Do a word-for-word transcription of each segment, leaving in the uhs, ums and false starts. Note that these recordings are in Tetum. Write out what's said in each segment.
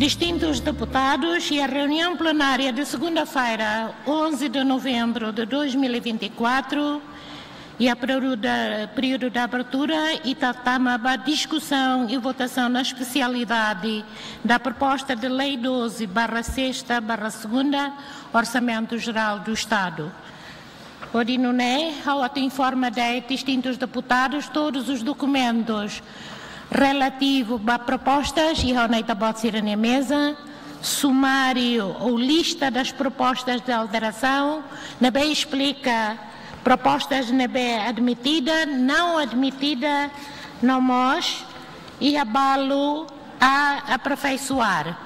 Distintos deputados, iha reunião plenária de segunda-feira, onze de novembro de dois mil e vinte e quatro, iha período da, período de abertura, ita tama ba discussão e votação na especialidade da proposta de lei doze barra sexta barra segunda, Orçamento Geral do Estado. Hodi nune'e, ha'u atu informa de'it distintos deputados todos os documentos relativo ba propostas iha ona ita-boot sira-nia meza, sumáriu ou lista das propostas de alteração, ne'ebé esplika propostas ne'ebé admitida, não admitida, no mós iha balu a aperfeiçoar.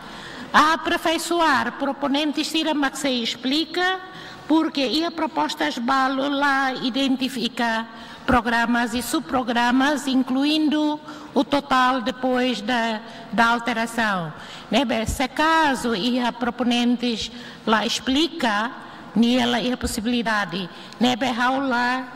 A aperfeiçoar, proponentes sira mak sei esplika, porque iha propostas balu la identifika programas e subprogramas, incluindo o total depois da, da alteração. Ne'ebé, se caso iha proponentes la esplika, nia la iha posibilidade. Ne'ebé ha'u la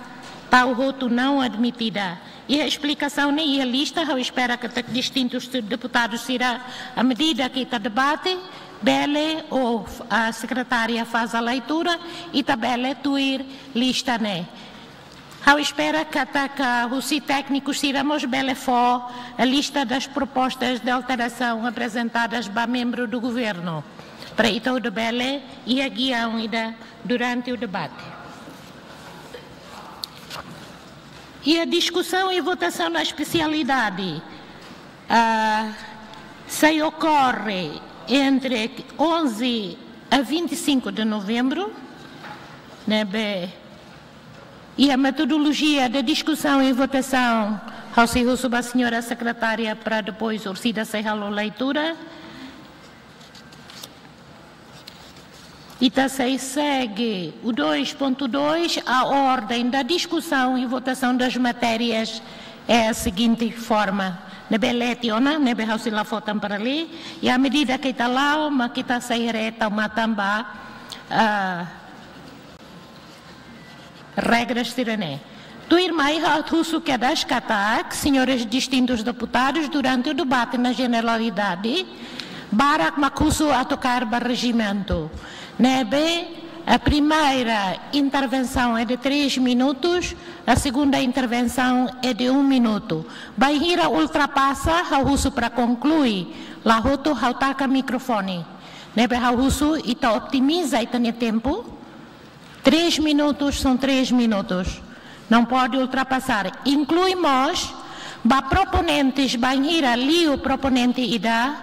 tau hotu não admitida. Iha esplikasaun ne'e iha lista, ha'u espera katak distintos deputados sira, à medida que ita debate, bele ou a secretária faz a leitura, ita bele tuir lista ne'e. Ha'u espera katak husi tékniku sira mós bele fó a lista das propostas de alteração apresentadas ba membru do governo, para ita hotu bele iha giaun ida durante o debate. Iha discussão e votação na especialidade, ah, sei ocorre entre onze a vinte e cinco de novembro, ne'ebé iha metodologia de discussão e votação, ha'u sei husu ba señora secretária para depois orsida sei halo leitura. Ita sei segue o dois ponto dois, a ordem da discussão e votação das matérias é a seguinte forma. Ne'ebé leti ona, ne'ebé ha'u sei la fó tan para lee, e à medida que ita la'o, mak ita sei haree tau matan ba, ah, regras sira-ne'e. Tuirmai ha'u husu kedas katak, senhores distintos deputados, durante o debate na generalidade, barak mak husu atu kaer ba rejimentu. Ne'ebé, a primeira intervenção é de três minutos, a segunda intervenção é de um minuto. Bainhira ultrapasa, ha'u husu para konklui, la hotu ha'u taka mikrofone. Ne'ebé ha'u husu, ita otimiza ita-nia tempu. Três minutos são três minutos. Não pode ultrapassar. Inclui mós ba proponentes, bainhira liu proponente ida,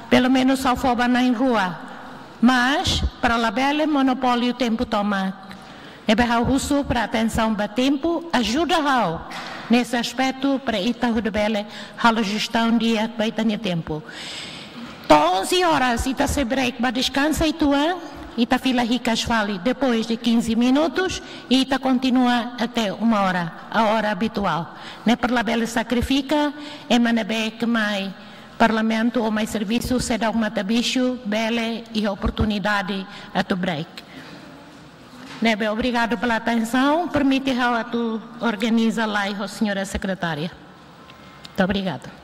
pelo menos ha'u fó ba na'in-rua. Mas, para labele monopóliu tempu tomak. Ne'ebé ha'u husu para atensaun ba tempu, ajuda ha'u nesse aspecto para ita hotu bele halo jestaun di'ak ba ita-nia tempu. To'o onze horas, ita sei break ba deskansa uitoan, ita fila hikas fali depois de quinze minutos, e ita kontinua até uma hora, a hora habitual. Ne'e para labele sakrifika ema ne'ebé ke mai Parlamentu ou mai servisu, seidauk mata-bisu, bele iha oportunidade atu break. Ne'ebé, obrigadu pela atensaun, permite ha'u atu organiza lai ho señora sekretária. Muito obrigada.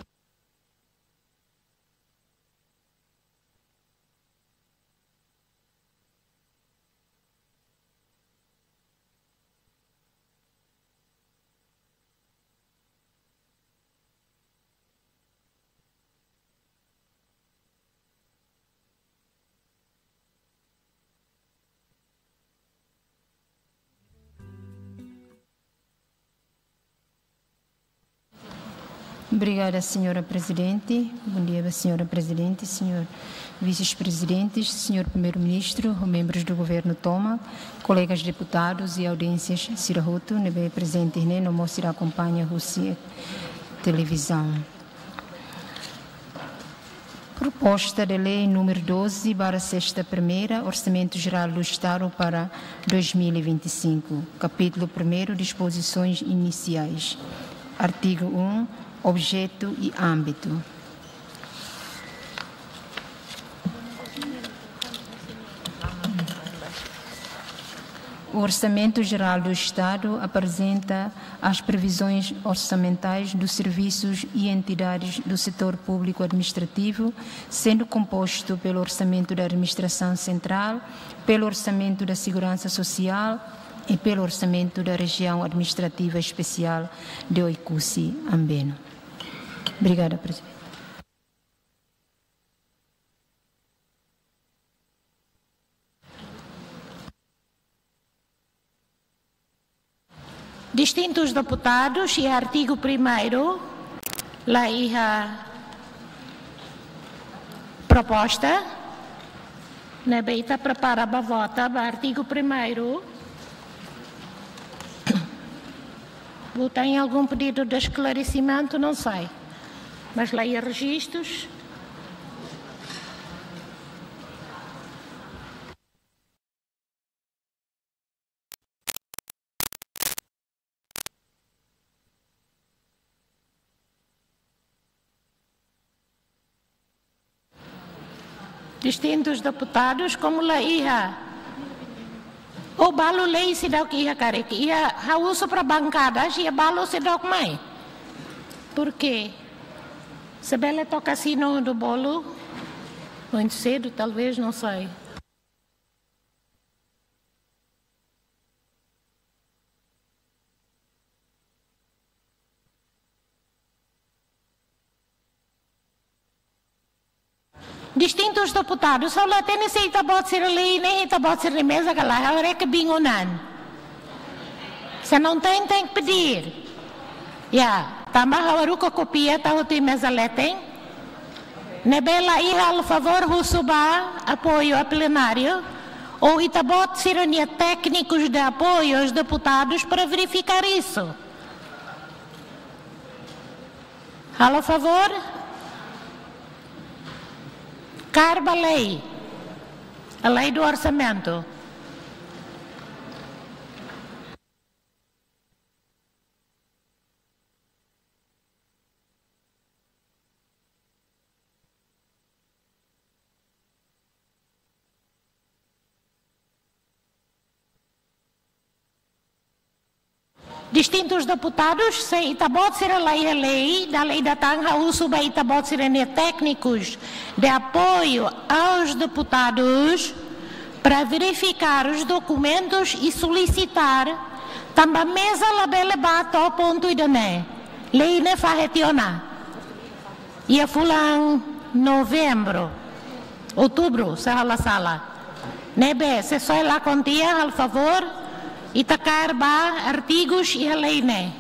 Obrigada, senhora Presidente. Bom dia, senhora Presidente, senhor Vice-Presidente, senhor Primeiro-Ministro, membros do Governo tomak, colegas deputados e audiências sira hotu ne'ebé prezente ne'e no mós sira akompaña husi televizaun. Proposta de Lei número doze barra sexta primeira, Orçamento Geral do Estado para dois mil e vinte e cinco, capítulo primeiro, disposições iniciais. Artigo um, objeto e âmbito. O Orçamento Geral do Estado apresenta as previsões orçamentais dos serviços e entidades do setor público administrativo, sendo composto pelo Orçamento da Administração Central, pelo Orçamento da Segurança Social e pelo Orçamento da Região Administrativa Especial de Oekusi Ambeno. Obrigada, Presidente. Distintus deputadus, iha artigu primeiru, la iha proposta, ne'ebé ita prepara ba vota ba artigu primeiru. Ou tem algum pedido de esclarecimento? Não sei. Mas la iha rejistus. Distintus deputadus, komu la iha. Ou balu lei seidauk iha karik. Iha ha'u husu para bankada, se iha balu seidauk mai. Porque se bele toka sinu do bolo, muito cedo, talvez, não sei. Distintus deputadus, ha'u la hatene se ita-boot sira lei ne'e, ita-boot sira-nia meza ka lae, ha'u haree ke bingungan. Se não tem, tem que pedir. Ya, tanba ha'u haruka kópia, tau hotu iha meza leten. Ne'ebé la iha, halo favór husu ba apoiu a plenáriu, ou ita-boot sira-nia téknikus de apoiu aos deputadus para verificar isso. Halo favór. Kaer ba lei. A lei do orçamento. Distintus deputadus, se ita-boot sira la iha lei, dala ida tan ha'u husu ba ita-boot sira-nia téknikus de apoio aos deputados para verificar os documentos e solicitar, tanba meza labele bá to'o pontu ida-ne'e. Lei ne'e fahe tiha ona. Iha fulan novembru, outubru, se ha'u la sala. Ne'ebé, se soe lakon tiha, halo favór, ita kaer ba artigus iha lei ne'e.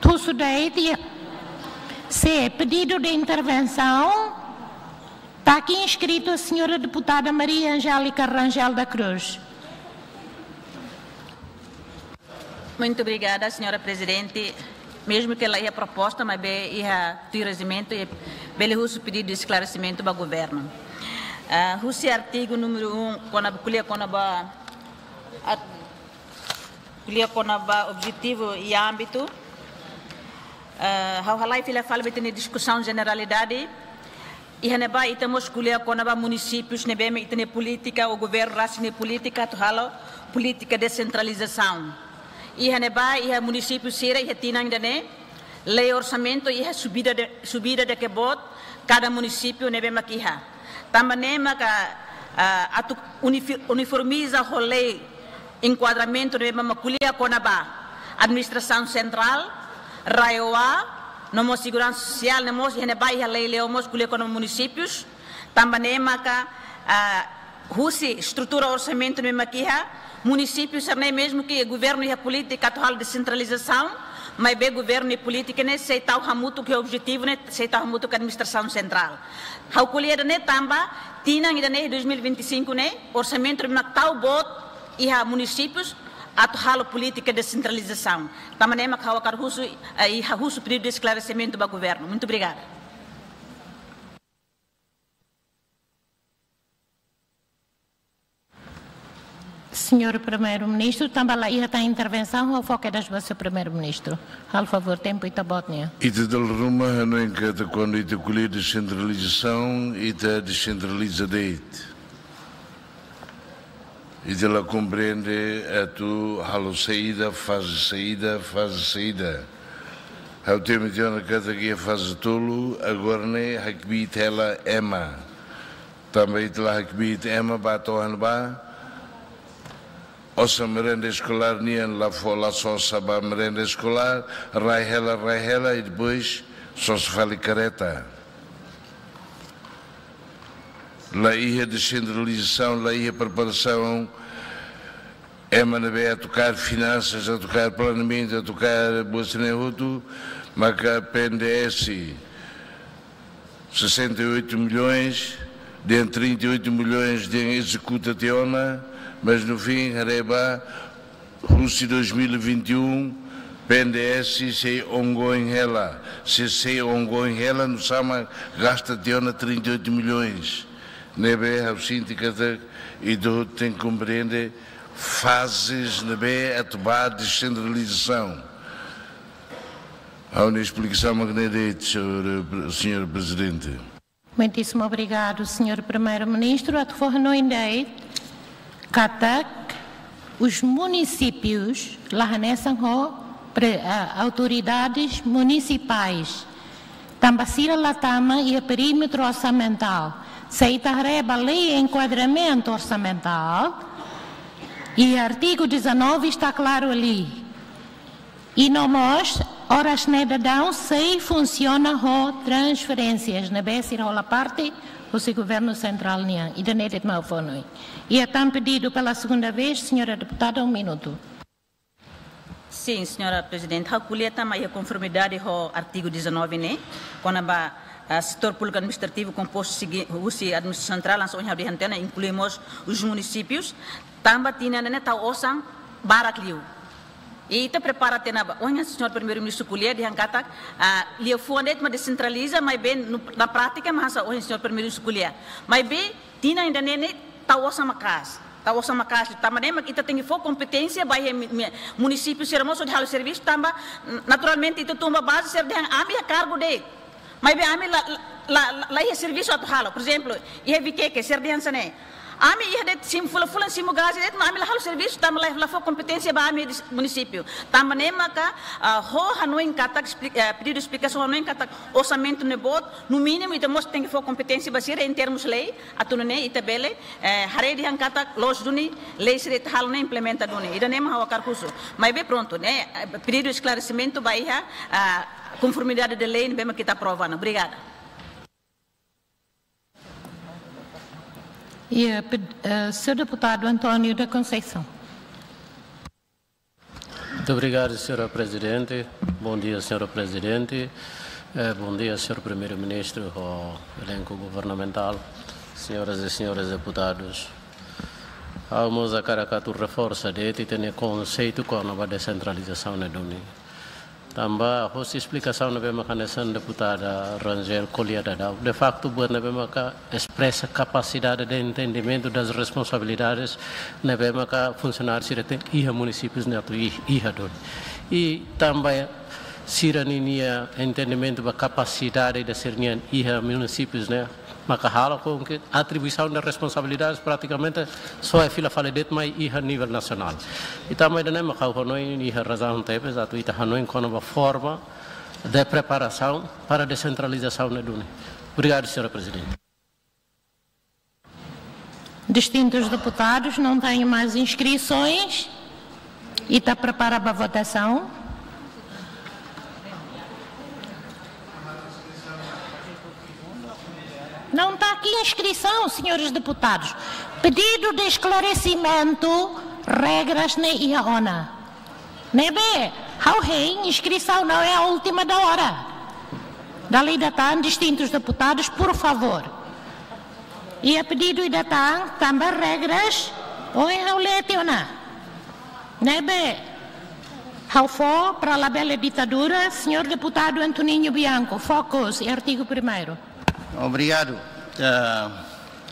Husu de'it, se pedido de intervenção, está aqui inscrito a senhora deputada Maria Angélica Rangel da Cruz. Muito obrigada, senhora Presidente. Mesmo que la iha proposta, maibé iha tuir rejimentu, i bele husu pedido de esclarecimento ba governu. Ah, husi artigu númeru um, kona-, ko'alia kona-ba, at-, ko'alia kona-ba objetivu i ámbitu. Ah, ha'u halai fila fali ba ita-nia diskusaun jeneralidade. Iha ne'ebá ita mós ko'alia kona-ba munisípius ne'ebé mak ita-nia polítika, ou governu rasik nia polítika atu halo polítika desentralizasaun. Iha ne'ebá, iha munisípiu sira, iha tinan ida-ne'e, lei orsamentu iha subida de, subida de kebot kada munisípiu ne'ebé mak iha. Tanba ne'e maka, ah, atu unifi-, uniformiza ho lei enkuadramentu ne'ebé mak ko'alia kona-ba administrasaun sentrál, RAEOA, no mós seguransa sosiál, ne'e mós iha ne'ebá iha lei liu mós ko'alia kona-ba munisípius, tanba ne'e maka, ah, husi estrutura orsamentu ne'ebé mak iha, munisípiu sira-ne'e mesmu ke governu iha polítika atu halo desentralizasaun, maibé governu nia polítika ne'e sei tau hamutuk ho objetivu ne'e, sei tau hamutuk ho administrasaun sentrál. Ha'u ko'alia ida-ne'e tanba tinan ida-ne'e dois mil e vinte e cinco ne'e, orsamentu ne'ebé mak tau boot iha munisípius atu halo polítika desentralizasaun. Tanba ne'e mak ha'u hakarak husu, eh, i ha'u husu pedidu de esklaresimentu ba governu. Muito obrigada. Señór Primeiru-Ministru, tanba la iha tan intervensaun, ha'u fó kedas ba señór Primeiru-Ministru. Halo favór, tempu ita-boot nian. Ita dala ruma hanoin katak kuandu ita ko'alia desentralizasaun, ita desentraliza de'it. Ita la komprende atu halo saida, faze saida, faze saida. Ha'u temi tiha ona katak iha faze tolu, agora ne'e hakbiit hela ema. Tanba ita la hakbiit ema, ba to'o ona ba, osan merenda eskolár nian la fó, la sosa ba merenda eskolár, rai hela, rai hela, i depois sosa fali kareta. La iha desentralizasaun, la iha preparasaun, ema ne'ebé atu kaer finansas, atu kaer planeamentu, atu kaer buat sira-ne'e hotu, maka P N D S, sessenta e oito milhões, dehan trinta e oito milhões dehan ezekuta tiha ona, mas no fim, haree ba, husi dois mil e vinte e um, P N D S sei ongoing hela, se sei ongoing hela, nusá mak gasta tiha ona trinta e oito milhões. Ne'ebé ha'u sente katak ita hotu tenke komprende fazes ne'ebé atu ba desentralizasaun. Ha'u-nia esplikasaun mak ne'e de'it, señór, señór Prezidente. Muitíssimo obrigado, señór Primeiru-Ministru. Atu fó hanoin de'it katak os municípios la hanesan ho pre-, ah, autoridades municipais. Tanba sira la tama iha perímetru orsamentál. Se ita haree ba lei enkuadramentu orsamentál, iha artigu dezanove está klaru ali. I no mós, oras ne'e daudaun sei funsiona ho transferénsias, ne'ebé sira hola parte husi governu sentrál nian, ida-ne'e de'it mak ha'u fó hanoin. Iha tan pedidu pela segunda vez, señora deputada, um minuto. Sin, señora Prezidente, ha'u ko'alia tanba iha konformidade ho artigu dezanove ne'e, kona-ba, ah, setór públiku administrativu kompostu sigi-, husi administrasaun sentrál, hanesan ohin ha'u dehan tiha ona, inklui mós os municípios, tanba tinan ne'e tau osan barak liu. I ita prepara tiha ona ba, ohin señór Primeiru-Ministru ko'alia dehan katak, ah, liafuan de'it mak desentraliza, maibé no, na prátika mak hanesan ohin señór Primeiru-Ministru ko'alia. Maibé tinan ida-ne'e ne'e tau osan maka'as. Tau osan maka'as. Tanba ne'e mak ita tenke fó kompeténsia ba iha mi-, mi-, munisípiu sira mós hodi halo servisu tanba, n-, naturalmente ita tun ba baze sira dehan ami iha kargu de'it. Maibé ami la, la, la, la iha servisu atu halo. Por ezemplu, iha Viqueque, sira dehan hanesan ne'e. Ami iha de'it simu fulan-fulan simu gaze de'it, maibé ami la halo servisu, tanba la, la fó kompeténsia ba ami husi munisípiu. Tanba ne'e maka, ah, ha'u hanoin katak, espli-, eh, pedidu esplikasaun hanoin katak orsamentu ne'e boot, no mínimu ita mós tenke fó kompeténsia ba sira em termos lei, atu nune'e ita bele, eh, haree dehan katak loos duni lei sira ita halo ne'e implementa duni. Ida-ne'e mak ha'u hakarak husu. Maibé prontu, ne'e, eh, pedidu esklaresimentu ba iha, ah, konformidade de lei ne'ebé mak ita aprova ona. Obrigada. E, eh, ped-, eh, senhor deputado António da Conceição. Muito obrigado, senhora Presidente. Bom dia, senhora Presidente. Eh, bom dia, senhor Primeiro-Ministro, ho elenco governamental, senhoras e senhores deputados. Ha'u mós hakarak atu reforsa de'it ita-nia konseitu kona-ba desentralizasaun ne'e duni. Tanba hosi esplikasaun ne'ebé maka hanesan deputada Rangel ko'alia daudaun. De facto, buat ne'ebé maka espresa kapasidade de entendimentu das responsabilidades ne'ebé maka funsionáriu sira tenke iha munisípius ne'e atu i-, iha duni. I tanba sira-ninia entendimentu ba kapasidade ida sira-nian iha munisípius ne'e maka halo com que atribuição de responsabilidades praticamente só é fila fali de'it mai iha nivel nasionál. I tanba ida-ne'e maka ha'u hanoin iha razaun tebes atu ita hanoin kona-ba forma de preparasaun para desentralizasaun ne'e duni. Obrigado, senhora Presidente. Distintos deputados, não tenho mais inscrições. Ita prepara ba votasaun. Não tá aqui inscrição, senhores deputados. Pedido de esclarecimento, regras ne'e iha ona. Ne'ebé, ha'u hein, inscrição não é a última da hora. Dala ida tan, distintos deputados, por favor. Iha pedidu ida tan, tanba regras, ohin ha'u lee tiha ona. Ne'ebé, ha'u fó para labele ditadura, senhor deputado Antoninho Bianco, focus, artigo primeiro. Obrigado. Eh,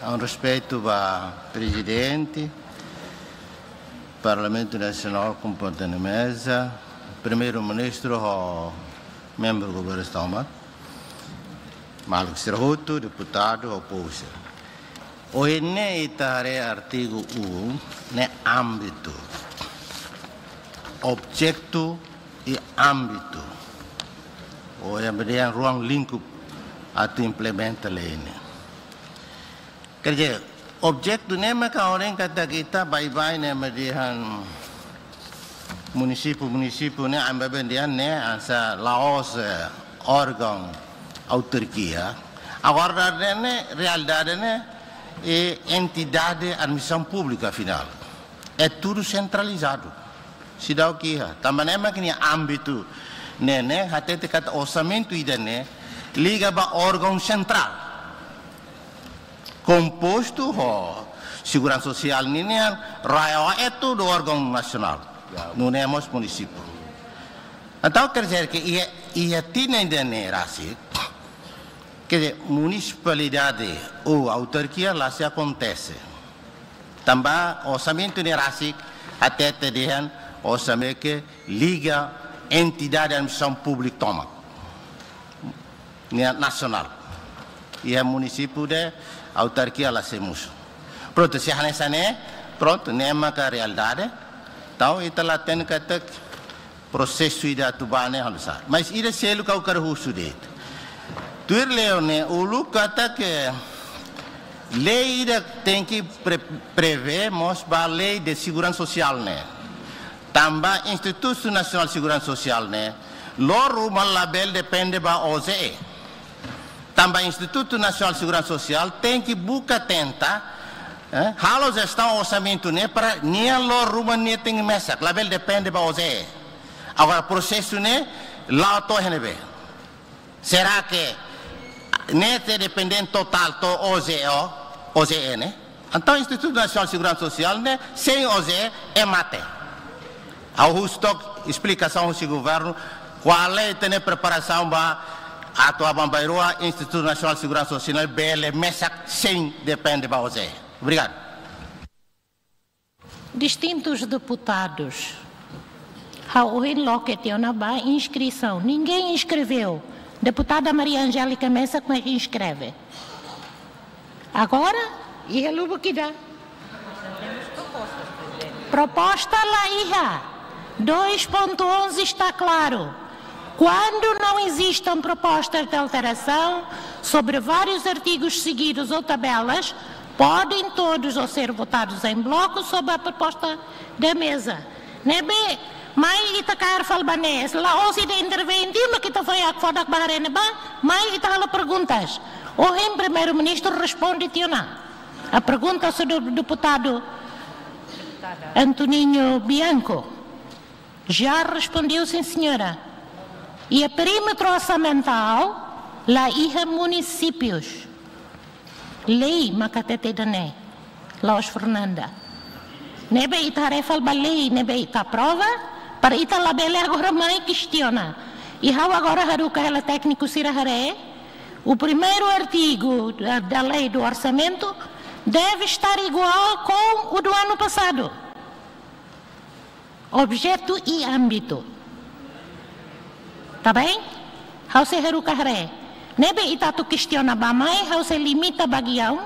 há um respeito ba Prezidente. Parlamentu Nasionál, komponente meza, Primeiru-Ministru ho membru governu tomak, maluk sira hotu, deputadu ho povu sira. Ohin ne'e ita haree artigu um ne'e ámbitu, objetu i ámbitu. Ou ema dehan ruang lingkup atu implementa lei ne'e. Quer dizer, objetu ne'e maka ohin katak ita baibain ne'e ema dehan munisípiu, munisípiu ne'e, ema baibain dehan ne'e hanesan la'ós, eh, órgaun autarkia. Agora ne'e, ne'e realidade ne'e, eh, entidade administrasaun públika afinál. É tudo centralizado. Seidauk iha. Tanba ne'e mak nia ámbitu ne'e, ne'e hatete katak orsamentu ida-ne'e liga ba órgaun sentrál, kompostu ho seguransa sosiál ninian, RAEOA, é tudo órgaun nasionál. Nune'e mós munisípiu. Entaun, quer dizer que iha, iha tinan ida-ne'e rasik, quer dizer, munisipalidade ou autarkia la sei akontese. Tanba orsamentu ne'e rasik hatete dehan orsamentu ke liga entidade administrasaun públika tomak, ne'e nasionál. Iha munisípiu de'it autarkia la sei mosu. Prontu, se hanesan ne'e, prontu, ne'e maka realidade. Entaun ita la hatene katak prosesu ida atu bá ne'e halo sá. Mas ida seluk ha'u hakarak husu de'it. Tuir lei ne'e uluk katak lei ida tenke pre-, prevee mós ba lei de seguransa sosiál ne'e. Tanba Institutu Nasionál Seguransa Sosiál ne'e, loro ruma labele depende ba O J E. Tanba Institutu Nasionál Seguransa Sosiál tenke buka tenta, eh, halo jestaun orsamentu ne'e para nia loro ruma nia tenke mesak, labele depende ba O J E. Agora prosesu ne'e la'o to'o iha ne'ebé? Será que ne'e sei dependente totál to'o O J E, O J E ne'e? Entaun Institutu Nasionál Seguransa Sosiál ne'e sein O J E é mate. Ha'u husu took esplikasaun husi governu, kual é ita-nia preparasaun ba atu aban-bainrua Institutu Nasionál Seguransa Sosiál bele mesak sein depende ba O J E. Obrigadu. Distintus deputadus. Ha'u ohin loke tiha ona ba inskrisaun. Ninguém inscreveu. Deputada Maria Angélica mesak mak inskreve. Agora, iha lubuk ida. Proposta la iha. Dois ponto onze está claro. Quando não existam propostas de alteração sobre vários artigos seguidos ou tabelas, podem todos ou ser votados em bloco sob a proposta da mesa. Ne'ebé, mai ita kaer fali ba ne'e, la'ós ita interventi, mak ita foin hakfodak ba haree ne'ebá, mai ita halo perguntas. Ohin Primeiru-Ministru responde tiha ona a pergunta sobre o deputado Antoninho Bianco. Já respondeu, sim, senhora. E a perímetro orçamental, la iha munisípius. Lei maka hatete ida-ne'e, la'ós Fernanda. Ne'ebé ita haree fali ba lei ne'ebé ita aprova, para ita labele agora mai kestiona. I ha'u agora haruka hela tékniku sira haree, o primeiro artigo da, da lei do orçamento deve estar igual com o do ano passado. Objetu i ámbitu. Tá bem? Ha'u sei haruka haree. Ne'ebé ita atu kestiona bá-mai, ha'u sei limita ba giaun,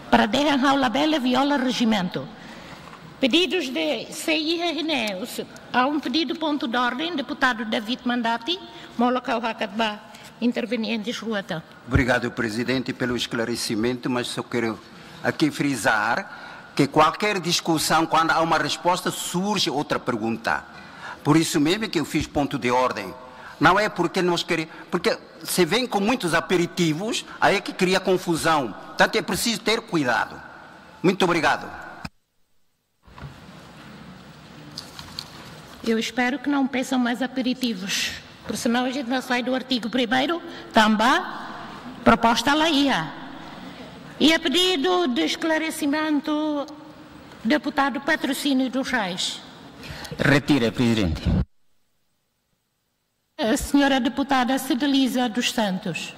para dehan ha'u labele viola rejimentu. Pedidos de, sei iha ne'e, há um pedido ponto de ordem, deputado David Mandati, molok ha'u hakat ba intervenientes rua tan. Obrigado, Presidente, pelo esclarecimento, mas só quero aqui frisar que qualquer discussão, quando há uma resposta, surge outra pergunta. Por isso mesmo que eu fiz ponto de ordem. Não é porque nós queremos, porque se vem com muitos aperitivos, aí é que cria confusão. Portanto, é preciso ter cuidado. Muito obrigado. Eu espero que não peçam mais aperitivos, porque senão a gente não sai do artigo primeiro, tanba proposta la iha. E a pedido de esclarecimento, deputado Patrocínio dos Reis. Retira, Presidente. A senhora deputada Cedeliza dos Santos.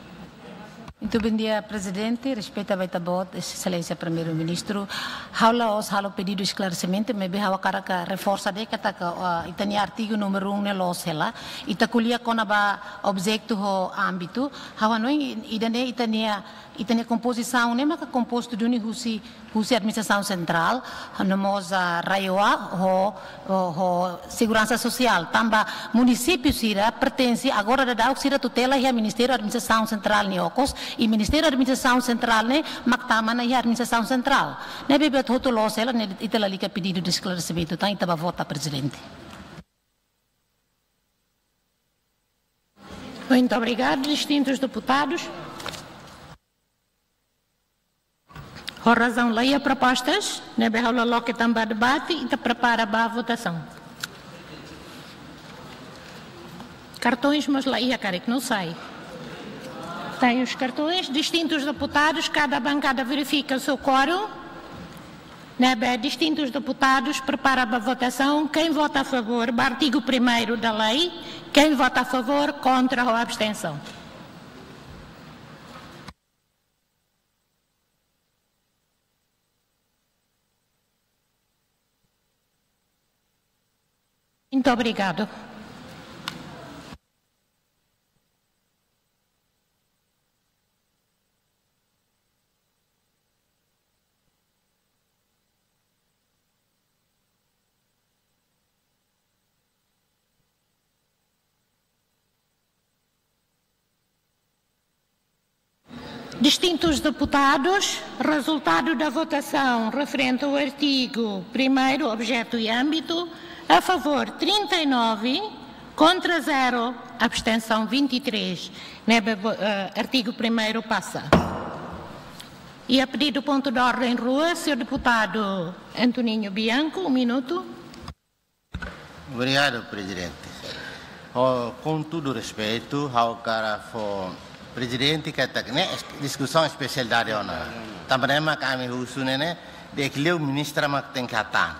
Muito bom dia, Prezidente. Respeita ba Ita-Boot, Exelénsia Primeiru-Ministru. Ha'u la'ós halo pedidu esklaresimentu, maibé ha'u hakarak reforsa de'it katak, ah, ita-nia artigu númeru um ne'e loos hela. Ita ko'alia kona-ba objetu ho ámbitu. Ha'u hanoin ida-ne'e ita-nia, ita-nia kompozisaun ne'e maka kompostu duni husi husi administrasaun sentrál, no mós, ah, RAEOA, ho, ho, ho seguransa sosiál. Tanba munisípiu sira pertense, agora daudaun sira tutela iha Ministériu Administrasaun Sentrál nia okos, i Ministériu Administrasaun Sentrál ne'e mak tama ona iha administrasaun sentrál. Ne'ebé buat hotu loos hela, ne'e ita lalika pedidu de esklaresimentu, tan ita bá vota, Prezidente. Muito obrigado, distintos deputados. Ho razaun la iha propostas, ne'ebé ha'u la loke tan ba debate, ita prepara ba votasaun. Cartões mós la iha, karik, não sei. Tem os cartões, distintos deputados, cada bancada verifica o seu quórum. Ne'ebé, distintos deputados, prepara ba votasaun. Quem vota a favor, ba artigu primeiru da lei. Quem vota a favor, contra ou abstenção. Muito obrigado. Distintos deputados, resultado da votação referente ao artigo primeiro, objeto e âmbito, a favor trinta e nove, contra zero, abstenção vinte e três. Ne'ebé, eh, artigu primeiru pasa. E a pedido ponto de ordem rua, senhor deputado Antoninho Bianco, um minuto. Obrigadu, Prezidente. Ho, ho todo respeitu, ha'u hakarak fó Prezidente katak ne'e es-, diskusaun espesialidade ona. Tanba ne'e mak ami husu ne'e, ne'e, di'ak liu ministra mak tenke hatán.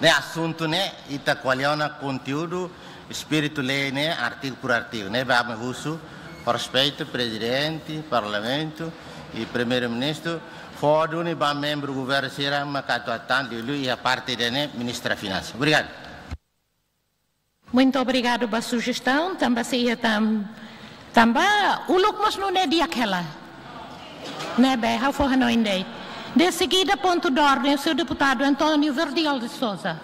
Ne'e asuntu ne'e, ita ko'alia ona konteúdu, espíritu lei ne'e, artigu por artigu. Ne'ebé ami husu, ho respeitu, Prezidente, Parlamentu, i Primeiru-Ministru, fó duni ba membru governu sira mak atu hatán liuliu iha parte ida-ne'e Ministra Finansa. Obrigadu. Muito obrigado ba sujestaun, tanba sei iha tan-, tanba uluk mós nune'e di'ak hela. Ne'ebé, ha'u fó hanoin de'it. De seguida, ponto de ordem, o senhor deputado António Verdial de Sousa.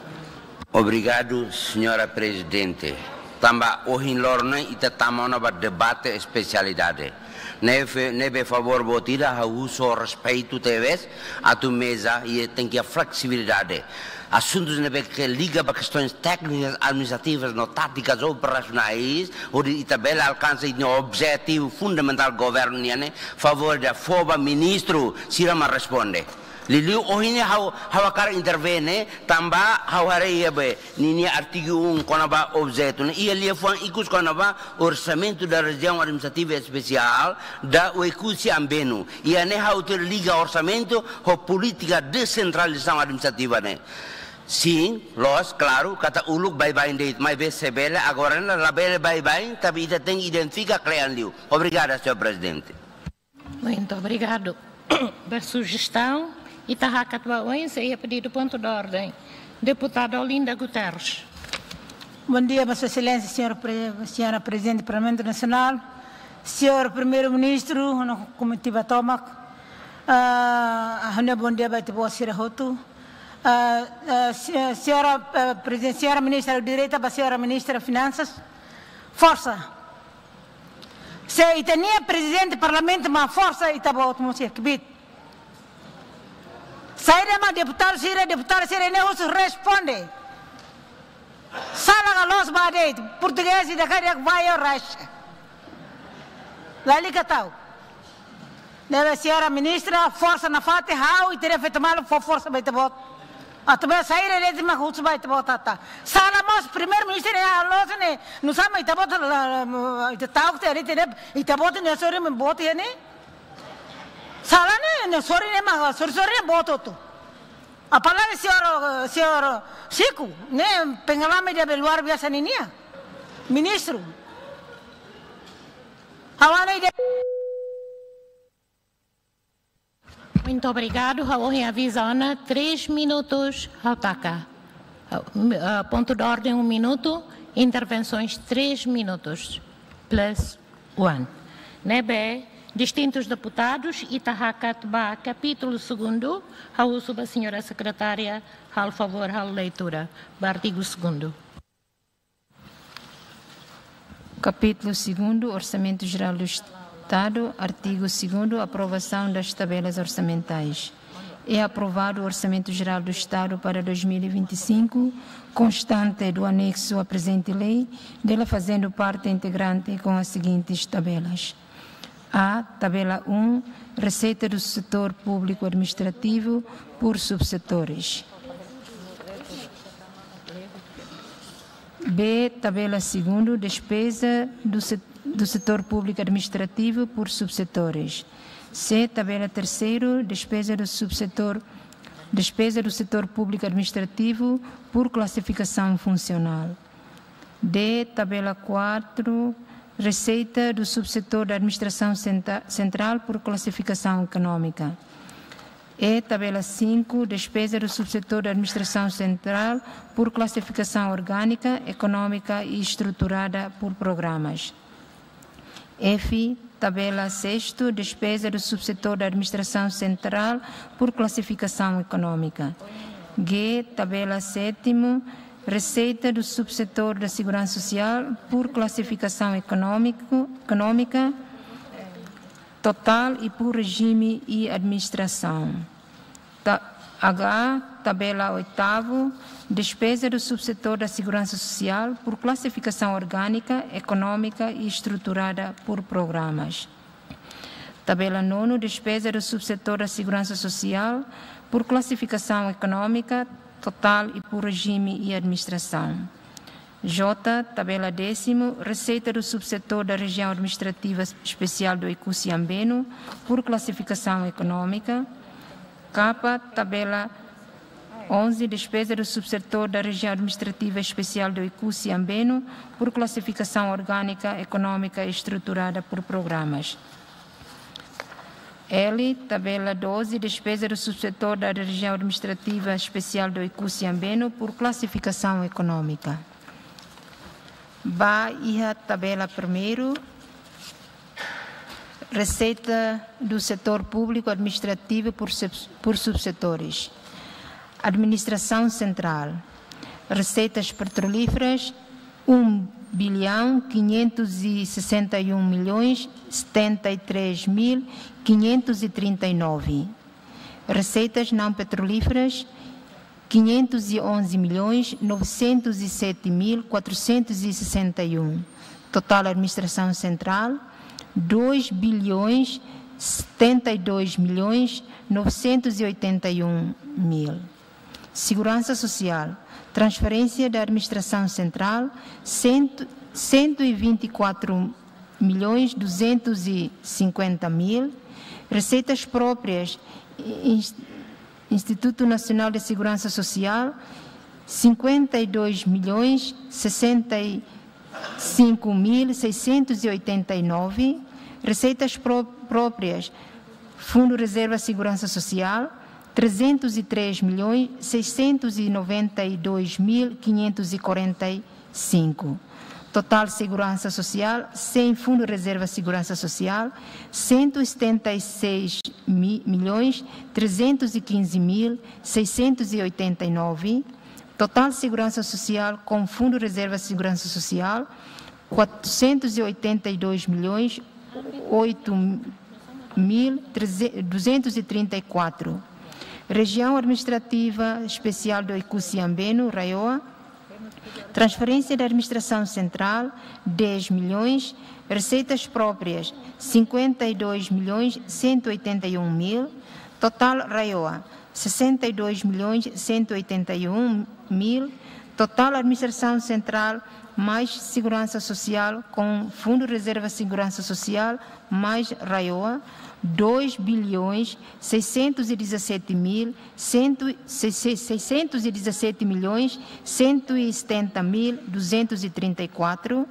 Obrigadu, Señora Prezidente. Tanba ohin loron ne'e ita tama ona ba debate espesialidade. Ne'e fe-, ne'ebé favór boot ida, ha'u husu ho respeitu tebes, atu meza i tenke iha fleksibilidade. Asuntus ne'ebé ke liga ba kestaun téknikas, administrativas, no tátikas operasionais, hodi ita bele alkansa ita-nia objetivu fundamentál governu nian ne'e, favór ida fó ba ministru, sira mak responde. Liuliu ohin ne'e ha'u, ha'u hakarak intervene, tanba ha'u haree iha be, ninia artigu um kona-ba objetu ne'e, iha liafuan ikus kona-ba orsamentu da rejiaun administrativa espesiál da Oekusi Ambenu. Iha ne'e ha'u interliga orsamentu ho polítika desentralizasaun administrativa ne'e. Sin, loos, klaru, katak uluk baibain de'it, maibé se bele, agora ne'e labele baibain, tanba ita tenke identifika kle'an liu. Obrigadu, señór Prezidente. Muito obrigado ba sujestaun. Ita hakat ba oin, sei iha pedidu pontu de ordem. Deputada Olinda Guterres. Bom dia, Vossa Excelência, senhor Pre-, senhora Presidente do Parlamento Nacional, senhor Primeiro-Ministro, no comitiva tomak. Ah, ha'u-nia bom dia ba ita-boot sira hotu. Ah, ah, se-, senhora, ah, Presidente, senhora Ministra direta, ba senhora Ministra Finansas. Forsa. Se ita-nia Prezidente Parlamentu mak forsa, ita-boot mós iha kbiit. Saida mak deputadu sira, deputada sira ne'e husu responde. Sala ka loos ba de'it, portugés ida karik vai ao racha. Lalika ta'uk. Ne'ebé senhora ministra, forsa nafatin, ha'u ita-nia feto maluk fó forsa ba ita-boot. Atu bele saida de'it mak husu ba ita-boot hatán. Sala mós Primeiru-Ministru ne'e loos ne'e, nusá mak ita-boot la, la, ita ta'uk tiha de'it ne'e, ita-boot nia sorin mak boot iha ne'e. Sala ne'e, nia sorin ne'e mak, sorin-sorin ne'e boot hotu. Apalagi senhor, senhor Chico, ne'e pengalaman ida be luar biasa ninia. Ministru. Ha'u hanoin de'it. Muito obrigado. Ha'u ohin aviza ona, três minutos, ha'u taka. Ah, ponto de ordem, um minuto. Intervenções, três minutos. Plus one. Ne'ebé, distintus deputadus, ita hakat ba kapítulu segundu, ha'u husu ba señora sekretária, halo favór, halo leitura ba artigu segundu. Capítulo segundo, Orçamento Geral do Estado, artigo segundo, aprovação das tabelas orçamentais. É aprovado o Orçamento Geral do Estado para dois mil e vinte e cinco, constante do anexo à presente lei, dela fazendo parte integrante com as seguintes tabelas. A, tabela um, receita do setor público administrativo por subsetores. B, tabela segundo, despesa do se-, do setor público administrativo por subsetores. C, tabela terceiro, despesa do subsetor, despesa do setor público administrativo por classificação funcional. D, tabela quatro, receita do subsetor da administração centa-, central por classificação económica. E, tabela cinco, despesa do subsetor da administração central por classificação orgânica, económica e estruturada por programas. F, tabela sexto, despesa do subsetor da administração central por classificação económica. G, tabela sétimo, receita do subsetor da segurança social por classificação económico, económica, total e por regime e administração. Ta-, H, tabela oitavo, despesa do subsetor da segurança social por classificação orgânica, económica e estruturada por programas. Tabela nono, despesa do subsetor da segurança social por classificação económica, total e por regime e administração. J, tabela décimo, receita do subsetor da região administrativa especial do Oé-Cusse Ambeno por classificação económica. K, tabela onze, despesa do subsetor da região administrativa especial do Oé-Cusse Ambeno por classificação orgânica, económica e estruturada por programas. L, tabela doze, despesa do subsetor da região administrativa especial do Oé-Cusse Ambeno por classificação económica. Ba iha tabela primeiro, receita do setor público administrativo por sub-, por subsetores. Administração central, receitas petrolíferas, um bilhão quinhentos e sessenta e um milhões setenta e três mil quinhentos e trinta e nove. Receitas não petrolíferas, quinhentos e onze milhões novecentos e sete mil quatrocentos e sessenta e um. Total administração central, dois bilhões setenta e dois milhões novecentos e oitenta e um mil. Segurança social, transferência da administração central, cento, cento e vinte e quatro milhões duzentos e cinquenta mil. Receitas próprias, ins-, Instituto Nacional de Segurança Social, cinquenta e dois milhões sessenta e cinco mil seiscentos e oitenta e nove. Receitas pró-, próprias, Fundo Reserva Segurança Social, trezentos e três milhões seiscentos e noventa e dois mil quinhentos e quarenta e cinco. Total segurança social, sem Fundo Reserva Segurança Social, cento e setenta e seis mi-, milhões trezentos e quinze mil seiscentos e oitenta e nove. Total segurança social com Fundo Reserva Segurança Social, quatrocentos e oitenta e dois milhões oito mil duzentos e trinta e quatro. Região Administrativa Especial do Oé-Cusse Ambeno, RAEOA, transferência da administração central, dez milhões, receitas próprias, cinquenta e dois milhões cento e oitenta e um mil, total RAEOA, sessenta e dois milhões cento e oitenta e um mil, total administração central mais segurança social com Fundo Reserva Segurança Social mais RAEOA, dois bilhões seiscentos e dezassete mil cento, seiscentos e dezassete milhões cento e setenta mil duzentos e trinta e quatro,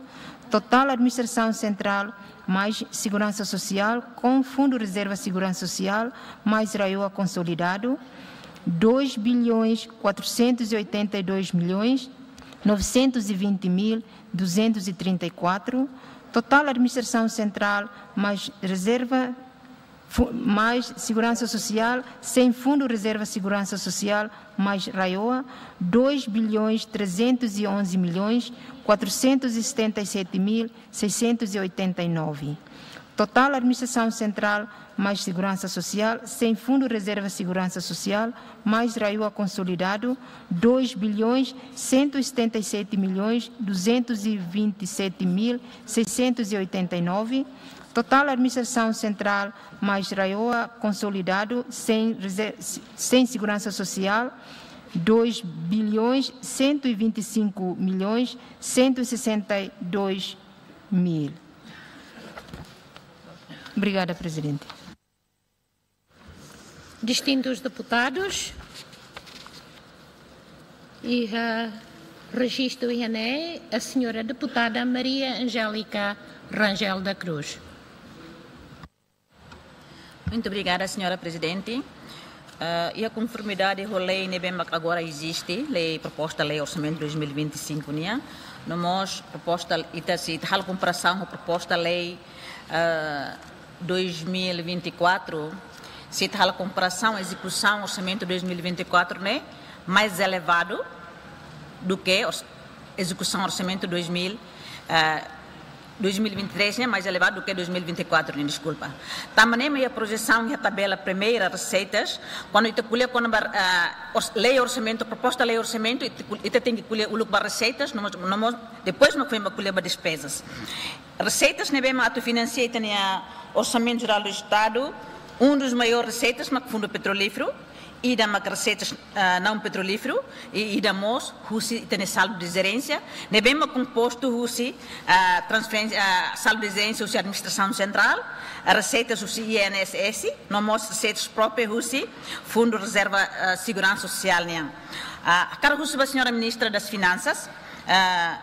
Total administração central mais segurança social, com fundo reserva segurança social mais RAEOA consolidado, dois bilhões quatrocentos e oitenta e dois milhões novecentos e vinte mil duzentos e trinta e quatro. Total administração central mais reserva fu-, mais segurança social, sem fundo reserva segurança social mais RAEOA, dois bilhões trezentos e onze milhões quatrocentos e setenta e sete mil seiscentos e oitenta e nove. Total administração central mais segurança social, sem fundo reserva segurança social mais RAEOA consolidado, dois bilhões cento e setenta e sete milhões duzentos e vinte e sete mil seiscentos e oitenta e nove. Total administração central mais RAEOA consolidado, sem reser-, sem segurança social, dois bilhões cento e vinte e cinco milhões cento e sessenta e dois mil. Obrigada, Presidente. Distintus deputados, iha rejistu iha ne'e, a senhora deputada Maria Angélica Rangel da Cruz. Muito obrigada, senhora Presidente. Ah, iha konformidade ho lei ne'ebé mak agora eziste, lei, proposta lei orsamentu dois mil e vinte e cinco nian, no mós proposta, ita se ita halo komparasaun ho proposta lei, ah, dois mil e vinte e quatro, se ita halo komparasaun, ezekusaun orsamentu dois mil e vinte e quatro ne'e mais elevadu do que ors-, ezekusaun orsamentu dois mil, ah, dois mil e vinte e três ne'e mais elevadu do que dois mil e vinte e quatro ne'e, deskulpa. Tanba ne'e mak iha projesaun, iha tabela primeira, reseitas, kuandu ita ko'alia kona-ba, ah, ors-, lei orsamentu, proposta lei orsamentu, ita kol-, ita tenke ko'alia uluk ba reseitas, no mós, no mós, depois mak foin ba ko'alia ba despezas. Reseitas ne'ebé mak atu finansia ita-nia Orsamentu Jerál do Estadu, um dos maiores reseitas mak Fundu Petrolíferu, ida mak reseitas, ah, não petrolíferu, i ida mós husi ita-nia saldu de jerênsia, ne'ebé mak kompostu husi, ah, transferénsia, ah, saldu de jerênsia husi administrasaun sentrál, ah, reseitas husi I N S S, no mós reseitas próprias husi Fundu Rezerva, ah, Seguransa Sosiál nian. Ah, hakarak husu ba Señora Ministra das Finansas, ah,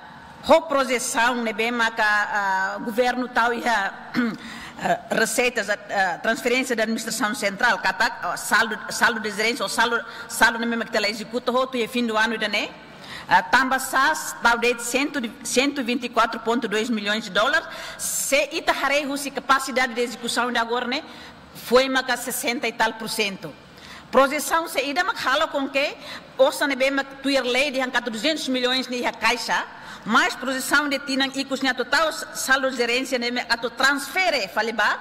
ho projesaun ne'ebé maka, ah, governu tau iha, ah, reseitas, ah, transferénsia da administrasaun sentrál, katak, ah, saldu, saldu de jerênsia, ou saldu, saldu ne'ebé mak ita la ezekuta hotu iha fim do ano ida-ne'e, ah, tanba sá tau de'it cento, cento e vinte e quatro ponto dois milhões de dólares, se ita haree husi kapasidade de ezekusaun de agora ne'e, foin maka sessenta e tal por cento. Projesaun saida mak halo com que osan ne'ebé mak tuir lei dehan katak duzentos milhões ne'e iha kaixa, mais projesaun de tinan ikus ne'e atu tau saldu de jerênsia ne'e mak atu transfere fali ba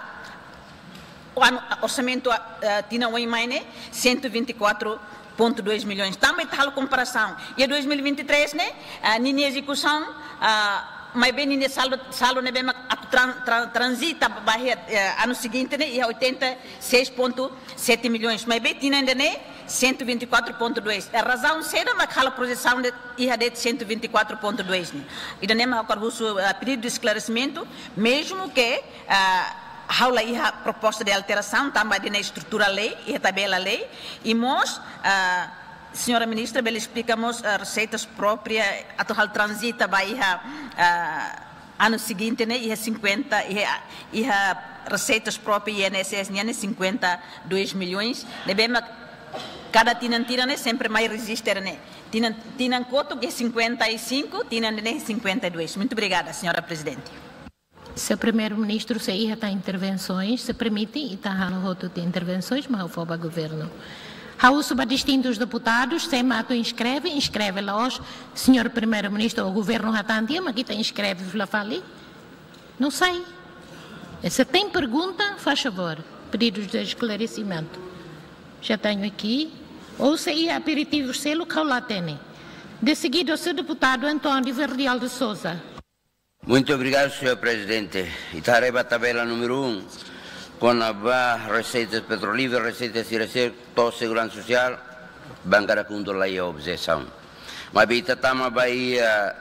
o ano, orsamentu, eh, tinan oin mai ne'e cento e vinte e quatro ponto dois milhões. Tanba ita halo komparasaun. Iha dois mil e vinte e três ne'e, ah, ninia ezekusaun, ah, maibé ninia saldu, saldu ne'ebé mak atu tran-, tran-, tranzita ba iha, eh, ano seguinte ne'e, iha oitenta e seis ponto sete milhões. Maibé tinan ida-ne'e cento e vinte e quatro ponto dois. Eh, razaun saida mak halo projesaun de'it iha de'it cento e vinte e quatro ponto dois ne'e? Ida-ne'e mak ha'u hakarak husu, eh, pedido de esclarecimento, mesmo que, ah, ha'u la iha proposta de alterasaun, tanba ida-ne'e estrutura lei, iha tabela lei, i mós, ah, Señora Ministra bele esplika mós, ah, reseitas próprias atu halo tranzita ba iha, ah, ano seguinte ne'e, iha cinquenta, iha, iha reseitas próprias I N S S nian ne'e cinquenta e dois milhões, ne'ebé mak kada tinan-tinan ne'e sempre mai rejista ne'e. Tinan, tinan kotuk iha cinquenta e cinco, tinan ne'e cinquenta e dois. Muito obrigada, Señora Presidente. Señór Primeiru-Ministru, se iha tan intervensoens, se permite, ita halo hotu tiha intervensoens, mas ha'u fó ba governu. Ha'u husu ba distintus deputadus, sé mak atu inskreve, inskreve la'ós, Señór Primeiru-Ministru ou governu hatán tiha, mak ita inskreve fila fali. Não sei. Se tem pergunta, faz favor. Pedidos de esclarecimento. Já tenho aqui. Ou se iha aperitivu seluk, ha'u la hatene. De seguida, o senhor deputado António Verdial de Sousa. Muito obrigado, senhor Presidente. Ita haree ba tabela número um, kona-ba reseitas petrolíferas, reseitas sira seluk, to'o seguransa sosiál, bankada KHUNTO la iha objesaun. Maibé ita tama ba iha, ah,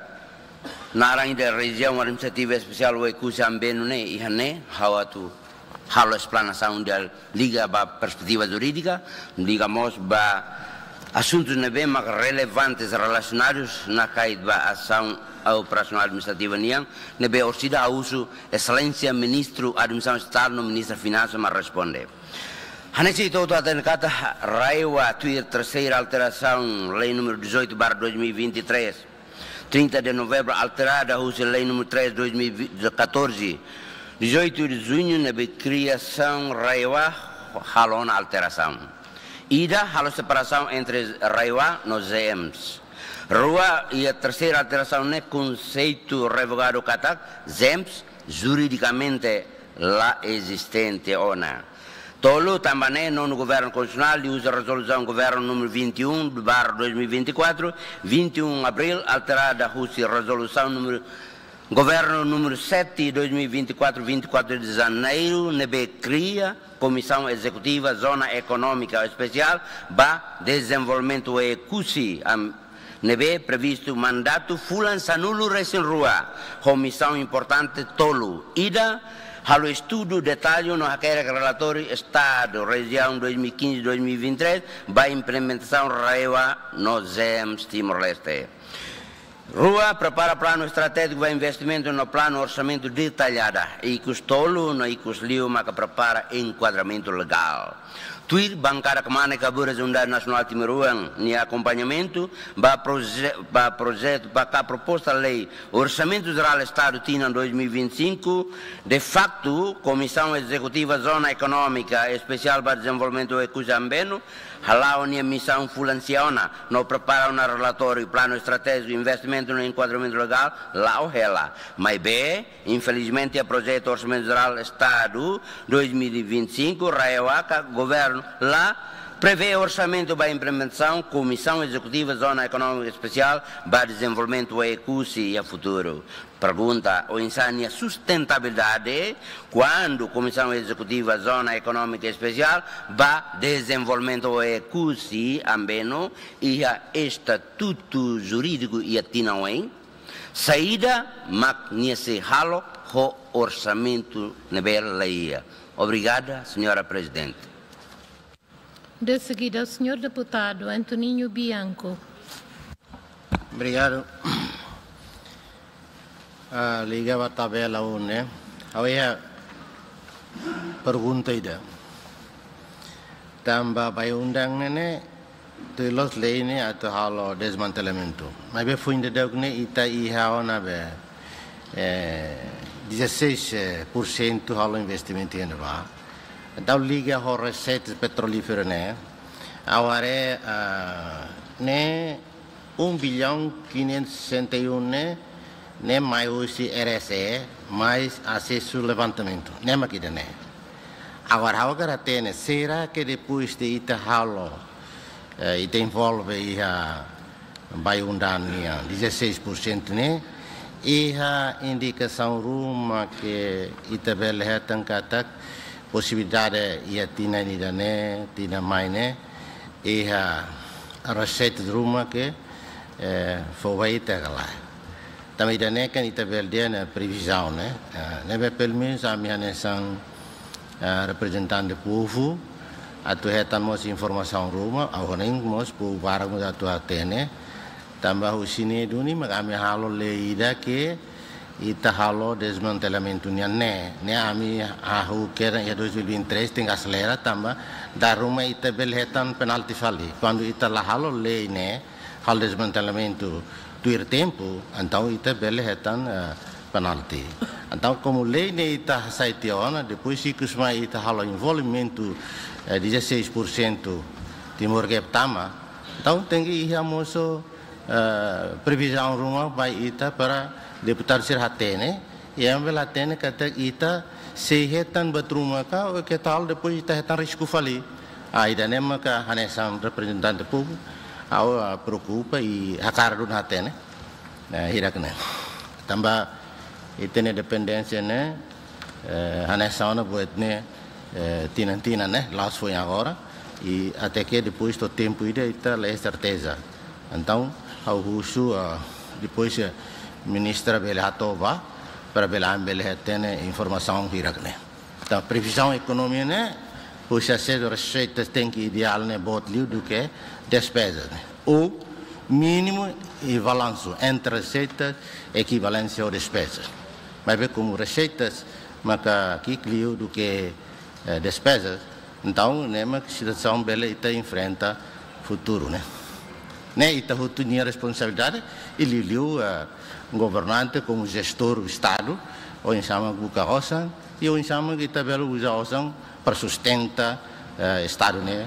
naran ida Rejiaun Administrativa Espesiál Oekusi Ambenu ne'e, iha ne'e, ha'u atu halo esplanasaun ida liga ba perspetiva jurídika, liga mós ba asuntus ne'ebé mak relevantes relasionadus nakait ba asaun Operasionál Administrativa nian, ne'ebé orsida ha'u husu Exelénsia Ministru Administrasaun Estadu no Ministra Finansas mak responde. Hanesan ita hotu hatene katak RAEOA tuir terseira alterasaun Lei número dezoito barra dois mil e vinte e três, trinta de novembro, alterada husi Lei número três dois mil e catorze, dezoito de junho, ne'ebé kriasaun RAEOA halo ona alterasaun. Ida, halo separasaun entre RAEOA no ZEESM. Rua, iha terseira alterasaun ne'e konseitu revogadu katak ZEESM juridikamente la ezistente ona. Tolu, tanba ne'e nonu governu konstitusionál liuhusi rezolusaun governu número vinte e um barra dois mil e vinte e quatro, vinte e um abril, alterada husi rezolusaun número governu número sete dois mil e vinte e quatro, vinte e quatro de janeiro, ne'ebé kria Komisaun Ezekutiva Zona Ekonómika Espesiál ba Dezenvolvimentu Oekusi, am-, ne'ebé previstu mandatu fulan sanulu-resin-rua, ho misaun importante tolu. Ida, halo estudu detallu no hakerek relatóriu estadu rejiaun dois mil e quinze, dois mil e vinte e três, ba implementasaun RAEOA no ZEESM Timor-Leste. Rua, prepara planu estratéjiku ba investimentu no planu orsamentu detallada, ikus tolu no ikus liu maka prepara enkuadramentu legál. Tuir bankada kmanek Haburas Unidade Nasionál Timoroan nia akompañamentu ba proje-, ba projetu, ba ka proposta lei Orsamentu Jerál Estadu tinan dois mil e vinte e cinco, de facto, Komisaun Ezekutiva Zona Ekonómika Espesiál ba Dezenvolvimentu Oekusi Ambeno hala'o nia misaun fulan sia ona, no prepara ona relatóriu, planu estratéjiku, investimentu no enkuadramentu legál, la'o hela. Maibé, infelizmente, iha projetu Orsamentu Jerál Estadu dois mil e vinte e cinco, RAEOA ka governu la prevee orsamentu ba implementasaun Komisaun Ezekutiva Zona Ekonómika Espesiál ba Dezenvolvimentu Oekusi iha futuru. Pergunta, oinsá nia sustentabilidade, kuandu Komisaun Ezekutiva Zona Ekonómika Espesiál ba Dezenvolvimentu Oekusi Ambeno iha estatutu jurídiku iha tinan oin? Saida mak nia sei halo ho orsamentu ne'ebé la iha? Obrigada, Señora Prezidente. De seguida, o senhor deputado Antoninho Bianco. Obrigadu. Ah, liga ba tabela um ne'e. Ha'u iha pergunta ida. Tanba Bayu-Undan ne'e ne'e, tuir loloos lei ne'e atu halo desmantelamentu. Maibé foin daudauk ne'e ita iha ona be, eh, dezasseis por cento halo investimentu iha ne'ebá. Entaun liga ho reseitas petrolíferu ne'e, ha'u haree, ah, ne'e um bilhão quinhentos e sessenta e um ne'e, ne'e mai husi R S E, mais asesu levantamentu. Ne'e mak ida-ne'e. Agora, ha'u hakarak hatene, será que depois de ita halo, eh, ita envolve iha Bayu-Undan nian dezasseis por cento ne'e, iha indikasaun ruma ke ita bele hetan katak posibilidade iha tinan ida-ne'e, tinan mai ne'e, iha reseitas ruma ke, eh, fó ba ita ka lae. Tanba ida-ne'e kan ita bele dehan ne'e previzaun, ne'e. Eh, ne'ebé pelumenus ami hanesan, eh, reprezentante povu, atu hetan mós informasaun ruma, ha'u hanoin mós povu barak mós atu hatene. Tanba husi ne'e duni mak ami halo lei ida ke ita halo desmantelamentu nian ne'e. Ne'e ami hahú kedas iha dois mil e vinte e três tenke aselera tanba dala ruma ita bele hetan penalti fali. Kuandu ita la halo lei ne'e, halo desmantelamentu tuir tempu, entaun ita bele hetan, eh, penalti. Entaun, komu lei ne'e ita hasai tiha ona, depois ikus mai ita halo envolvimentu, eh, dezasseis por cento Timor Gap tama, entaun tenke iha mós, eh, previzaun ruma ba ita para deputadu sira hatene, i ami bele hatene katak ita sei hetan buat ruma ka, ou ke tal, depois ita hetan risku fali. Ah, ida-ne'e maka hanesan reprezentante povu, ha'u, ah, preokupa i hakarak duni hatene. Ne'e, hirak ne'e. Tanba ita-nia independénsia ne'e, eh, hanesan ona buat ne'e, eh, tinan-tinan ne'e, la'ós foin agora, i até ke depois to'o tempu ida ita la iha serteza. Entaun, ha'u husu, ah, depois, eh, ministra bele hato'o ba, para bele ami bele hatene informasaun hirak ne'e. Entaun, previzaun ekonomia ne'e, husi asesu reseitas tenke ideál ne'e boot liu duké despezas ne'e. Ou, Mínimu e balansu entre reseitas ekivalente a despesas. Maibé komu reseitas maka ki'ik liu duké, eh, despesas, entaun ne'e mak situasaun bele ita enfrenta futuru, ne'e. Ne'e ita hotu nia responsabilidade, i liuliu, eh, governante komu jestór Estadu, oinsá mak buka osan, i oinsá mak ita bele uza osan para sustenta, eh, Estadu ne'e,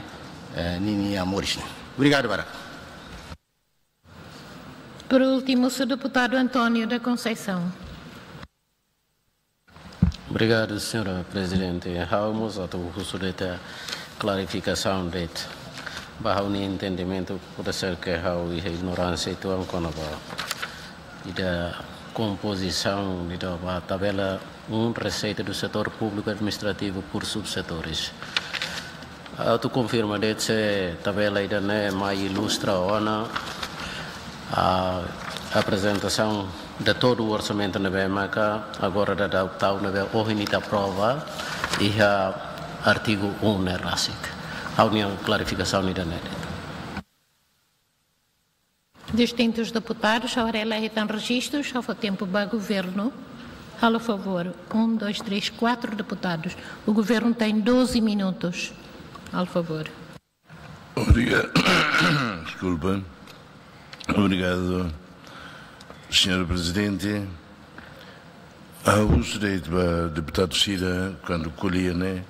eh, ninia moris ne'e. Obrigadu barak. Por último, senhor deputado António da Conceição. Obrigadu, señora Prezidente. Ha'u mós atu husu de'it klarifikasaun de'it. Ba ha'u-nia entendimentu, pode ser ke ha'u iha ignoránsia uitoan kona-ba ida kompozisaun ida ba tabela um, receita do setor público administrativo por subsetores. Atu konfirma de'it se tabela ida-ne'e mai ilustra ona aprezentasaun de todo o orsamentu ne'ebé maka agora daudaun tau ne'ebé ohin ita aprova iha artigu um ne'e rasik. Ha'u-nia klarifikasaun ida-ne'e de'it. Distintus deputadus, ha'u haree la hetan rejistus, ha'u fó tempu ba governu. Halo favór, um, dois, três, quatro deputados. O governo tem doze minutos. Halo favór. Obrigado. Desculpa. Obrigadu, señora Prezidente. Ha'u husu de'it ba deputadu sira, kuandu ko'alia ne'e,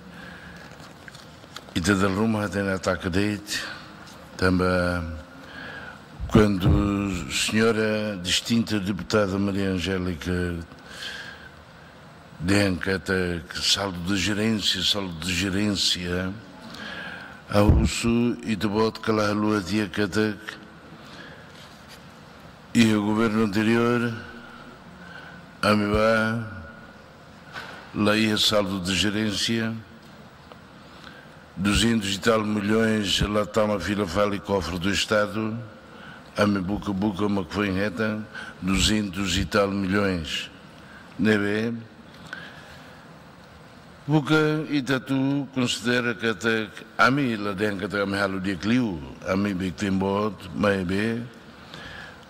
ita dala ruma hatene ataka de'it, tanba kuandu señora distinta deputada Maria Angélica dehan katak saldo de gerência, saldo de gerência, ha'u husu ita-boot kala haluha tiha katak iha governu anteriór, ami bá la iha saldo de gerência, duzentos e tal milhões la tama fila fali kofre do Estado, ami buka-buka mak foin hetan duzentos e tal milhões. Ne'ebé, buka ita atu konsidera katak ami la dehan katak ami halo di'ak liu, ami bek ten boot, maibé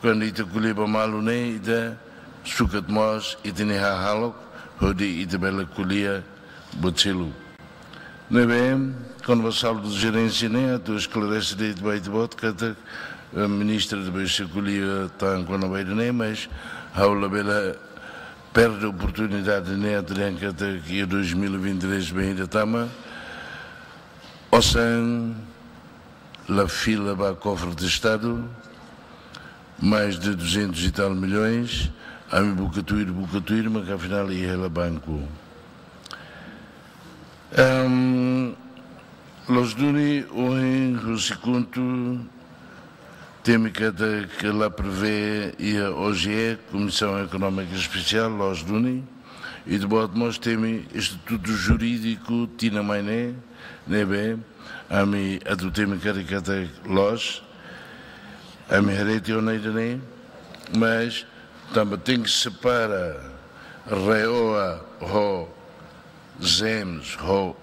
kuandu ita ko'alia ba malu ne'e, ita sukat mós ita-nia hahalok, hodi ita bele ko'alia buat seluk. Ne'ebé, kona-ba saldo de gerência ne'e, atu esklarese de'it ba ita-boot katak, eh, ministra ne'ebé sei ko'alia tan kona-ba ida-ne'e, mas ha'u labele perde oportunidade ne'e atu dehan katak iha dois mil e vinte e três bainhira tama osan la fila ba kofre do Estado, mais de duzentos e tal milhões, ami buka tuir, buka tuir, mas afinál iha hela banku. Ehm, loos duni, ohin husi KNTO temi katak la prevee iha O G E, Komisaun Ekonómika Espesiál, loos duni, ita-boot mós temi estatutu jurídiku tinan mai ne'e, ne'ebé ami atu temi karik katak loos, ami haree tiha ona ida-ne'e, mas tanba tenke separa RAEOA ho ZEESM ho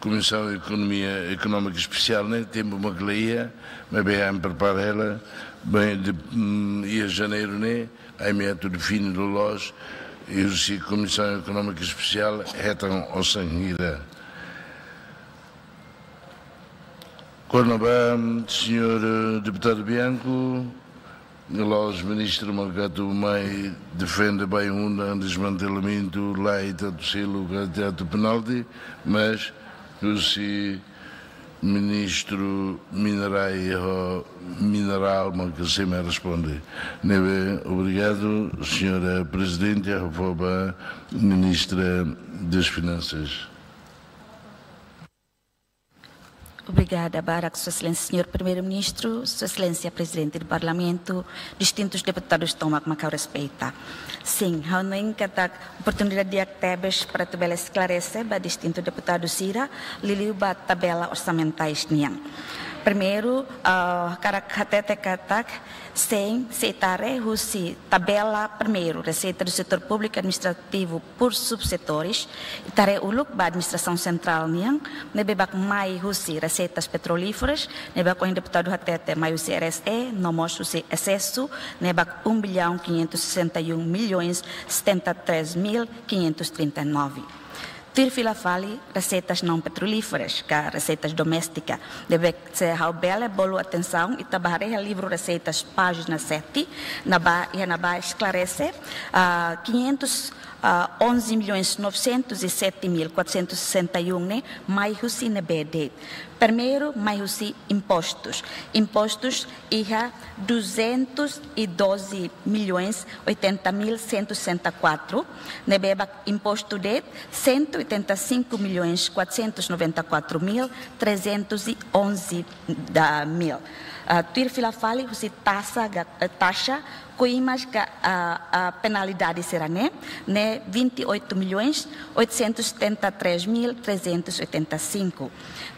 Komisaun Ekonomia, Ekonómika Espesiál ne'e, tempu mak la iha, maibé ami prepara hela, bem, de, mm, iha janeiru ne'e, ami atu define loloos, i husi Komisaun Ekonómika Espesiál hetan osan hira. Kona-ba, mm, señór, eh, deputadu Bianco, loos ministru mak atu mai defende bainhira desmantelamentu, la ita atu selu, ka ita atu penalti, mas husi ministru minerais ho minerál mak sei mai responde. Ne'ebé, obrigadu, señora Prezidente, ha'u fó ba ministra das Finansas. Obrigada barak, Sua Exelénsia, señór Primeiru-Ministru, Sua Exelénsia, Prezidente do Parlamentu, distintus deputadus tomak mak ha'u respeita. Sin, ha'u hanoin katak oportunidade di'ak tebes para atu bele esklarese ba distintu deputadu sira, liuliu ba tabela orsamentais nian. Primeiru, ah, hakarak hatete katak, se, se ita haree husi tabela primeiru, reseita do setor públiku administrativu por subsetores, ita haree uluk ba administrasaun sentrál nian, ne'ebé mak mai husi reseitas petrolíferas, ne'ebé mak ohin deputadu hatete mai husi R S E, no mós husi esesu, ne'ebé mak um bilhão quinhentos e sessenta e um milhões setenta e três mil quinhentos trinta e nove. Tuir fila fali reseitas não petrolíferas, ka reseitas doméstika. Ne'ebé se ha'u bele bolu atensaun, ita bá haree iha livru Reseitas, pájina sete, ne'ebá, iha ne'ebá esklarese, ah, quinhentos, ah, onze milhões novecentos e sete mil quatrocentos e sessenta e um ne'e mai husi ne'ebé de'it. Primeiru, mai husi impostus. Impostus iha duzentos e doze milhões oitenta mil cento e sessenta e quatro, ne'ebé mak impostu de'it cento e oitenta e cinco milhões quatrocentos e noventa e quatro mil trezentos e onze da mil. Ah, tuir fila fali husi taxa ga-, eh, taxa, koimas ka, ah, ah, penalidade sira-ne'e, ne'e vinte e oito milhões oitocentos e setenta e três mil trezentos e oitenta e cinco.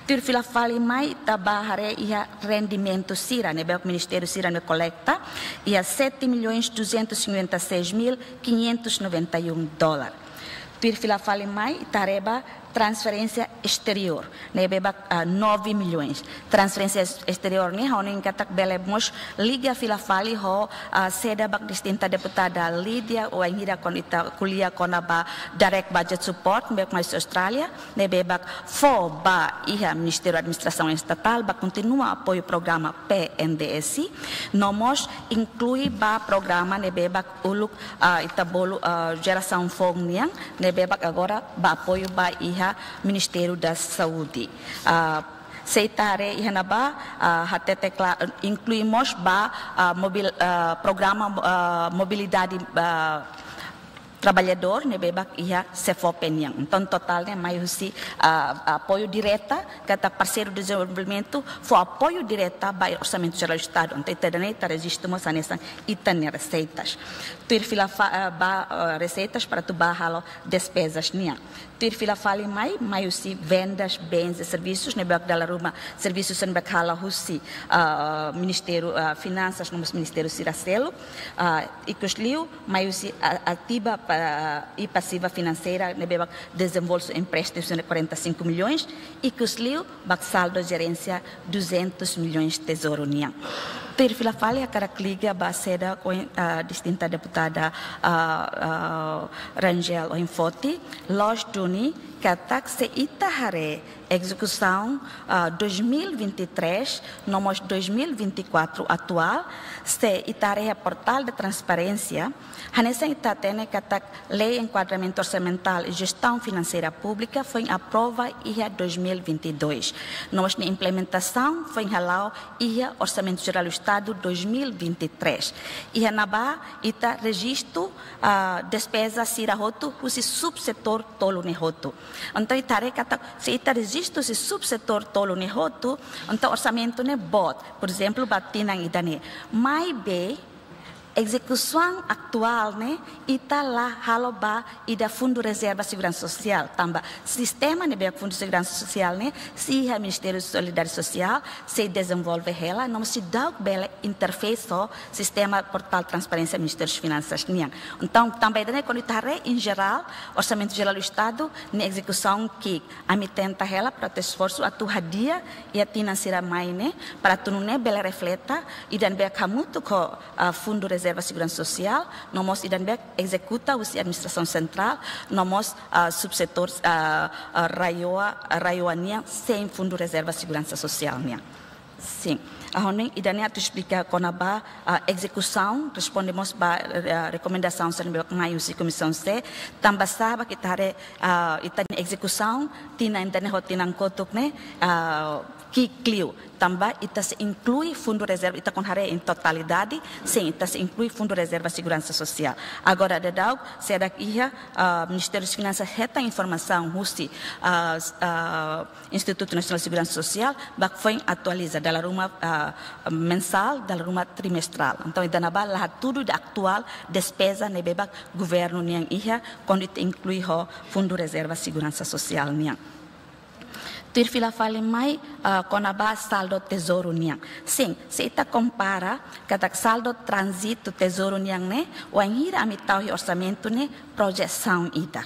Tuir fila fali mai ita bá haree iha rendimentu sira ne'ebé mak ministériu sira-ne'e kolekta, iha sete milhões duzentos e cinquenta e seis mil quinhentos e noventa e um dólar. Tuir fila fali mai ita haree ba transferénsia exteriór, ne'ebé mak, ah, nove milhões. Transferénsia es-, exteriór ne'e, ha'u hanoin katak bele mós liga fila fali ho, ah, saida mak distinta deputada Lídia, wainhira kuandu ita ko'alia kona-ba direct budget support, ne'ebé mak mai husi Austrália, ne'ebé mak fó ba iha Ministériu Administrasaun Estatál, ba kontinua apoiu programa P N D S, no mós inklui ba programa ne'ebé mak uluk, ah, ita bolu, ah, jerasaun foun nian, ne'ebé mak agora ba apoiu ba iha Ministériu da Saúde. Ah, se ita haree iha ne'ebá, ah, hatete kla-, inklui mós ba, ah, mobil-, ah, programa, ah, mobilidade, ah, trabalhadór ne'ebé mak iha SEFOPE nian. Entaun, totál ne'e mai husi, ah, apoiu direta, katak parseiru dezenvolvimentu fó apoiu direta ba Orsamentu Jerál Estadu. Entaun, ita ida-ne'e ita rejistu mós hanesan ita-nia reseitas. Tuir fila fa-, ah, ba, ah, reseitas para atu ba halo despezas nian. Tuir fila fali mai, mai husi vendas, bens e servisus, ne'ebé mak dala ruma servisu sira ne'ebé mak halo husi, ah, Ministériu, ah, Finansas, no mós ministériu sira seluk, ah, ikusliu, mai husi a-, ativa pa-, i pasiva finanseira, ne'ebé mak dezenvolve empréstimu sira quarenta e cinco milhões, ikusliu, ba saldo jerénsia duzentos milhões tezouru nian. Tuir fila fali hakarak liga ba saida ohin, ah, distinta deputada, ah, ah, Rangel ohin foti, loos duni, katak se ita haree ezekusaun, ah, dois mil e vinte e três, no mós dois mil e vinte e quatro atuál, se ita haree iha portál de transparénsia, hanesan ita hatene katak Lei Enquadramentu Orsamentál e Jestaun Finanseira Públika foin aprova iha dois mil e vinte e dois. No mós nia implementasaun foin hala'o iha Orsamentu Jerál Estadu dois mil e vinte e três. Iha ne'ebá ita rejistu, ah, despeza sira hotu husi subsetór tolu ne'e hotu. Entaun, ita haree katak, se ita rejistu husi subsetór tolu ne'e hotu, entaun orsamentu ne'e boot, por ezemplu, ba tinan ida-ne'e. Maibé, ezekusaun atuál ne'e, ita la halo ba ida Fundu Rezerva Seguransa Sosiál, tanba sistema ne'ebé Fundu Seguransa Sosiál ne'e sei iha Ministériu Solidariedade Sosiál, sei dezenvolve hela, no mós seidauk bele interfeis ho sistema portál transparénsia Ministériu Finansas nian. Entaun, tanba ida-ne'e kuandu ita haree, em geral, Orsamentu Jerál Estadu nia ezekusaun ki'ik. Ami tenta hela para atu esforsu atu hadi'a iha tinan sira mai ne'e, para atu nune'e bele refleta ida ne'ebé hamutuk ho, ah, Fundu Rezerva Seguransa Sosiál, no mós ida ne'ebé ezekuta husi administrasaun sentrál, no mós, ah, subsetór, ah, ah, RAEOA, RAEOA nian sein Fundu Rezerva Seguransa Sosiál nian. Sin. Ha'u hanoin ida-ne'e atu esplika kona-ba, ah, ezekusaun, responde mós ba, ah, rekomendasaun sira ne'ebé mai husi Komisaun C, tanba sá mak ita haree, ah, ita-nia ezekusaun tinan ida-ne'e ho tinan kotuk ne'e, ah, ki'ik liu, tanba ita sei inklui fundu rezerva, ita kuandu haree em totalidade, sin, ita sei inklui Fundu Rezerva Seguransa Sosiál. Agora daudaun, se dak iha, ah, Ministériu Finansas hetan informasaun husi, ah, s-, ah, Institutu Nasionál Seguransa Sosiál, mak foin atualiza dala ruma, ah, mensál, dala ruma trimestrál. Entaun, ida-ne'ebá la hatudu ida atuál despeza ne'ebé mak governu nian iha, kuandu ita inklui ho Fundu Rezerva Seguransa Sosiál nian. Tuir fila fali mai, ah, kona-ba saldo tezouru nian. Sin, se ita kompara katak saldo tránzitu tezouru nian ne'e, wainhira ami tau iha orsamentu ne'e projesaun ida.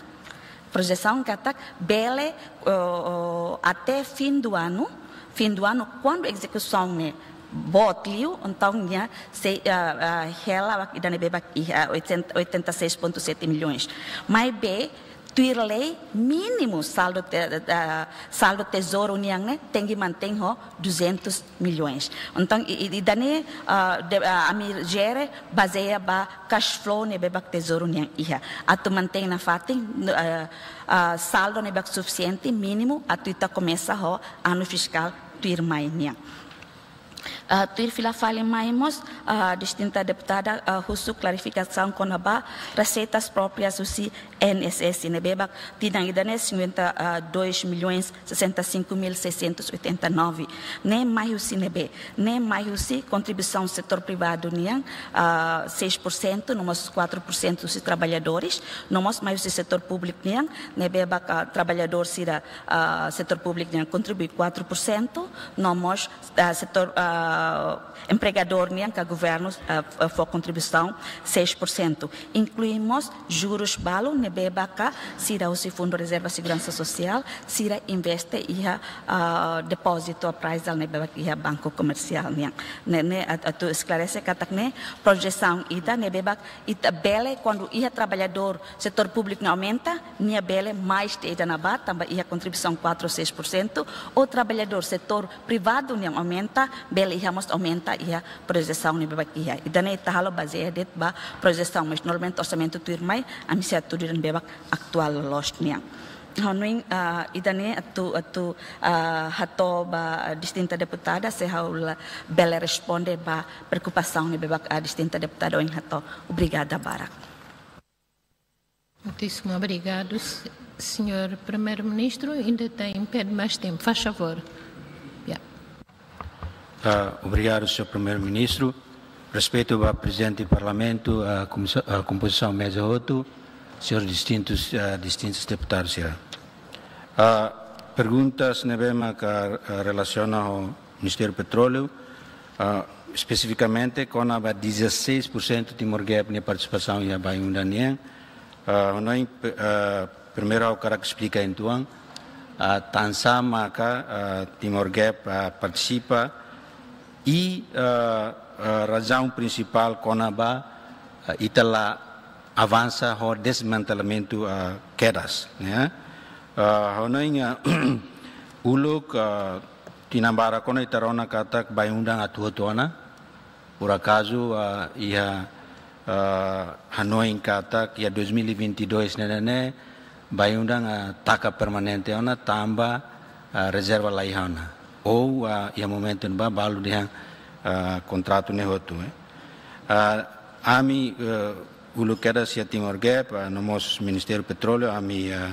Projesaun katak bele, oh, oh, até fim do ano, fim do ano, kuandu ezekusaun ne'e boot liu, entaun nia sei, ah, ah, hela ba ida ne'ebé ba iha, ah, oitenta, oitenta e seis ponto sete milhões. Maibé, tuir lei, mínimu saldo te-, ah, saldo tezouru nian ne'e tenke mantein ho duzentos milhões. Entaun, i, i, ida-ne'e, ah, de-, ah, ami jere bazeia ba cash flow ne'ebé ba tezouru nian iha. Atu mantein nafatin, ah, ah, saldo ne'ebé sufisiente, mínimu, atu ita komesa ho ano fiskál tuirmai nian. Ah, tuir fila fali mai mós, ah, distinta deputada, ah, husu klarifikasaun kona-ba reseitas próprias husi I N S S ne'ebé ba tinan ida-ne'e cinquenta e dois milhões sessenta e cinco mil seiscentos e oitenta e nove. Ne'e mai husi ne'ebé? Ne'e mai husi kontribuisaun setór privadu nian, ah, seis por cento, no mós quatro por cento husi traballadores, no mós mai husi setór públiku nian, ne'ebé ba, ah, traballadór sira, ah, setór públiku nian kontribui quatro por cento, no mós, ah, setór, ah, empregadór nian ka governu, ah, f-, fó kontribuisaun seis por cento. Inklui mós jurus balu ne'ebé ba ka sira husi Fundu Rezerva Seguransa Sosiál, sira investe iha, ah, depózitu appraisal ne'ebé ba iha Banku Komersiál nian. Ne'e, ne'e at-, atu esklarese katak ne'e projesaun ida ne'ebé ba ita bele kuandu iha traballadór setór públiku ne'e aumenta, nia bele mais de ida ne'ebá, tanba iha kontribuisaun quatro, seis por cento, ou traballadór setór privadu nian aumenta, bele iha mós aumenta iha projesaun ne'ebé ba iha. Ida-ne'e ita halo bazeia de'it ba projesaun, mas normalmente orsamentu tuirmai, ami sei hatudu ida ne'ebé ba atuál loos nian. Ha'u hanoin, ah, ida-ne'e atu, atu, ah, hato'o ba, ah, distinta deputada, se ha'u la bele responde ba preokupasaun ne'ebé ba, ah, distinta deputada ohin hato'o. Obrigada barak. Muitíssimo obrigado, se-, senhor Primeiro-Ministro. Ainda tem um pé de mais tempo, faz favor. Yeah. Ah, obrigadu, señór Primeiru-Ministru. Respeitu ba Prezidente Parlamentu, ah, komisa-, ah, kompozisaun meza hotu, señór distintus, ah, distintus deputadus sira. Ah, perguntas ne'ebé maka, ah, relasiona ho Ministériu Petróleu, ah, espesifikamente kona-ba dezasseis por cento Timor Gap nia partisipasaun iha Bayu-Undan nian. Ah, ha'u hanoin pe-, ah, primeiru ha'u hakarak esplika uitoan, ah, tansá maka, ah, Timor Gap, ah, partisipa i, ah, ah, razaun prinsipál kona-ba, ah, ita la avansa ho desmantelamentu, ah, kedas, ya. Ah, ha'u hanoin, ah, uluk, ah, tinan barak ona ita rona katak Bayu-Undan atu hotu ona, por akazu, ah, iha, ah, hanoin katak iha dois mil e vinte e dois ne'e, ne'e, Bayu-Undan, ah, taka permanente ona tanba, ah, rezerva la iha ona. Ou, ah, iha momentu ne'ebá balu dehan, ah, kontratu ne'e hotu, eh. Ah, ami, eh, uluk kedas iha Timor Gap, ah, no mós Ministériu Petróleu, ami, ah,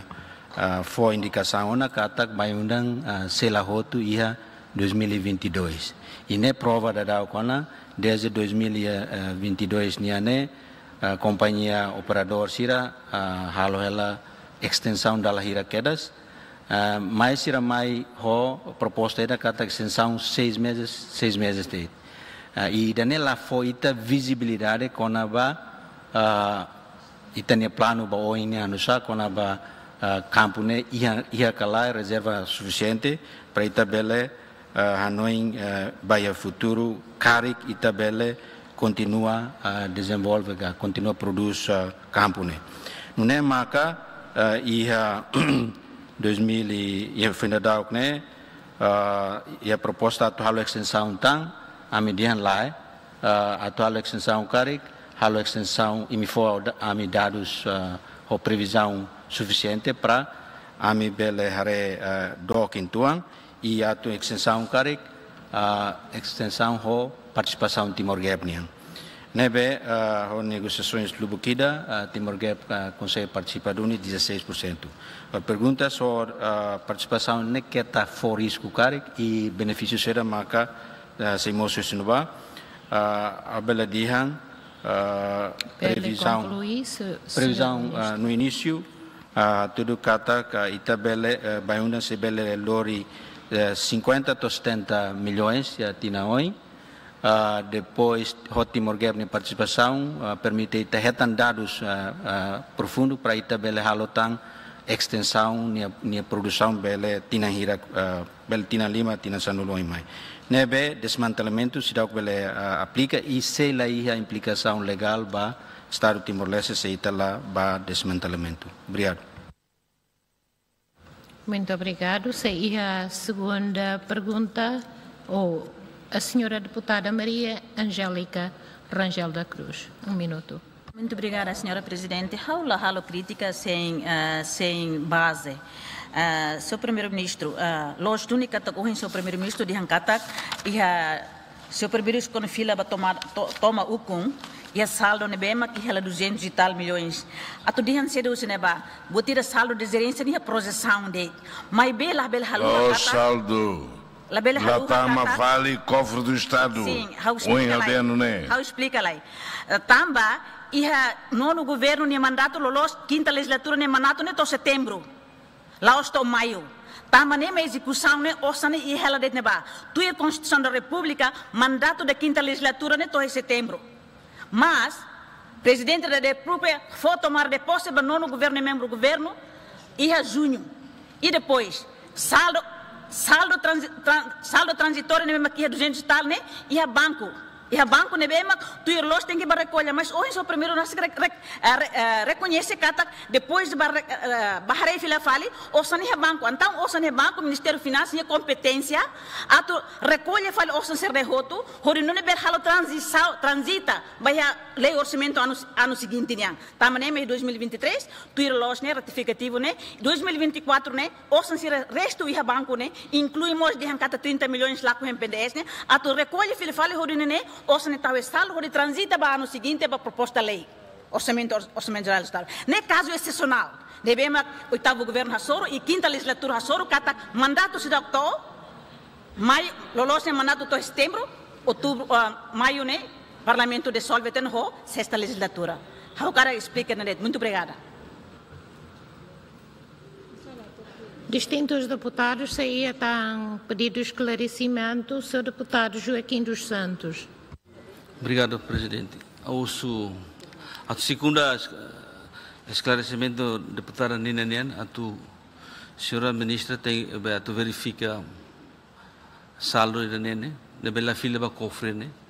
ah, fó indikasaun ona katak Bayu-Undan, ah, sei la hotu iha dois mil e vinte e dois. I ne'e prova daudauk ona, dezde dois mil e vinte e dois nian ne'e, ah, kompañia operadór sira, ah, halo hela estensaun dala hira kedas, ah, mai sira mai ho proposta ida katak estensaun seis meses, seis meses de'it. Ah, i ida-ne'e la fó ita vizibilidade kona-ba, ah, ita-nia planu ba oin ne'e hanusá kona-ba, ah, kampu ne'e iha, iha ka lae rezerva sufisiente para ita bele, ah, hanoin, ah, ba iha futuru karik ita bele kontinua, ah, dezenvolve ka, kontinua prodús, ah, kampu ne'e. Nune'e maka, ah, iha dois mil e, iha foin daudauk ne'e, ah, iha proposta atu halo estensaun tan, ami dehan lae, ah, atu halo estensaun karik, halo estensaun imi fó da-, ami dadus, ah, ho previzaun sufisiente para ami bele haree, ah, dook uitoan, i atu estensaun karik, ah, estensaun ho partisipasaun Timor Gap nian. Ne'ebé, ah, ho negosiasoens lubuk ida, ah, Timor Gap, ah, konsege partisipa duni dezasseis por cento. Ah, pergunta sobre, ah, partisipasaun ne'e keta fó risku karik i benefísiu saida maka, ah, sei mosu husi ne'ebá, ah, ha'u bele dehan, ah, Bele previzaun, konklui, se-, previzaun, señór ah, Ministru. No inísiu, Ah, tuir katak ita bele, eh, Bayu-Undan sei bele lori, eh, cinquenta to'o setenta milhões iha tinan oin. Ah, depois, ho Timor Gap nia partisipasaun, ah, permite ita hetan dadus, ah, ah, profundu para ita bele halo tan estensaun nia, nia produsaun bele tinan hirak, ah, bele tinan lima, tinan sanulu oin mai. Ne'ebé desmantelamentu seidauk bele, ah, aplika i sei la iha implikasaun legál ba Estadu Timor-Leste se ita la bá desmantelamentu. Obrigadu. Muito obrigado. Sei iha segunda pergunta, ou a senhora deputada Maria Angélica Rangel da Cruz. Um minuto. Muito obrigada, senhora Presidente. Ha'u la halo krítika sein, ah, sein baze. Ah, señór Primeiru-Ministru, ah, loos duni katak ohin señór Primeiru-Ministru dehan katak iha señór Primeiru-Ministru kuandu fila ba toma, to-, toma ukun, iha saldu ne'ebé mak iha la duzentos e tal milhões. Atu dehan saida husi ne'ebá, buat ida saldu de jerência nia projesaun de'it. Maibé labele haluha, oh, katak saldu. Labele, la haluha tama katak fali kofre do Estadu. Sin, ha'u esplika lai. Ohin ha'u dehan ne'e. Ha'u esplika lai. Eh, tanba iha nonu governu nia mandatu loloos, kinta lejizlatura nia mandatu ne'e to'o setembru. La'ós to'o maiu. Tanba ne'e mak ezekusaun ne'e osan ne'e iha hela de'it ne'ebá. Tuir Konstituisaun da Repúblika, mandatu da kinta lejizlatura ne'e to'o iha setembru. Mas Prezidente da Repúblika fó tomada de pose ba nonu governu, membru governu, iha juñu. I depois, saldu, saldu tranzi-, tran-, saldu tranzitóriu ne'ebé mak iha duzentos e tal ne'e, iha banku. Iha banku ne'ebé mak tuir loos tenke bá rekolla, mas ohin señór Primeiru-Ministru re-, re-, eh, re-, eh, rekoñese katak depois de bá re-, eh, bá haree fila fali, osan iha banku. Entaun osan iha banku, Ministériu Finansas iha kompeténsia atu rekolla fali osan sira-ne'e hotu, hodi nune'e bele halo tranzisaun, tranzita ba iha lei orsamentu anu, anu seguinte nian. Tanba ne'e mai dois mil e vinte e três, tuir loos ne'e, ratifikativu ne'e, dois mil e vinte e quatro ne'e, osan sira restu iha banku ne'e, inklui mós dehan katak trinta milhões lakon iha BNDES ne'e, atu rekolla fila fali hodi nune'e, osan ne'e tau iha saldu hodi tranzita ba anu seguinte ba proposta lei. Orsamentu, ors-, Orsamentu Jerál Estadu. Ne'e kazu esesionál. Ne'ebé mak oitavu governu hasoru i kinta lejizlatura hasoru katak mandatu seidauk to'o maiu, loloos ne'e mandatu to'o setembru, outubru, ah, maiu ne'e, Parlamentu dizolve tan ho sesta lejizlatura. Ha'u hakarak esplika ne'e de'it. Muito obrigada. Distintus deputadus, sei iha tan pedidu esklaresimentu, señór deputadu Joaquim dos Santos. Obrigadu, Prezidente. Ha'u husu atu sekunda es-, esklaresimentu deputada Nina nian, atu señora ministra tenke, be, atu verifika saldu ida-ne'e, ne'ebé la fila ba kofre ne'e.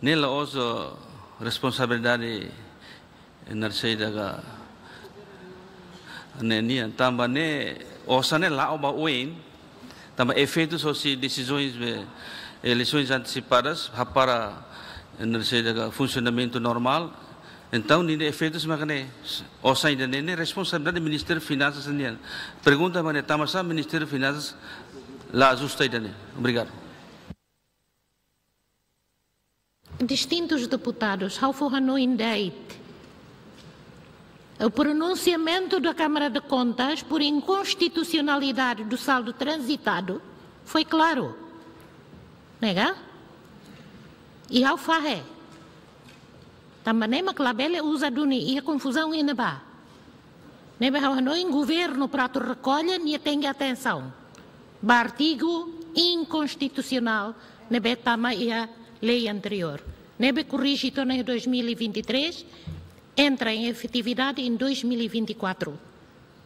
Ne'e la'ós, eh, responsabilidade, eh, naran saida ka ne'e nian, tanba ne'e osan ne'e la'o ba oin, tanba efeitus hosi desizaun be eleisoens antesipadas, hapara, eh, naran saida ka funsionamentu normál. Entaun, ne'e efeitus mak ne'e, osan ida-ne'e, ne'e responsabilidade Ministériu Finansas nian. Pergunta mak ne'e, tanbasá Ministériu Finansas la ajusta ida-ne'e? Obrigadu. Distintus deputadus, ha'u fó hanoin de'it. O pronunciamento da Câmara de Contas por inconstitucionalidade do saldo transitado foi claro. Ne'e ka? I ha'u fahe. Tanba ne'e mak labele uza duni, iha konfuzaun iha ne'ebá. Ne'ebé ha'u hanoin governu para atu rekolla nia tenke atensaun ba artigu inkonstitusionál ne'ebé tama iha lei anteriór. Ne'ebé korrije to'o iha dois mil e vinte e três, entra em efetividade em dois mil e vinte e quatro.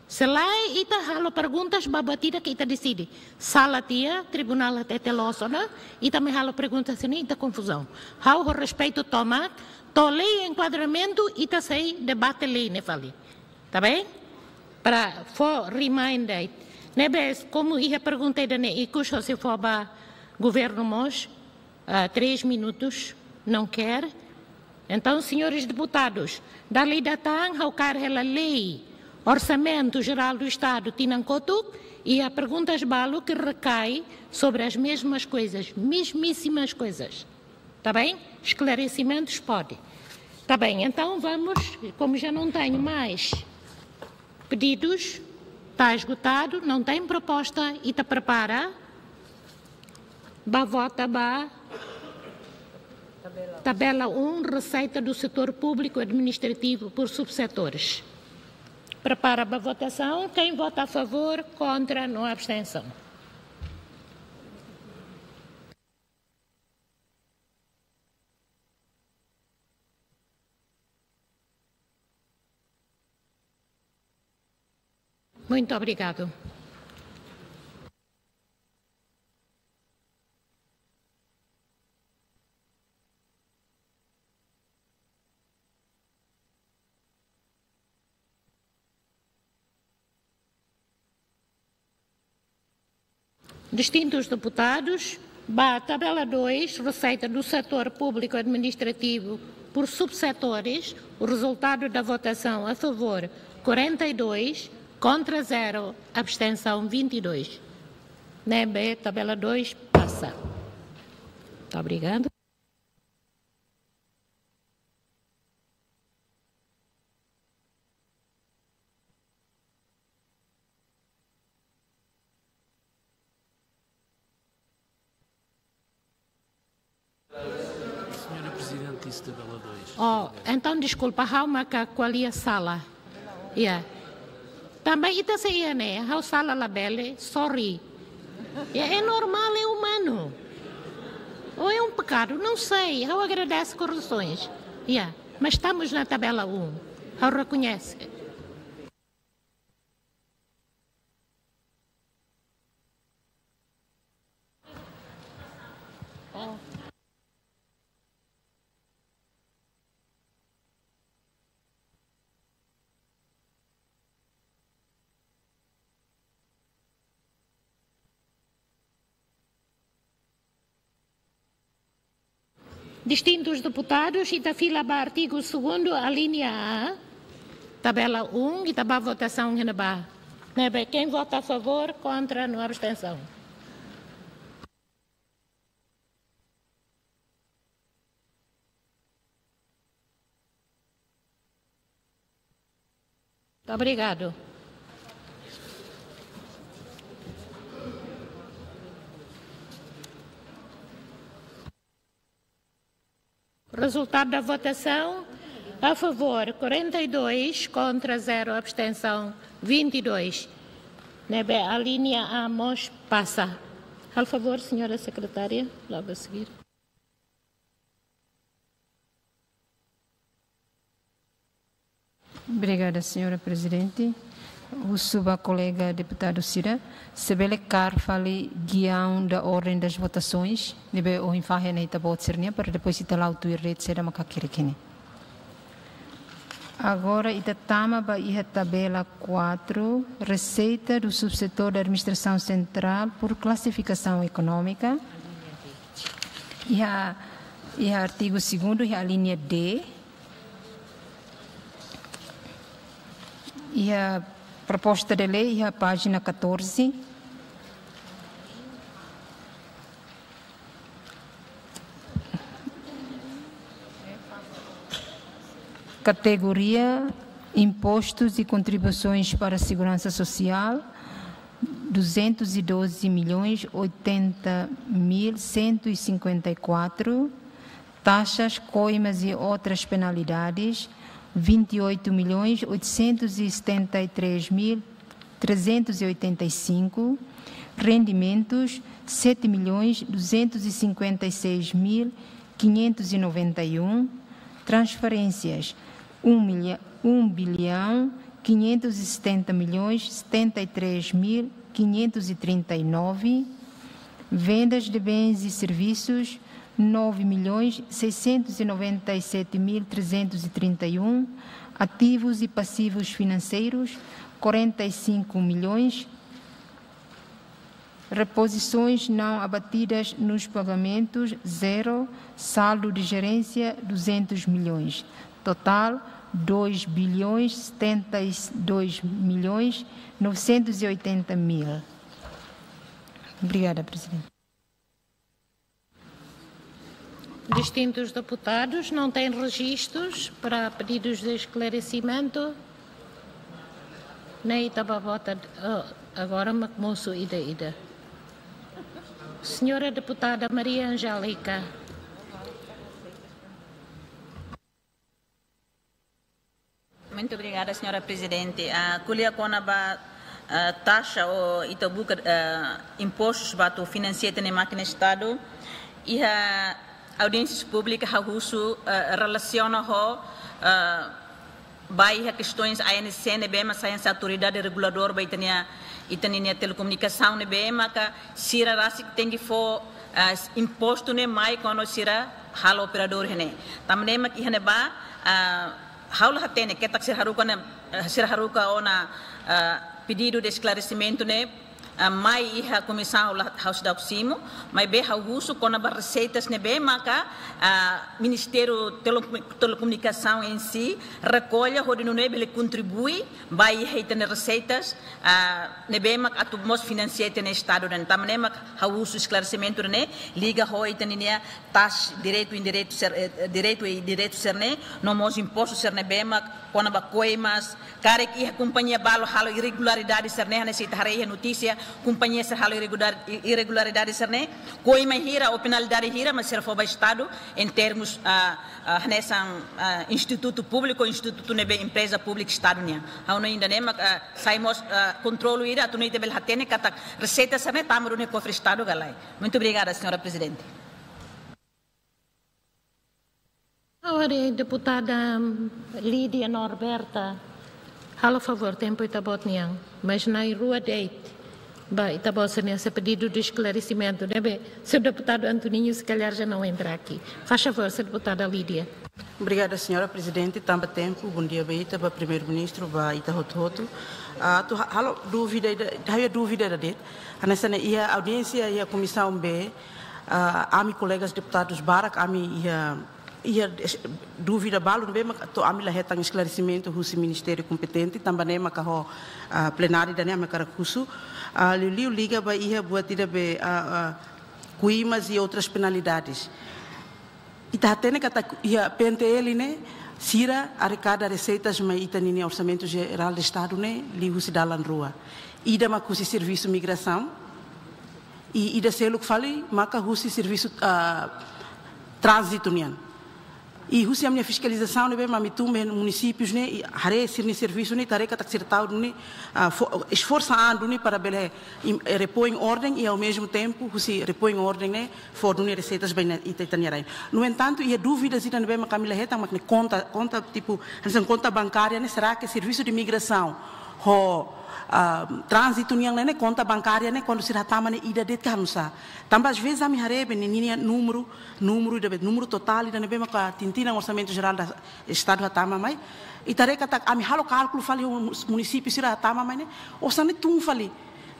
Se lae, ita halo perguntas ba buat ida ke ita deside. Sala tiha, tribunál hatete loos ona, ita mai halo perguntas sira-ne'e, ita konfuzaun. Ha'u ho respeitu tomak, to'o lei enkuadramentu, ita sei debate lei ne'e fali. Tá bem? Para fó reminder. Ne'ebé, komu iha pergunta ida-ne'e ikus, se fó ba governu mós, ah, três minutos, não quer. Entaun, señores deputadus, dala ida tan ha'u kaer hela lei, Orsamentu Jerál do Estadu tinan kotuk, iha perguntas balu ke recai sobre as mesmas coisas, mesmíssimas coisas. Tá bem? Esclarecimentos pode. Tá bem, então vamos, como já não tenho mais pedidos, está esgotado, não tem proposta, ita prepara ba vota ba tabela um, receita do setor público administrativo por subsetores. Prepara ba votasaun. Quem vota a favor, contra, no abstensaun. Muito obrigado. Distintus deputados, ba tabela dois, receita do setor público administrativo por subsetores, o resultado da votação: a favor, quarenta e dois, contra, zero, abstensaun, vinte e dois. Ne'ebé tabela dois pasa. Muito obrigado. Senhora Presidente, isto tabela dois. Oh, entaun deskulpa, ha'u maka ko'alia sala. Ya. Tanba ita sei iha ne'e, ha'u sala labele, sorry. Ya, é normal, é humano. Ou é um pecado, não sei. Ha'u agradese korresaun. Ya, mas estamos na tabela um. Ha'u rekoñese. Distintus deputados, ita fila ba artigu segundu, alínea A, tabela um, ita ba votasaun iha ne'ebá. Ne'ebé, quem vota a favor, contra, no abstensaun. Obrigado. Resultado da votação: a favor, quarenta e dois, contra, zero, abstenção, vinte e dois. Ne'ebé alínea A mós pasa. Por favor, senhora secretária, logo a seguir. Obrigada, senhora Presidente. Husu ba kolega deputadu sira, se bele kaer fali guião da ordem das votações, ne'ebé ohin fahe ne'e ita-boot sira-nian, para depois ita la'o tuir de'it saida mak hakerek iha ne'e. Agora ita tama ba iha tabela quatro, receita do subsetor da administração central por classificação económica. Iha, iha artigu segundu, iha alínea D. Iha proposta de lei, iha pájina catorze. Categoria: Impostos e contribuições para a segurança social, duzentos e doze milhões oitenta mil cento e cinquenta e quatro. Taxas, coimas e outras penalidades, vinte e oito milhões oitocentos e setenta e três mil trezentos e oitenta e cinco. Rendimentos, sete milhões duzentos e cinquenta e seis mil quinhentos e noventa e um. Transferências, um milha-, um bilhão quinhentos e setenta milhões setenta e três mil quinhentos e trinta e nove. Vendas de bens e serviços, nove milhões seiscentos e noventa e sete mil trezentos e trinta e um. Ativos e passivos financeiros, quarenta e cinco milhões. Reposições não abatidas nos pagamentos, zero. Saldo de gerência, duzentos milhões. Total, dois bilhões setenta e dois milhões novecentos e oitenta mil. Obrigada, Presidente. Distintus deputados, não têm registos para pedidos de esclarecimento. Ne'e ita ba vota, oh, agora mak mosu ida-ida. Senhora Deputada Maria Angélica. Muito Obrigada, Señora Prezidente. Ah, ko'alia kona-ba, ah, taxa ou ita buka, ah, impostus ba atu finansia ita-nia mákina Estadu. Iha audiénsia públika ha'u husu, ah, relasiona ho, ah, ba iha kestaun A N C ne'ebé mak sai hanesan autoridade reguladór ba ita-nia, ita-nia telekomunikasaun ne'ebé maka sira rasik tenke fó, ah, impostu ne'e mai kuandu sira halo operadór iha ne'e. Tanba ne'e mak iha ne'ebá, ah, ha'u la hatene katak sira haruka ne'e, eh, sira haruka ona, ah, pedidu de esklaresimentu ne'e, ah, mai iha komisaun la, ha'u seidauk simu, maibé ha'u husu kona-ba reseitas ne'ebé maka, ah, Ministériu Tele-, Telekomunikasaun em si rekolla hodi nune'e bele kontribui ba iha ita-nia reseitas, ah, ne'ebé mak atu mós finansia ita-nia Estadu nian. Tanba ne'e mak ha'u husu esklaresimentu ne'e liga ho ita-nia taxa, direitu indiretu sira, eh, direitu i indiretu sira-ne'e, no mós impostu sira ne'ebé mak kona-ba koimas, karik iha kompañia balu halo irregularidade sira-ne'e, hanesan ita haree iha notísia, kompañia sira halo irregular-, i-, irregularidade sira-ne'e, koima hira ou penalidade hira mak sira fó ba Estadu, em termos, ah, ah, hanesan, ah, institutu públiku, institutu ne'ebé empreza públika Estadu nian. Ha'u hanoin ida-ne'e mak, ah, sai mós, ah, kontrolu ida, atu nune'e ita bele hatene katak reseita sira-ne'e tama duni kofre Estadu ka lae. Muito obrigada, Señora Prezidente. Agora, deputada Lídia Norberta, halo favór, tempu Ita-Boot nian, mas na'in rua de'it ba Ita-Boot sira-nia pedidu de esklaresimentu, ne'ebé, señór deputadu Antoninho, se calhar, já não entra aqui. Faz favor, señora deputada Lídia. Obrigada, Señora Prezidente. Tanba tempu, bondia ba ita, ba Primeiru-Ministru, ba ita hotu-hotu. Ah, atu ha-, halo dúvida ida, ha'u-nia dúvida ida de'it. Hanesan ne'e iha audiénsia iha Komisaun B, ah, ami kolegas deputadus barak, ami iha, iha es-, dúvida balu ne'ebé mak to'o ami la hetan esklaresimentu husi ministériu kompetente, tanba ne'e maka ho, ah, plenária ida-ne'e ami hakarak husu, ah, liuliu liga ba iha buat ida be, ah, ah, koimas e outras penalidades. Ita hatene katak iha P N T L ne'e, sira arrekada reseitas mai ita-nia Orsamentu Jerál do Estadu ne'e liuhusi dalan rua. Ida mak husi servisu migrasaun, i ida seluk fali maka husi servisu, ah, tránzitu nian. I husi ami-nia fiskalizasaun ne'ebé mak ami tun ba iha munisípius ne'e, i haree sira-nia servisu ne'e, ita haree katak sira tau duni, ah, fo-, esforsa an duni para bele im-, eh, repoin orden, i ao mesmo tempo, husi repoin orden ne'e, fó duni reseitas ba ita, ita-nia rain. No entanto, iha dúvidas ida ne'ebé mak ami la hetan, mak ne'e konta, konta, tipu, hanesan konta bankária ne'e, será que servisu de migrasaun ho, ah, tránzitu nian ne'e, konta bankária ne'e, kuandu sira hatama ne'e ida de'it ka oinsá? Tanba às vezes ami haree be ninia númeru, númeru ida be, númeru totál ida ne'ebé maka tintinan Orsamentu Jerál do Estadu hatama mai. Ita haree katak ami halo kálkulu fali ho mus-, munisípiu sira hatama mai ne'e, osan ne'e tun fali.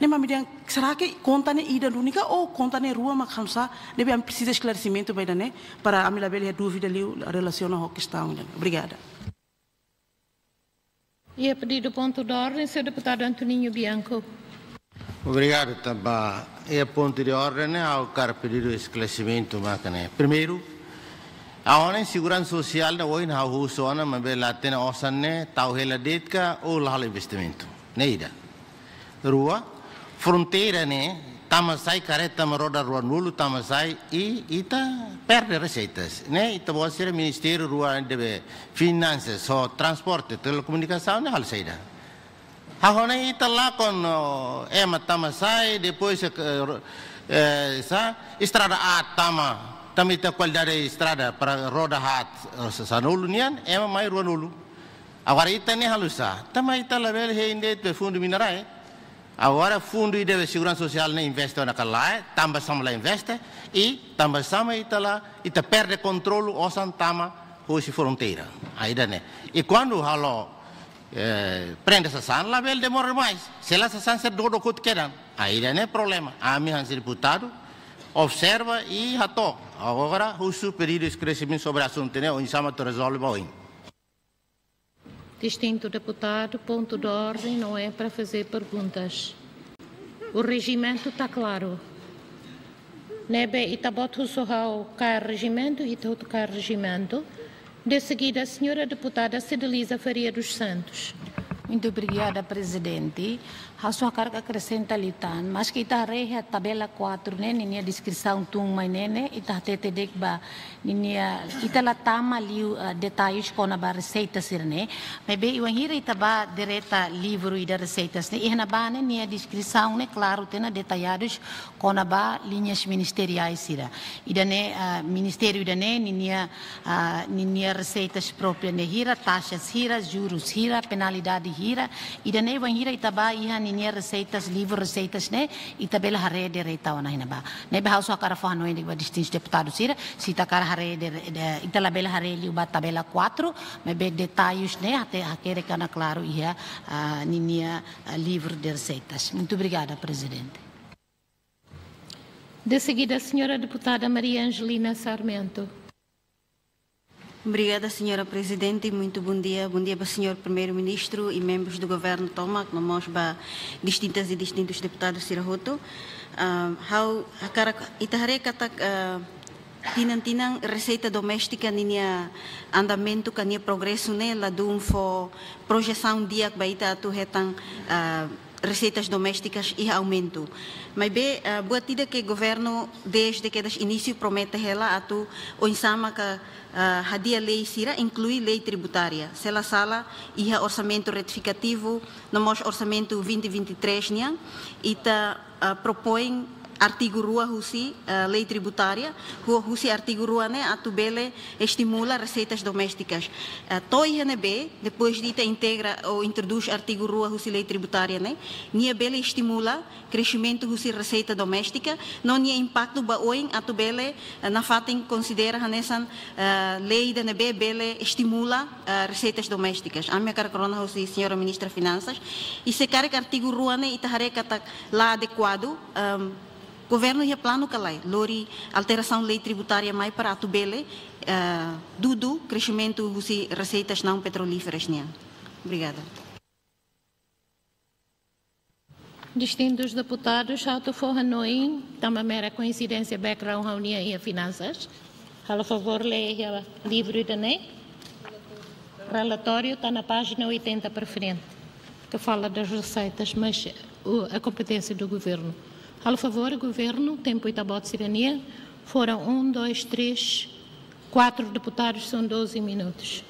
Ne'e mak ami dehan, será que konta ne'e ida duni ka, ou konta ne'e rua mak oinsá? Ne'ebé ami presiza esklaresimentu ba ida-ne'e, para ami labele iha dúvida liu relasiona ho kestaun ida-ne'e. Obrigada. Iha pedidu pontu de orden, señór deputadu Antoninho Bianco. Obrigadu, tanba iha pontu de orden ne'e, ha'u hakarak pedidu esklaresimentu maka ne'e. Primeiru, ha'u hanoin seguransa sosiál ne'e ohin ha'u husu ona, maibé la hatene osan ne'e tau hela de'it ka ou la halo investimentu. Ne'e ida. Rua, fronteira ne'e, tama sai kareta mak roda ruanulu, tama sai i ita perde reseitas. Ne'e, Ita-Boot sira ministériu rua ne'ebé finansas, ho transporte, telekomunikasaun ne'e halo saida? Ha'u hanoin ita lakon, oh, ema tama sai, depois, eh, ro-, eh, sá, estrada aat tama, tanba ita kualidade estrada para roda aat, eh, sa-, sanulu nian, ema mai ruanulu. Agora ita ne'e halo sá, tanba ita labele hein de'it be fundu mina-rai. Agora fundu ida be seguransa sosiál ne'e investe ona ka lae, tanba sá mak la investe, i tanba sá mak ita la, ita perde kontrolu osan tama husi fronteira. Ah, ida-ne'e. I kuandu halo, eh, prende sasán, labele demora demais. Se la sasán sei dodok hotu kedan. Ah, ida-ne'e problema. Ami hanesan deputadu observa i hato'o. Agora husu pedidu esklaresimentu sobre asuntu ne'e, oinsá mak atu rezolve ba oin. Distinto deputado, ponto de ordem não é para fazer perguntas. O regimento está claro. Ne'ebé Ita-Boot husu ha'u kaer rejimentu, ita hotu kaer rejimentu. De seguida, a senhora deputada Cedeliza Faria dos Santos. Muito obrigada, Prezidente. Ha'u só hakarak akresenta liután, maske ita haree iha tabela quatro ne'e, ninia deskrisaun tun mai ne'e, ita hatete de'it ba ninia, ita la tama liu, ah, detalles kona-ba reseitas sira-ne'e. Maibé wainhira ita bá direta livru ida reseitas ne'e, iha ne'ebá ne'e nia deskrisaun ne'e klaru tiha ona, detalladus kona-ba liñas ministeriais sira. Ida-ne'e, ah, ministériu ida-ne'e, ninia, ah, ninia reseitas próprias ne'e hira, taxas hira, juros hira, penalidade hira. Ida-ne'e wainhira ita bá iha ninia reseitas, livru reseitas ne'e, ita bele haree direta ona iha ne'ebá. Ne'ebé ha'u só hakarak fó hanoin de'it ba distintus deputadus sira, se ita hakarak haree dire-, de-, ita labele haree liu ba tabela quatro, maibé detalles ne'e, até hakerek ona klaru iha, ah, ninia, ah, livru de reseitas. Muito obrigada, Prezidente. De seguida, señora deputada Maria Angelina Sarmento. Obrigada, señora Prezidente. Muito bom dia. Bom dia ba señór Primeiru-Ministru i membrus do governu tomak, no mós ba distintas i distintus deputadus sira hotu. Ah, ha'u hakarak, ita haree katak, ah, tinan-tinan reseita doméstika ninia andamentu ka nia progresu ne'e ladún fó projesaun di'ak ba ita atu hetan, ah, reseitas domésticas iha aumentu. Maibé, ah, buat ida ke governu desde kedas inísiu promete hela atu oinsá maka, ah, hadi'a lei sira, inklui lei tributária. Se la sala, iha orsamentu retifikativu, no mós orsamentu vinte vinte e três nian, ita, ah, propoin artigu rua husi, ah, lei tributária, hu-, husi artigu rua ne'e atu bele estimula reseitas domésticas. Ah, to'o iha ne'ebé, depois de ita integra ou introdús artigu rua husi lei tributária ne'e, nia bele estimula kresimentu husi reseita doméstika, no nia impaktu ba oin atu bele, eh, nafatin konsidera hanesan, eh, lei ida ne'ebé bele estimula, eh, reseitas domésticas. Ami hakarak rona husi señora Ministra Finansas, i se karik artigu rua ne'e ita haree katak la adekuadu, ehm, governu iha planu ka lae lori alterasaun lei tributária mai para atu bele, eh, dudu kresimentu husi reseitas naun petrolíferas nian. Obrigada. Distintus deputadus, ha'u atu fó hanoin, tanba mera koinsidénsia background ha'u-nian iha finansas. Halo favór lee iha livru ida-ne'e. Relatóriu está na página oitenta para frente, que fala das receitas, mas, o, a competência do governo. Halo favór, governu, tempu ita-boot sira-nian, foram um, dois, três, quatro deputados, são doze minutos.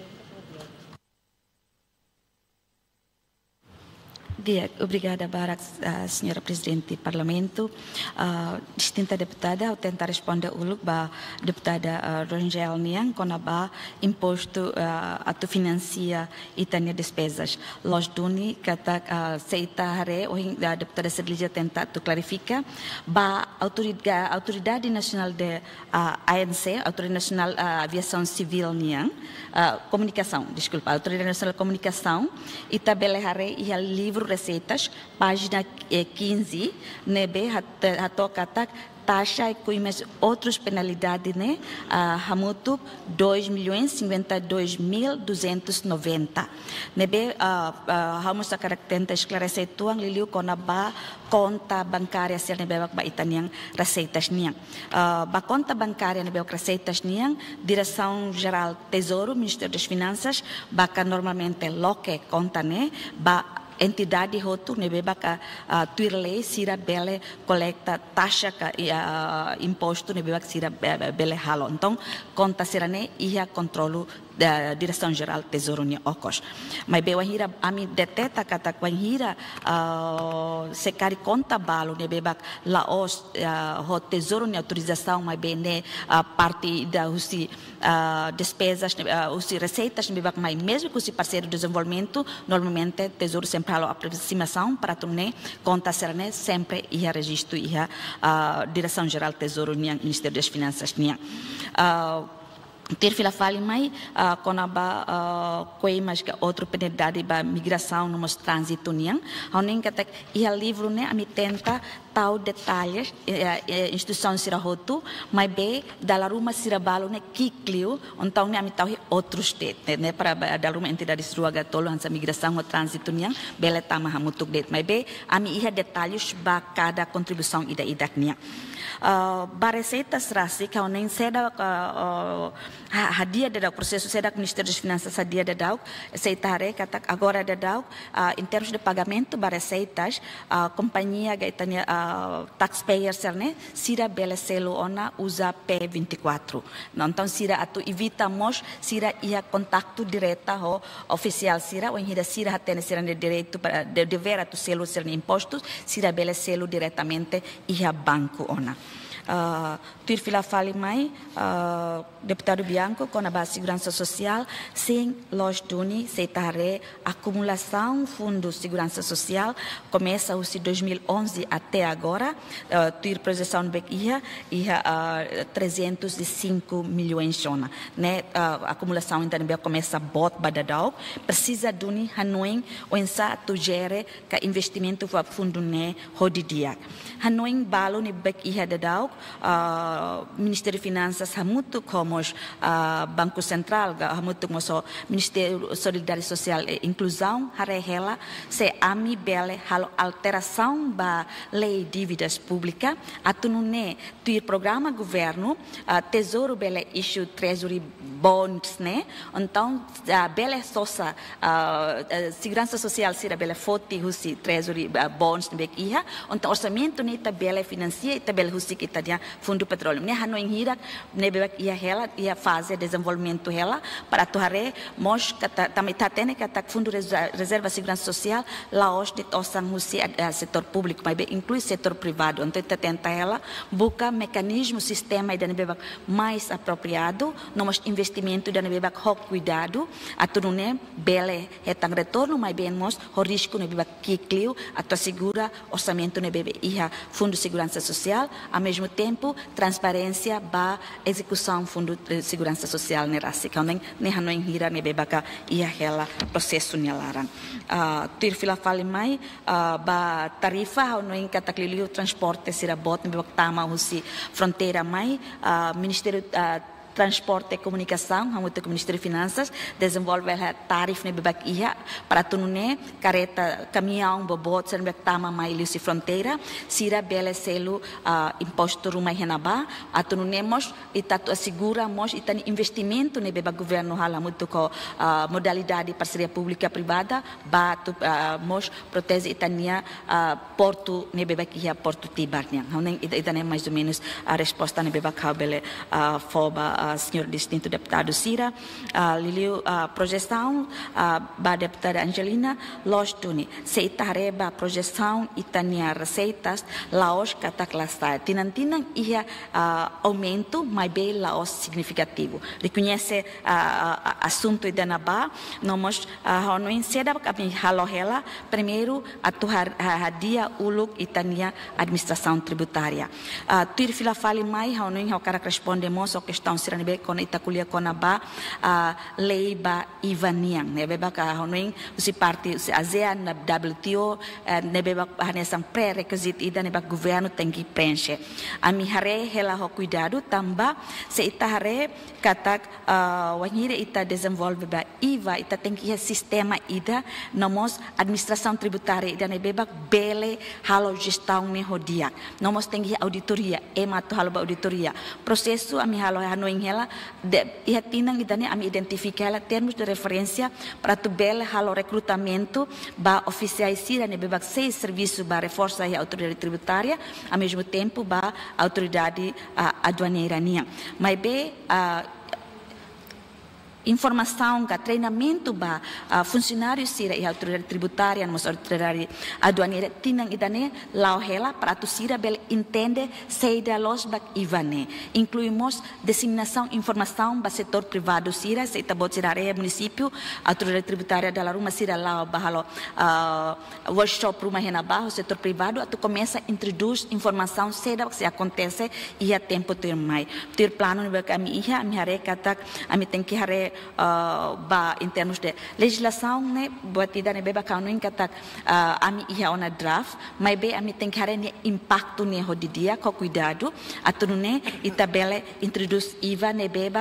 Di'ak, obrigada barak, ah, señora Prezidente Parlamentu. Ah, distinta deputada, ha'u tenta responde uluk ba deputada, ah, Rangel nian, kona-ba impostu, ah, atu finansia ita-nia despezas. Loos duni katak, ah, se ita haree, ohin, ah, deputada Cedilija tenta atu klarifika, ba autorida-, Autoridade Nasionál de ah, A N C, Autoridade Nasionál, ah, Aviasaun Sivíl nian, ah, Komunikasaun, deskulpa, Autoridade Nasionál Komunikasaun, ita bele haree iha livru reseitas, pájina, eh, quinze, ne'ebé hat-, hato'o katak taxa i ko'alia mós outras penalidades ne'e, ah, hamutuk dois milhões cinquenta e dois mil duzentos noventa. Ne'ebé, ah, ah, ha'u mós hakarak tenta esklarese uitoan liuliu kona-ba konta bankária sira ne'ebé ba ita-nia reseitas nian. Ah, ba konta bankária ne'ebé reseitas nian, Diresaun Jerál Tezouru, Ministériu das Finansas, ba ka normalmente loke konta ne'e ba entidade hotu ne'ebé ba ka, ah, tuir lei sira bele kolekta taxa ka, ah, impostu ne'ebé ba sira be-, be-, bele halo. Entaun, konta sira-ne'e iha kontrolu da Diresaun Jerál Tezouru nia okos. Maibé wainhira ami deteta katak wainhira, ah, se karik konta balu ne'ebé ba la'ós, ah, ho Tezouru nia autorizasaun maibé ne'e, ah, parte ida husi, ah, despezas, ah, husi reseitas ne'ebé ba mai mezmu husi parseiru dezenvolvimentu, normalmente Tezouru sempre halo aproximasaun para atu nune'e konta sira-ne'e sempre iha rejistu iha, ah, Diresaun Jerál Tezouru nian, Ministériu das Finansas nian. Ah, tuir fila fali mai, ah, kona-ba, ah, ko'alia mós ka outru penalidade ba migrasaun no mós tránzitu nian. Ha'u hanoin katak iha livru ne'e ami tenta tau detalles, eh, eh, instituisaun sira hotu, maibé dala ruma sira balu ne'e ki'ik liu, entaun ne'e ami tau iha outros de'it, ne'e, ne'e para ba, dala ruma entidades rua ka tolu hanesan migrasaun ho tránzitu nian, bele tama hamutuk de'it. Maibé ami iha detalles ba kada kontribuisaun ida-idak nian. Ah, ba reseitas rasik, ha'u hanoin seidauk, ah, ah, ha-, hadi'a daudauk, prosesu seidauk Ministériu das Finansas hadi'a daudauk, se ita haree katak agora daudauk, ah, em termos de pagamentu ba reseitas, ah, kompañia ka ita-nia, ah, taxpayer sira-ne'e, sira bele selu ona uza P vinte e quatro. Entaun sira atu evita mós sira iha kontaktu direta ho ofisiál sira, wainhira sira hatene sira-nia direitu para, de-, devér atu selu sira-nia impostus, sira bele selu diretamente iha banku ona. Ah, tuir fila fali mai, ah, Deputadu Bianco, kona-ba seguransa sosiál, sin, loos duni, se ita haree akumulasaun fundu seguransa sosiál komesa husi dois mil e onze até agora, ah, tuir projesaun ne'ebé iha, iha, ah, trezentos e cinco milhões ona. Ne'e, ah, akumulasaun ida ne'ebé komesa boot ba daudauk, presiza duni hanoin oinsá atu jere ka investimentu ba fundu ne'e ho di'ak. Hanoin balu ne'ebé iha daudauk, ah, Ministériu Finansas hamutuk ho mós, ah, Banku Sentrál, ka hamutuk mós ho Ministériu Solidariedade Sosiál e Inkluzaun, haree hela se ami bele halo alterasaun ba lei dívidas públika, atu nune'e tuir programa governu, ah, Tezouru bele issue treasury bonds ne'e, entaun, ah, bele sosa, ah, eh, seguransa sosiál sira bele foti husi treasury, ah, bonds ne'ebé iha, entaun orsamentu ne'e ita bele finansia, ita bele husik ita-nia fundu petróleu. Ne'e hanoin hirak ne'ebé iha hela, iha faze dezenvolvimentu hela, para atu haree mós katak, tanba ita hatene katak fundu reza-, rezerva seguransa sosiál la'ós de'it osan husi ad-, eh, setór públiku, maibé inklui setór privadu. Entaun ita tenta hela buka mekanizmu, sistema ida ne'ebé mais apropriadu, no mós investimentu ida ne'ebé ho kuidadu, atu nune'e bele hetan retornu, maibé mós ho risku ne'ebé ki'ik liu, atu asegura orsamentu ne'ebé iha Fundu Seguransa Sosiál, ao mesmo tempo transparénsia ba ezekusaun Fundu, eh, Seguransa Sosiál ne'e rasik. Ha'u hanoin ne'e hanoin hirak ne'ebé iha hela prosesu nia laran. Ah, tuir fila fali mai, ah, ba tarifa, ha'u hanoin katak liuliu transporte sira boot ne'ebé tama husi fronteira mai, ah, Ministériu, ah, Transporte e Komunikasaun, hamutuk ho Ministériu Finansas, dezenvolve hela tarifa ne'ebé iha, para atu nune'e kareta, kamiaun, boboot sira ne'ebé tama mai liuhusi fronteira, sira bele selu, ah, impostu ruma iha ne'ebá, atu nune'e mós ita atu asegura mós ita-nia investimentu ne'ebé governu halo hamutuk ho, ah, modalidade parseria públika privada, ba atu, ah, mós proteje ita-nia, ah, portu ne'ebé iha Portu Tibar nian. Ha'u hanoin ida, ida-ne'e mais ou menos, ah, resposta ne'ebé ha'u bele, ah, fó ba, ah, señór distintu deputadu sira. Ah, liuliu, ah, projesaun, ah, ba deputada Angelina, loos duni. Se ita haree ba projesaun ita-nia reseitas, la'ós katak la sa'e. Tinan-tinan iha, ah, aumentu, maibé la'ós signifikativu. Rekoñese, ah, ah, asuntu ida ne'ebá, no mós, ah, ha'u hanoin seidauk ami halo hela, primeiru atu har-, ha-, hadi'a uluk ita-nia administrasaun tributária. Ah, tuir fila fali mai, ha'u hanoin ha'u hakarak responde mós ho kestaun sira ne'ebé kona ita ko'alia kona-ba, ah, lei ba IVA nian, ne'ebé ha'u hanoin husi parte husi ASEAN, WTO, eh, ne'ebé hanesan pré-requisite ida ne'ebé governu tenke preenxe. Ami haree hela ho kuidadu, tanba se ita haree katak, ah, wainhira ita dezenvolve ba IVA, ita tenke iha sistema ida, no mós administrasaun tributária ida ne'ebé bele halo jestaun ne'e ho di'ak. No mós tenke iha auditoria, ema atu halo ba auditoria. Prosesu ami halo hanoin hela, de, iha tinan ida-ne'e ami identifika hela termus de referénsia para atu bele halo rekrutamentu ba ofisiais sira ne'ebé sei servisu ba reforsa iha autoridade tributária, ao mesmo tempo ba autoridade, ah, aduaneira nian. Maibé, ah, informasaun ka treinamentu ba, ah, funsionáriu sira iha autoridade tributária, no mós autoridade aduaneira tinan ida-ne'e la'o hela para atu sira bele entende saida loos ba IVA ne'e. Inklui mós diseminasaun informasaun ba setór privadu sira, se ita-boot sira haree munisípiu, autoridade tributária dala ruma sira la'o ba halo, ah, workshop ruma iha ne'ebá ho setór privadu atu komesa introdús informasaun saida sei akontese iha tempu tuirmai. Tuir planu ne'ebé ami iha, ami haree katak, ami tenke haree, ah, ba em termos de lejizlasaun ne'e, buat ida ne'ebé ha'u hanoin katak, ah, ami iha ona draft, maibé ami tenke haree nia impaktu ne'e ho di'ak, ho kuidadu, atu nune'e ita bele introdús IVA ne'ebé,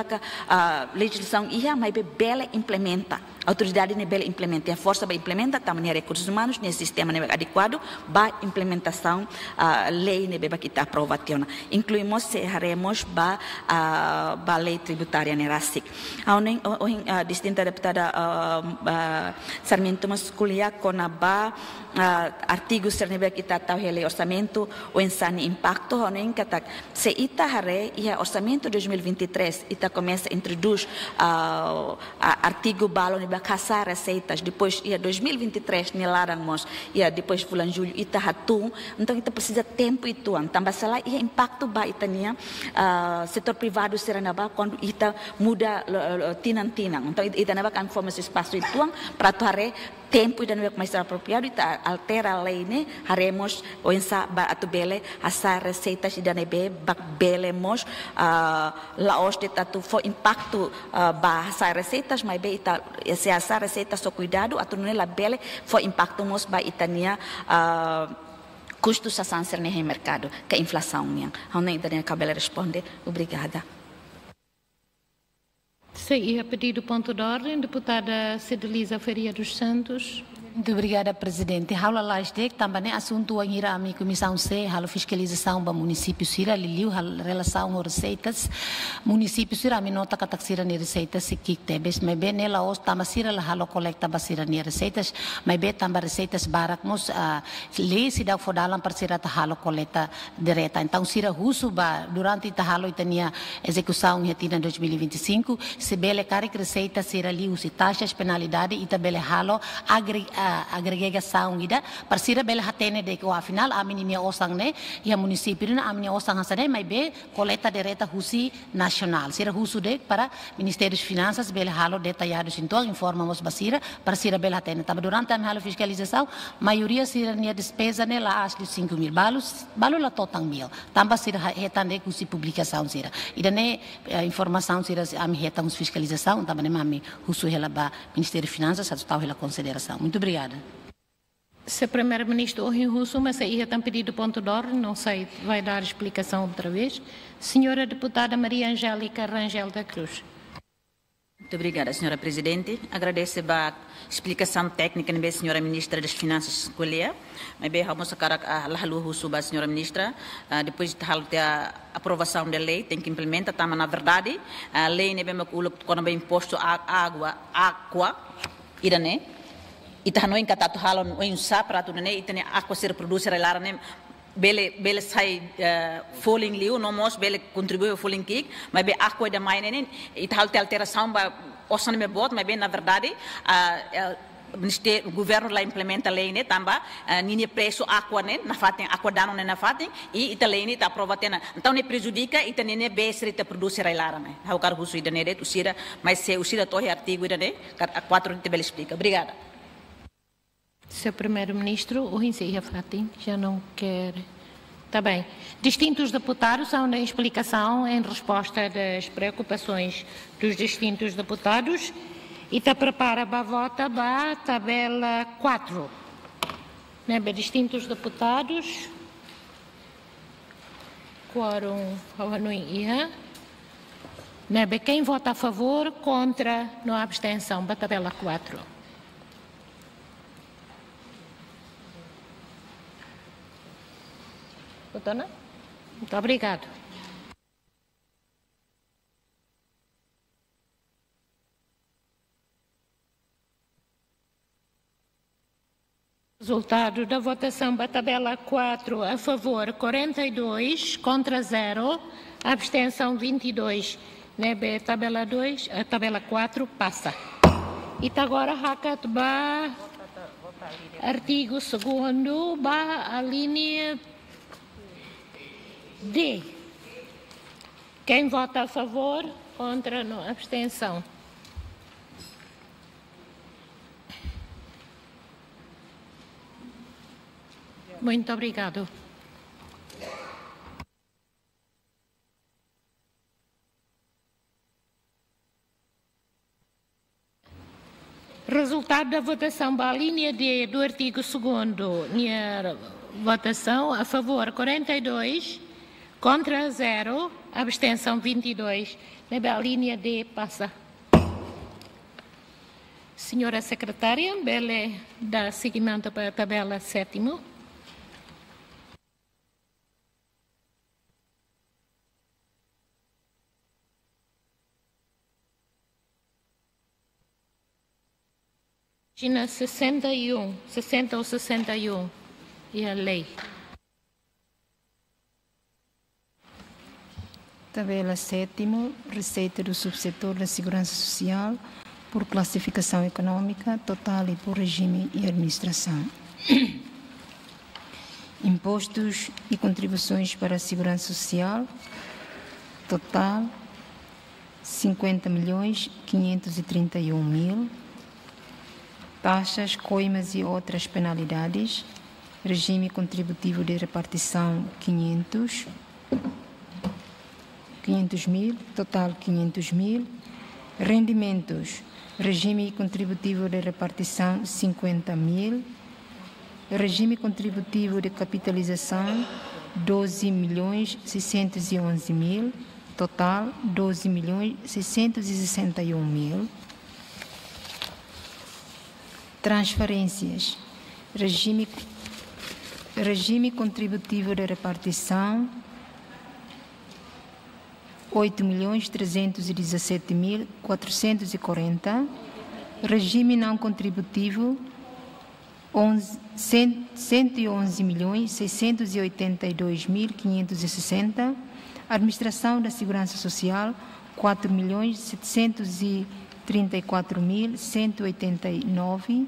ah, lejizlasaun iha, maibé bele implementa. autoridade ne'ebé bele implementa, iha forsa ba implementa, tanba nia rekursus umanus, nia sistema ne'ebé adekuadu ba implementasaun, ah, lei ne'ebé ita aprova tiha ona. Inklui mós se haree mós ba, ah, ba lei tributária ne'e rasik. Ha'u hanoin, o-, ohin, ah, distinta deputada, ah, ah, Sarmento mós ko'alia kona-ba, ah, artigu sira ne'ebé ita tau iha lei orsamentu, oinsá nia impaktu, ha'u hanoin katak se ita haree iha orsamentu dois mil e vinte e três, ita komesa introdús, ah, a-, artigu balu ne'ebé hasa'e reseitas, depois iha dois mil e vinte e três nia laran mós, iha depois fulan jullu ita hatún, entaun ita presiza tempu uitoan, tanba se lae iha impaktu ba ita-nia, ah, setór privadu sira ne'ebá kuandu ita muda lo-, lo-, tinan-tinan. Entaun ita, ita ne'ebá kan fó mós espasu uitoan para atu haree tempu ida ne'ebé mais apropriadu, ita altera lei ne'e, haree mós oinsá ba atu bele hasa'e reseitas ida ne'ebé ba bele mós, ah, la'ós de'it atu fó impaktu, ah, ba hasa'e reseitas, maibé ita, se hasa'e reseitas ho kuidadu, atu nune'e labele fó impaktu mós ba ita-nia, ah, kustu sasán sira-ne'e iha merkadu, ka inflasaun nian. Ha'u hanoin ida-ne'e ha'u bele responde. Obrigada. Se iha pedidu pontu de ordem, deputada Cedeliza Faria dos Santos. Muito obrigada, Prezidente. Ha'u lalais de'it, tanba ne'e asuntu wainhira ami Komisaun C halo fiskalizasaun ba munisípiu sira, liuliu halo relasaun ho reseitas. Munisípiu sira ami nota katak sira-nia reseitas sei ki'ik tebes, maibé ne'e la'ós tanba sira la halo koleta ba sira-nia reseitas, maibé tanba reseitas barak mós, ah, lei seidauk fó dalan para sira atu halo koleta direta. Entaun sira husu ba, durante ita halo ita-nia ezekusaun iha tinan dois mil e vinte e cinco, se bele karik reseita sira liuhusi taxas, penalidade, ita bele halo agre-, ah, agregasaun ida, para sira bele hatene de'it, oh, afinál ami-nia osan ne'e iha munisípiu ne'e, ami-nia osan hanesan ne'e, maibé koleta direta husi nasionál. Sira husu de'it para Ministériu Finansas bele halo detalladu uitoan, informa mós ba sira, para sira bele hatene. Tanba durante ami halo fiskalizasaun, maioria sira-nia despeza ne'e la'ós liu cinco mil, balu, balu la to'o tan mil. Tanba sira ha-, hetan de'it husi publikasaun sira. Ida-ne'e, eh, informasaun sira ami hetan husi fiskalizasaun, tanba ne'e mak ami husu hela ba Ministériu Finansas, atu tau hela konsiderasaun. Muito obrigada. Se Primeiru-Ministru ohin husu, mas se iha tan pedidu pontu de ordem, não sei, vai dar explicação outra vez. Senhora Deputada Maria Angélica Rangel da Cruz. Muito obrigada, Senhora Prezidente. Agradese ba esplikasaun téknika ne'ebé Senhora Ministra das Finansas ko'alia. Maibé ha'u mós hakarak, ah, la haluha husu ba Senhora Ministra, ah, depois de halo tiha aprovasaun da lei, tenke implementa, tanba na verdade, ah, lei ne'ebé mak uluk kona-ba impostu a-, água, Aqua, ida-ne'e, ita hanoin katak atu halo oinsá para atu nune'e ita-nia Aqua sira produz sira iha laran ne'e bele, bele sai, eh, folin liu, no mós bele kontribui folin ki'ik, maibé Aqua ida mai ne'e, ita halo tiha alterasaun ba osan ne'ebé boot, maibé na verdade, ah, eh, Ministériu, Governu la implementa lei ne'e tanba, eh, ninia presu Aqua ne'e nafatin, Aqua danu ne'e nafatin, i ita lei ne'e ita aprova tiha ona. Entaun ne'e prejudika ita-nia ne'ebé sira ita produz sira iha laran ne'e. Ha'u hakarak husu ida-ne'e de'it, husi sira, mas se husi sira to'o iha artigu ida-ne'e, ka-, quatro ita bele esplika. Obrigada. Senhor Primeiro-Ministro, ohin sei iha fatin, já não quer. Tá bem. Distintos deputados, há uma explicação em resposta das preocupações dos distintos deputados. Ita prepara ba vota ba tabela quatro. Ne'ebé distintos deputados. Quórum ha'u hanoin iha. Ne'ebé quem vota a favor, contra, no abstensaun, ba tabela quatro. Doutora? Muito obrigado. Resultado da votação ba tabela quatro, a favor quarenta e dois, contra zero, abstenção vinte e dois. Ne'ebé tabela dois, eh, tabela quatro pasa. Ita agora hakat ba artigu segundu, ba alínea D. Quem vota a favor, contra, no abstensaun. Muito obrigado. Resultado da votação ba alínea D do artigo segundo, nia votação, a favor quarenta e dois, contra zero, abstenção vinte e dois. Ne'ebé alínea D pasa. Señora Sekretária, bele dá seguimento ba tabela sétima. Pájina sessenta e um, sessenta ou sessenta e um, e a lei. Tabela sétima, receita do subsetor da segurança social por classificação económica, total e por regime e administração. Impostos e contribuições para a segurança social, total, cinquenta milhões quinhentos e trinta e um mil. Taxas, coimas e outras penalidades, regime contributivo de repartição, quinhentos, quinhentos mil, total, quinhentos mil. Rendimentos, regime contributivo de repartição, cinquenta mil. Regime contributivo de capitalização, doze milhões seiscentos e onze mil, total, doze milhões seiscentos e sessenta e um mil. Transferências, regime, regime contributivo de repartição, oito milhões trezentos e dezassete mil quatrocentos e quarenta. Regime não contributivo, onze, cem, cento e onze milhões seiscentos e oitenta e dois mil quinhentos e sessenta. Administração da Segurança Social, quatro milhões setecentos e trinta e quatro mil cento e oitenta e nove.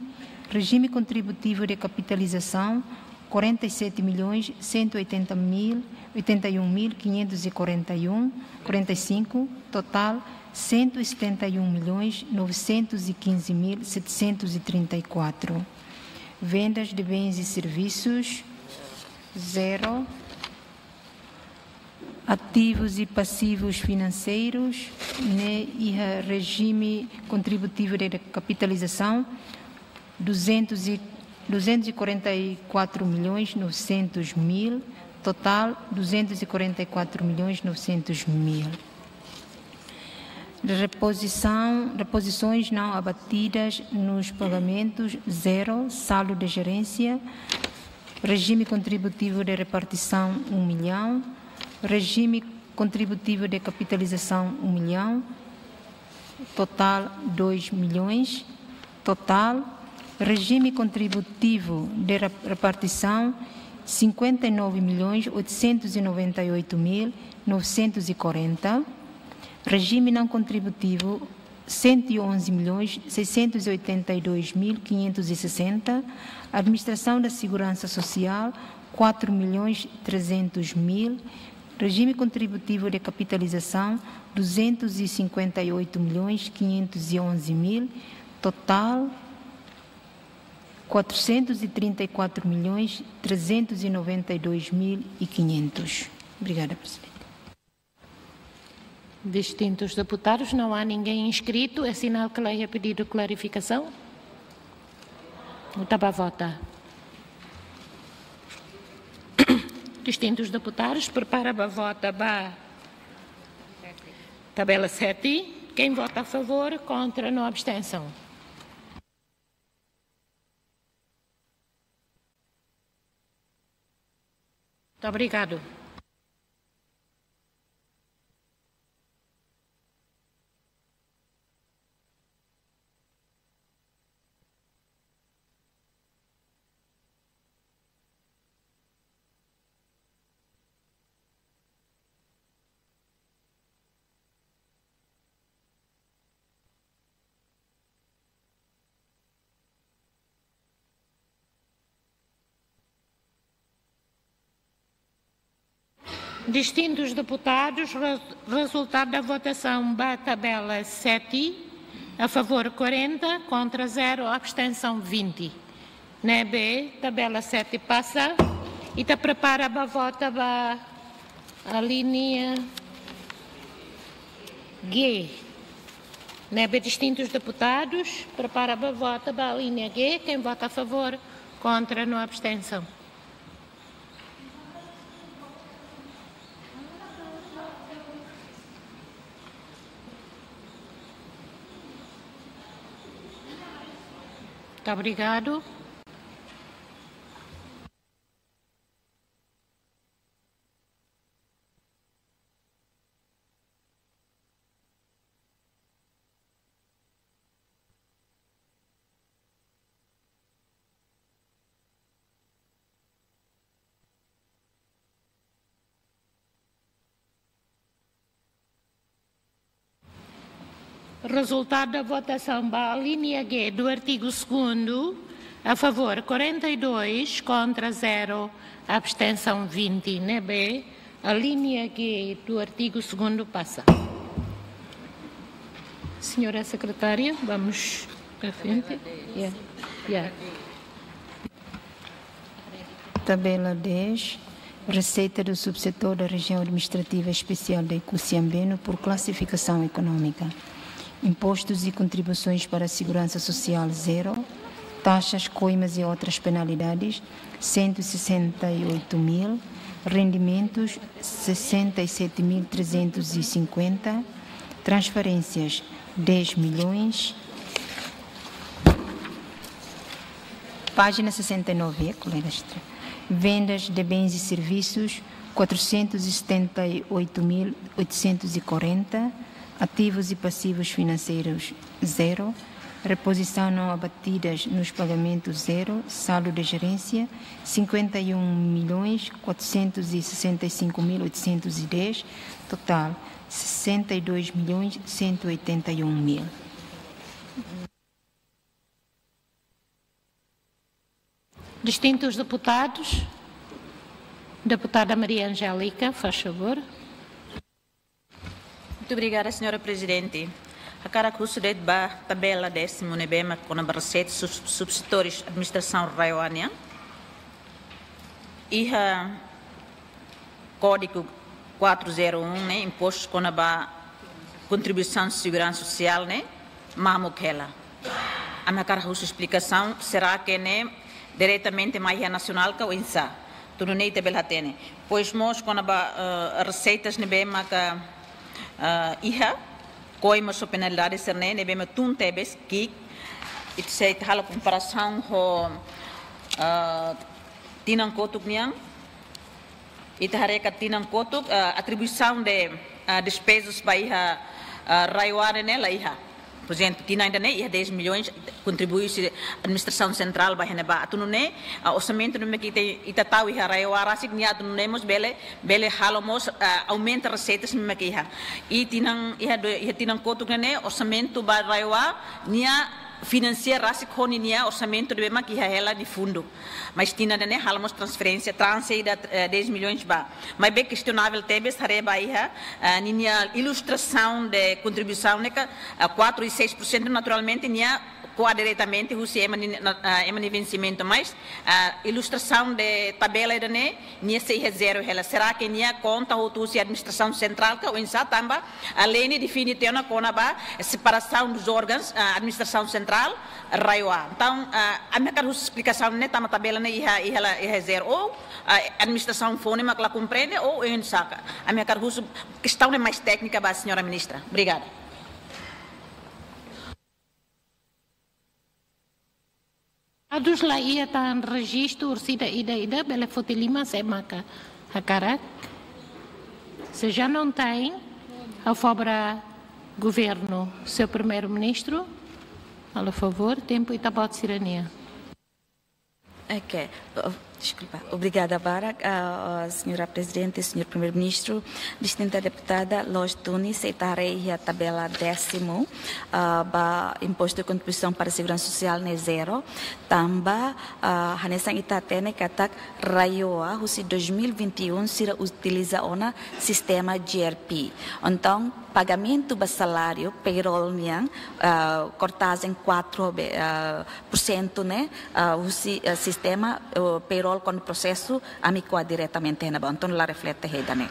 Regime contributivo de capitalização, quarenta e sete milhões cento e oitenta mil, oitenta e um mil quinhentos e quarenta e um, quarenta e cinco. Total, cento e setenta e um milhões novecentos e quinze mil setecentos e trinta e quatro. Vendas de bens e serviços, zero. Ativos e passivos financeiros, ne'e iha regime contributivo de capitalização, duzentos e, duzentos e quarenta e quatro milhões novecentos mil, total, duzentos e quarenta e quatro milhões novecentos mil. Reposição, reposições não abatidas nos pagamentos, zero. Saldo de gerência, regime contributivo de repartição, um milhão. Regime contributivo de capitalização, um milhão. Total, dois milhões. Total, regime contributivo de rep-, repartição, cinquenta e nove milhões oitocentos e noventa e oito mil novecentos e quarenta. Regime não contributivo, cento e onze milhões seiscentos e oitenta e dois mil quinhentos e sessenta. Administração da Segurança Social, quatro milhões trezentos mil. Regime contributivo de capitalização, duzentos e cinquenta e oito milhões quinhentos e onze mil. Total, quatrocentos e trinta e quatro milhões trezentos e noventa e dois mil e quinhentos. Obrigada, Presidente. Distintos deputados, não há ninguém inscrito, é sinal que lá é pedido clarificação. Ita bá vota. Distintos deputados, prepara ba vota ba tabela sete. Quem vota a favor, contra, no abstenção. Muito obrigado. Distintos deputados, re-, resultado da votação ba tabela sete, a favor quarenta, contra zero, abstenção vinte. Ne'ebé tabela sete pasa, ita prepara ba vota ba alínea G. Ne'ebé distintos deputados, prepara ba vota ba alínea G. Quem vota a favor, contra, no abstenção. Muito obrigado. Rezultadu da votasaun ba alínea G do artigu segundo, a favor quarenta e dois, contra zero, abstenção vinte, ne'ebé alínea G do artigu segundo pasa. Senhora Secretária, vamos para frente. Yeah. Yeah. Tabela dez, receita do subsetor da Região Administrativa Especial de Cusiambeno por classificação econômica. Impostos e contribuições para a Segurança Social, zero. Taxas, coimas e outras penalidades, cento e sessenta e oito mil. Rendimentos, sessenta e sete mil trezentos e cinquenta. Transferências, dez milhões. Página sessenta e nove, colega. Vendas de bens e serviços, quatrocentos e setenta e oito mil oitocentos e quarenta. Ativos e passivos financeiros, zero. Reposição não abatidas nos pagamentos, zero. Saldo de gerência, cinquenta e um milhões quatrocentos e sessenta e cinco mil oitocentos e dez. Total, sessenta e dois milhões cento e oitenta e um mil. Distintos deputados. Deputada Maria Angélica, faz favor. Muito obrigada, senhora Presidente. Hakarak husu de'it ba tabela décimo ne'ebé mak kona-ba reseita sub-, subsetores administrasaun RAEOA nian. Iha Kódigu quatro zero um ne'e, impostu kona-ba kontribuisaun seguransa sosiál ne'e, mamuk hela. Ami hakarak husu esplikasaun, será que ne'e diretamente mai iha nasionál ka oinsá? Atu nune'e ita bele hatene. Depois mós kona-ba, eh, reseitas ne'ebé maka, eh, iha, coimas ou penalidades sira-ne'e, ne'ebé mak tun tebes, ki'ik, ita sei halo komparasaun ho, eh, tinan kotuk nian, ita haree katak tinan kotuk, eh, atribuisaun de, eh, despezas ba iha, eh, RAEOA ne'e la iha. Por ezemplu, tinan ida-ne'e iha dez milhões, kontribui husi administrasaun sentrál ba iha ne'ebá. Atu nune'e, eh, orsamentu ne'ebé mak ita, ita tau iha RAEOA rasik nia atu nune'e mós bele, bele halo mós, eh, aumenta reseitas ne'ebé mak iha. I tinan, iha do-, iha tinan kotuk ne'e, orsamentu ba RAEOA nia finansia rasik ho ninia orsamentu ne'ebé mak iha hela nia fundu. Mas tinan ida-ne'e halo mós transferénsia transe ida, eh, dez milhões ba. Maibé kestionável tebes haree ba iha, eh, ninia ilustrasaun de kontribuisaun ne'e ka, eh, quatro e seis por cento naturalmente nia ko'a diretamente husi ema nia, na, eh, ema nia vensimentu. Mas, eh, ilustrasaun de tabela ida-ne'e nia sei iha zero hela. Será que nia konta hotu husi administrasaun sentrál ka oinsá tanba a lei ne'e define tiha ona kona-ba separasaun dos órgãos, ah, administrasaun sentrál, RAEOA. Entaun, ah, ami hakarak husu esplikasaun ne'e tanba tabela ne'e iha, iha la, iha zero. Ou, ah, administrasaun fó ne'e mak la komprende, ou oinsá ka. Ami hakarak husu kestaun ne'e mais téknika ba señora ministra. Obrigada. Dadus la iha tan rejistu, orsida ida-ida bele foti liman se maka hakarak. Se já não tem, a favor governo, seu primeiro-ministro, a favor, tempu ita-boot sira-nian. Ok. Oh, deskulpa. Obrigada barak, ah, ah, señora Prezidente, señór Primeiru-Ministru. Distinta deputada, loos duni, se ita haree iha tabela décimo, ah, ba impostu kontribuisaun para seguransa sosiál ne'e zero, tanba, ah, hanesan ita hatene katak RAEOA husi dois mil e vinte e um sira utiliza ona sistema G R P. Entaun, pagamentu ba saláriu, payroll nian, ah, kortajen quatro be, ah, por cento ne'e, ah, husi, ah, sistema, ah, payroll kuandu prosesu ami ko'a diretamente iha ne'ebá, entaun la reflete iha ida-ne'e.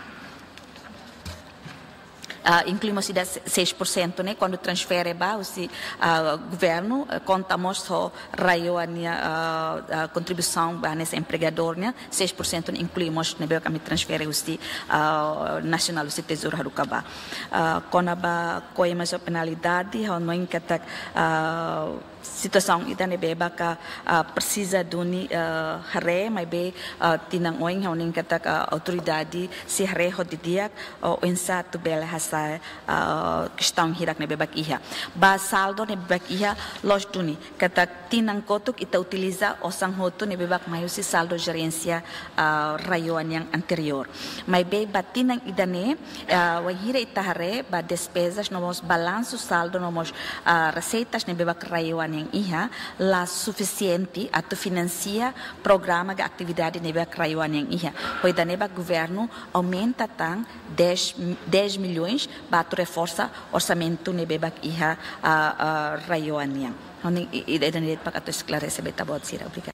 Ah, inklui mós ida se-, seis por cento ne'e, kuandu transfere ba husi, ah, governu, ah, konta mós ho RAEOA nia, ah, ah, kontribuisaun ba hanesan empregadór nian, seis por cento ne'e inklui mós ne'ebé ami transfere husi, ah, nasionál husi tezouru haruka ba. Ah, kona-ba coimas ou penalidade, ha'u hanoin katak, ah, Situasaun ida ne'ebé ba ka, ah, presiza duni, ah, haree, maibé, ah, tinan oin ha'u hanoin katak, ah, autoridade sei haree ho didi'ak, ah, oinsá atu bele hasa'e, ah, kestaun hirak ne'ebé ba iha. Ba saldu ne'ebé ba iha, loos duni katak tinan kotuk ita utiliza osan hotu ne'ebé ba mai husi saldu jerénsia, ah, RAEOA nian anteriór. Maibé ba tinan ida-ne'e, ah, wainhira ita haree ba despezas no mós balansu saldu no mós, ah, reseitas ne'ebé ba RAEOA nian iha, la sufisiente atu finansia programa ka atividade ne'ebé ba RAEOA nian iha. Ho ida-ne'e ba governu aumenta tan dez, dez milhões ba atu reforsa orsamentu ne'ebé ba iha, ah, ah, RAEOA nian. Ha'u hanoin i, i, ida-ne'e de'it ba atu esklarese ba ita-boot sira. Obrigada.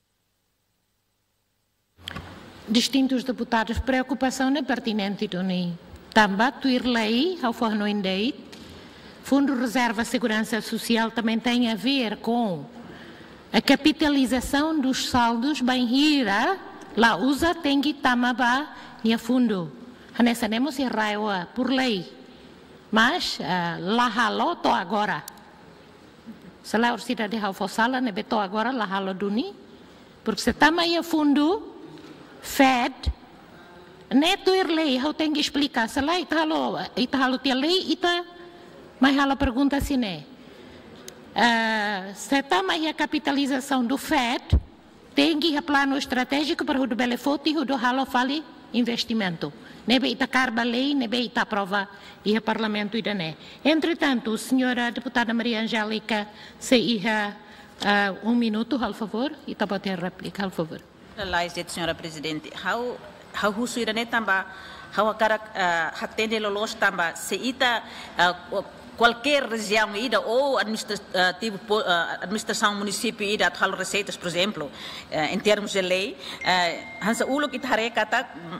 Distintus deputadus, preokupasaun ne'e pertinente duni. Tanba tuir lei, ha'u fó hanoin de'it, Fundo Reserva Segurança Social também tem a ver com a capitalização dos saldos, bainhira la uza tenke tama ba nia fundu. Hanesan ne'e mós iha RAEOA, por lei. Mas, ah, la halo to'o agora. Se lae orsida dehan ha'u fó sala, ne'ebé to'o agora la halo duni. Porque se tama iha fundu FED, ne'e tuir lei, ha'u tenke esplika. Se lae ita halo, ita halo tiha lei, ita mai halo pergunta sira-ne'e. Ah, se tama iha kapitalizasaun do FED, tenke iha planu estratéjiku para hodi bele foti, hodi halo fali investimentu. Ne'ebé ita kaer ba lei, ne'ebé ita aprova iha Parlamentu ida-ne'e. Entretantu, señora deputada Maria Angélica, sei iha, ah, um minuto, halo favór, ita-boot iha réplika, halo favór. Lalais de'it, señora Prezidente. Ha'u, ha'u husu ida-ne'e tanba, ha'u hakarak, ah, hatene loloos tanba, se ita, ah, kualkér rejiaun ida ou administrativu po-, ah, administrasaun munisípiu ida atu halo reseitas, por ezemplu, eh, em termos de lei, eh, hanesan uluk ita haree katak, mm,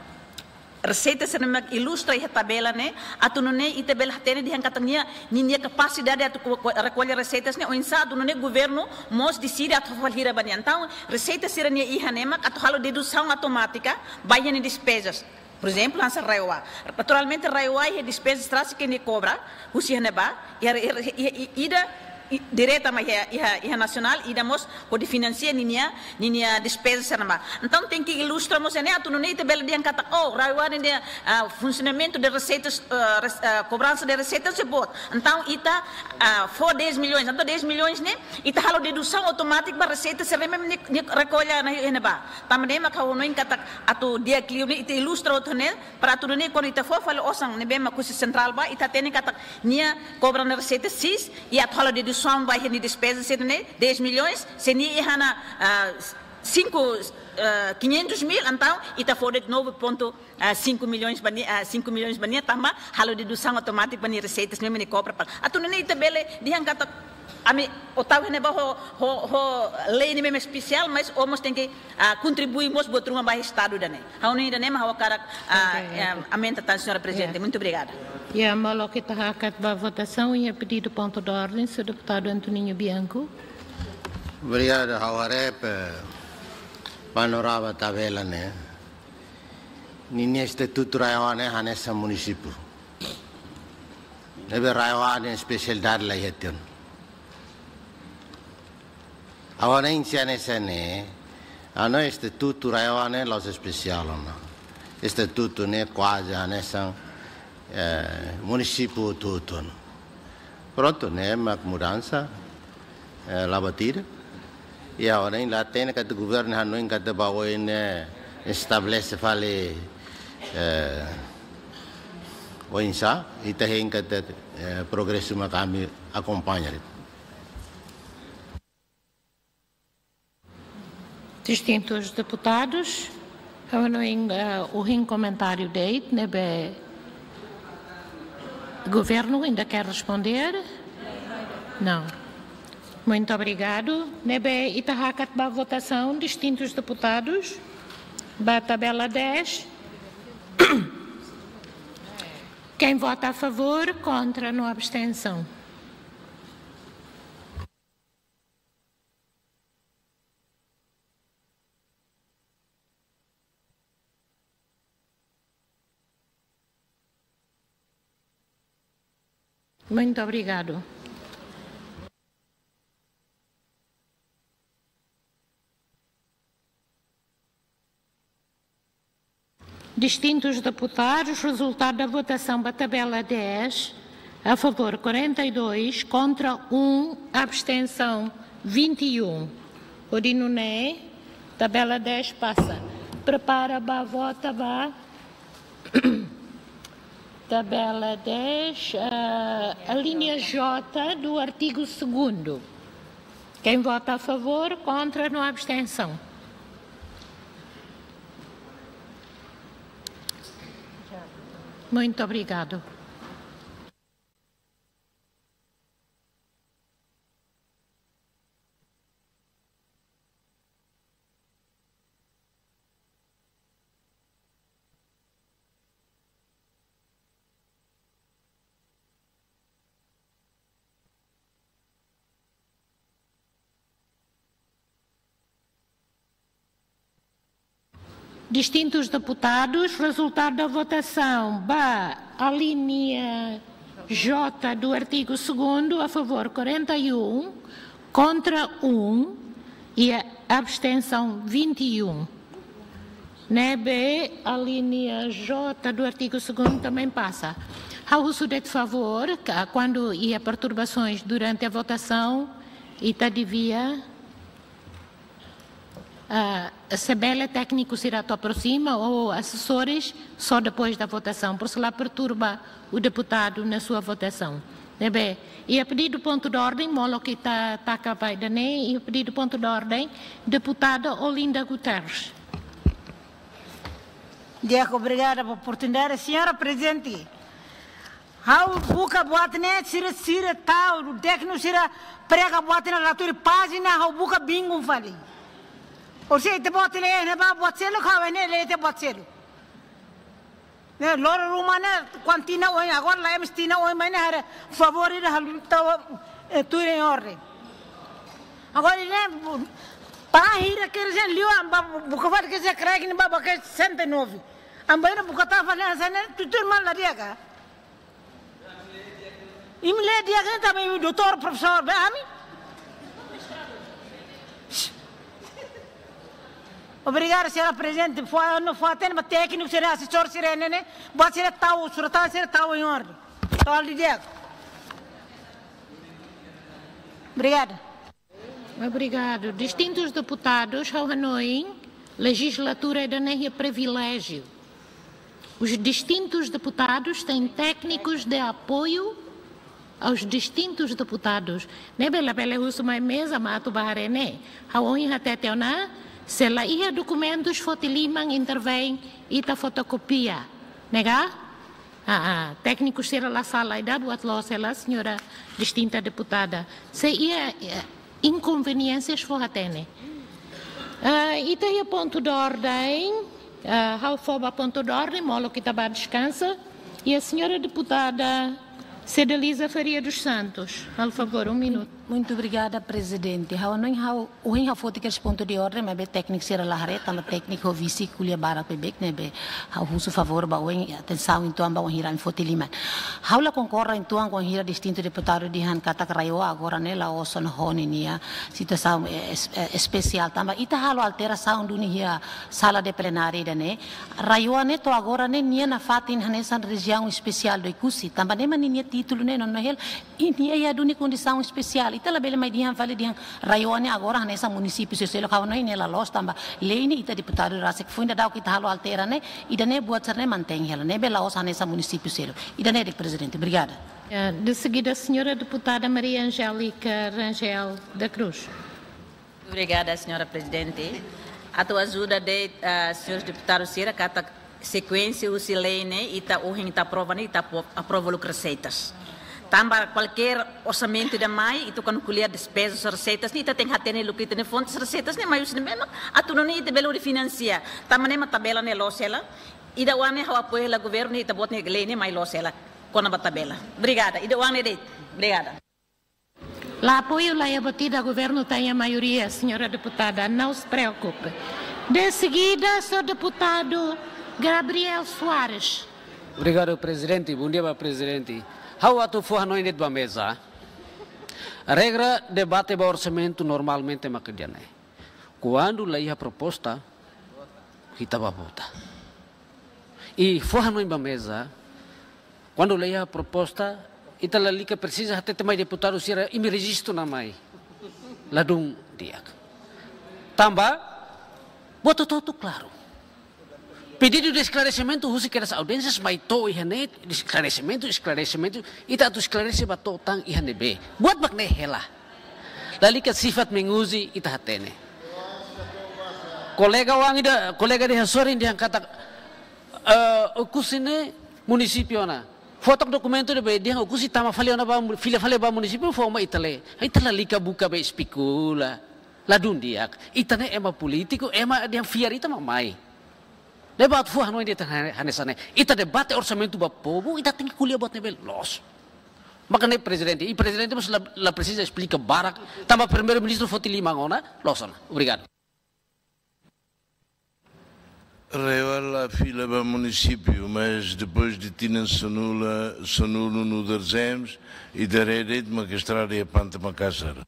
reseitas sira-ne'e mak ilustra iha tabela ne'e, atu nune'e ita bele hatene dehan katak nia, ni-, nia kapasidade atu ko-, ko-, rekolla reseitas ne'e, oinsá atu nune'e governu mós deside atu fó hira ba nia. Entaun, reseitas sira-ne'e iha ne'e mak atu halo dedusaun automátika ba iha nia despezas. Por ezemplu, hanesan RAEOA. Naturalmente, RAEOA iha despezas tras ke nia kobra husi iha ne'ebá, iha, iha, iha, iha, ida, i-, direta mai iha, iha, iha nasionál, ida mós hodi finansia ninia, ninia despeza sira-ne'ebá. Entaun, tenke ilustra mós ne'e atu nune'e ita bele dehan katak, oh, RAEOA ne'e dehan, ah, funsionamentu de reseitas, ah, res-, ah, kobransa de reseitas ne'e boot. Entaun, ita, ah, fó dez milhões. Entaun, dez milhões ne'e, ita halo dedusaun automátika ba reseitas sira-ne'e mak nia, nia rekolla ona iha ne'ebá. Tanba ne'e mak ha'u hanoin katak atu di'ak liu ne'e ita ilustra hotu ne'e, para atu nune'e kuandu ita fó fali osan ne'ebé mak husi sentrál bá, ita hatene katak nia kobra ona reseita X, i atu halo dedusaun ba iha nia despeza sira-ne'e, dez milhões, se nia iha ona, ah, cinco, ah, quinhentos mil, entaun ita fó de'it nove ponto cinco milhões ba nia, ah, cinco milhões ba nia, tanba halo dedusaun automátika ba nia reseitas ne'ebé mak nia kobra. Para atu nune'e ita bele dehan katak ami, ó tau iha ne'ebá ho, ho, ho lei ne'ebé mak espesiál, mas ó mós tenke, ah, kontribui mós buat ruma ba Estadu ida-ne'e. Ha'u hanoin ida-ne'e mak ha'u hakarak, ah, ok, ok, eh, aumenta tan, señora Prezidente. Ya. Muito obrigada. Ya, molok ita hakat ba votasaun iha pedidu pontu de ordem, señór deputadu Antoninho Bianco. Obrigadu, ha'u haree panorama tabela ne'e. Ninia estatutu RAEOA ne'e hanesan munisípiu. Ne'ebé RAEOA nia espesialidade la iha tiha ona. Agora, ne'e se hanesan ne'e, ha'u hanoin estatutu RAEOA ne'e la'ós espesiál ona. Estatutu ne'e kuaze hanesan, eh, munisípiu hotu-hotu ona. Prontu, ne'e mak mudansa, eh, la buat ida. I ha'u hanoin la hatene katak governu hanoin katak ba oin ne'e estabelese fali, eh, oinsá, ita hein katak, eh, progresu mak ami akompaña. Distintus deputadus, ha'u hanoin, eh, ohin komentáriu de'it, ne'ebé governu ainda quer responder? Não. Muito obrigado. Ne'ebé ita hakat ba votasaun, distintus deputadus, ba tabela dez. Quem vota a favor, contra, no abstenção. Muito obrigado. Distintos deputados, resultado da votação ba tabela dez, a favor quarenta e dois, contra um, abstenção vinte e um. Hodi nune'e, tabela dez pasa. Prepara ba vota ba tabela dez, ah, a linha J do artigo segundo. Quem vota a favor, contra, no abstenção. Muito obrigado. Distintos deputados, resultado da votação ba a linha J do artigo segundo, a favor quarenta e um, contra um e a abstenção vinte e um. Ne'ebé a linha J do artigo segundo também pasa. Ha'u husu de'it favór, ka-, kuandu iha perturbações durante a votação, ita devia, ah, se bele tékniku sira atu aproxima ou assessores só depois da votação, por se la perturba o deputado na sua votação. Ne'ebé, iha pedido ponto de ordem, molok ita taka ba ida-ne'e, iha pedido ponto de ordem, deputada Olinda Guterres. Di'ak, obrigada ba oportunidade, señora Prezidente. Ha'u buka buat ne'e, sira, sira tau, tékniku sira prega buat ne'e, la tuir pájina, ha'u buka bingung fali. Orsida ita buat ne'e, ne'ebá buat seluk, ha'u ne'e, ita buat seluk. Ne'e, loron ruma ne'e, kuandu tinan oin, agora la ema tinan oin, mas ne'e, haree favór ida halo tau, eh, tuir em ordem. Agora ne'e, bu-, para hira ke sen liu, amba bu-, buka fali ke sen crack ne'e ba, ba ke sessenta e nove. Amba ina buka ta fali, sen ne'e, tutur mal la dia ka. Imi lee di'ak, imi também, imi doutór, profesór, be ami. Obrigada, señora Prezidente. Fó, no fó, hatene ba tékniku, sira, assessor, sira, ne'e, ne'e. Buat sira tau, sira tau, sira tau em ordem. Tau ali di'ak. Obrigada. Obrigado. Distintos deputados, ha'u hanoin, lejislatura ida-ne'e iha priviléjiu. Os distintos deputados têm técnicos de apoio aos distintos deputados. Ne'ebé labele husu mai meza, mak atu ba haree ne'e. Ha'u ohin hatete ona, se la iha dokumentus foti liman, intervém, ita fotokopia. Ne'e ka? Ah, ah, tékniku sira la sala ida buat loos hela, señora distinta deputada. Se iha, eh, inkonveniénsias fó hatene. Ah, ita iha pontu de ordem, ah, ha'u fó ba pontu de ordem, molok ita ba deskansa. E a senhora deputada Cedeliza Faria dos Santos, por favor, um minuto. Muito obrigada, Prezidente. Ha'u hanoin ha'u, ohin ha'u foti kedas pontu de ordem, maibé tékniku sira la haree, tanba tékniku ho visi ko'alia barak beibeik ne'ebé ha'u husu favór ba oin, atensaun uitoan ba wainhira ami foti liman. Ha'u la konkorda uitoan ho wainhira distintu deputadu dehan katak RAEOA agora ne'e la'ós ona ho ninia situasaun, eh, es-, eh, espesiál. Tanba ita halo alterasaun duni iha sala de plenária ida-ne'e. RAEOA ne'e to'o agora ne'e nia nafatin hanesan rejiaun espesiál do Oekusi. Tanba ne'e mak ninia títulu ne'e nonohel, i nia iha duni kondisaun espesiál. Ita labele mai dehan fali dehan RAEOA ne'e agora hanesan munisípiu seluk-seluk, ha'u hanoin ne'e la loos tanba lei ne'e ita deputadu rasik foin daudauk ita halo altera ne'e, ida-ne'e buat sira-ne'e mantein hela, ne'ebé la'ós hanesan munisípiu seluk. Ida-ne'e de'it, Prezidente. Obrigada. Ya, de seguida, senhora deputada Maria Angélica Rangel da Cruz. Obrigada, señora Prezidente. Atu ajuda de'it, ah, señores deputadus sira, katak sekuénsia husi lei ne'e, ita ohin ita aprova ne'e, ita apo-, aprova uluk reseitas. Tanba kualkér orsamentu ida mai, ita kuandu ko'alia despezas, reseitas ne'e, ita tenke hatene uluk ita-nia fontes reseitas ne'e mai husi ne'ebé mak atu nune'e ita bele hodi finansia. Tanba ne'e mak tabela ne'e loos hela, ida-oan ne'e ha'u apoiu hela governu ne'e, ita-boot ne'e lei ne'e mai loos hela kona-ba tabela. Obrigada. Ida-oan ne'e de'it. Obrigada. La apoiu, la iha buat ida, governu tenke maioria, senhora deputada, não se preocupe. De seguida, senhor deputado Gabriel Soares. Obrigadu, Prezidente. Bondia ba Prezidente. Ha'u atu fó hanoin de'it ba meza. Regra debate ba orsamentu normalmente mak ida-ne'e. Kuandu la iha proposta, ita ba vota. I fó hanoin ba meza, kuandu laiha proposta, ita lalika presiza hatete mai deputadu sira imi rejistu ona mai. Ladún di'ak. Tanba, buat hotu-hotu klaru. Pedidu de esklaresimentu husi kedas audiénsias mai to'o iha ne'e, esklaresimentu, esklaresimentu, ita atu esklarese ba to'o tan iha ne'ebé. Buat mak ne'e hela. Lalika sifat menguji ita hatene. Kolega oan ida, kolega ida hasoru dehan katak, eh, Oekusi ne'e munisípiu ona. Fó took dokumentu ida be dehan Oekusi tama fali ona ba mu-, fila fali ba munisípiu fó mai ita lee. Ita lalika buka be espekula. Ladún di'ak. Ita ne'e ema polítiku, ema dehan fiar ita mak mai. Ne'ebé atu fó hanoin de'it hane-, hanesan ne'e. Ita debate orsamentu ba povu, ita tenke ko'alia buat ne'ebé loos. Maka ne'e prezidente, i prezidente mós la, la presiza esplika barak, tanba primeiru-ministru foti liman ona, loos ona. Obrigadu. RAEOA la fila ba munisípiu, mas depois de tinan sanulu, sanulu-nulu-resin, ita haree de'it mak estrada iha Pante Makasar.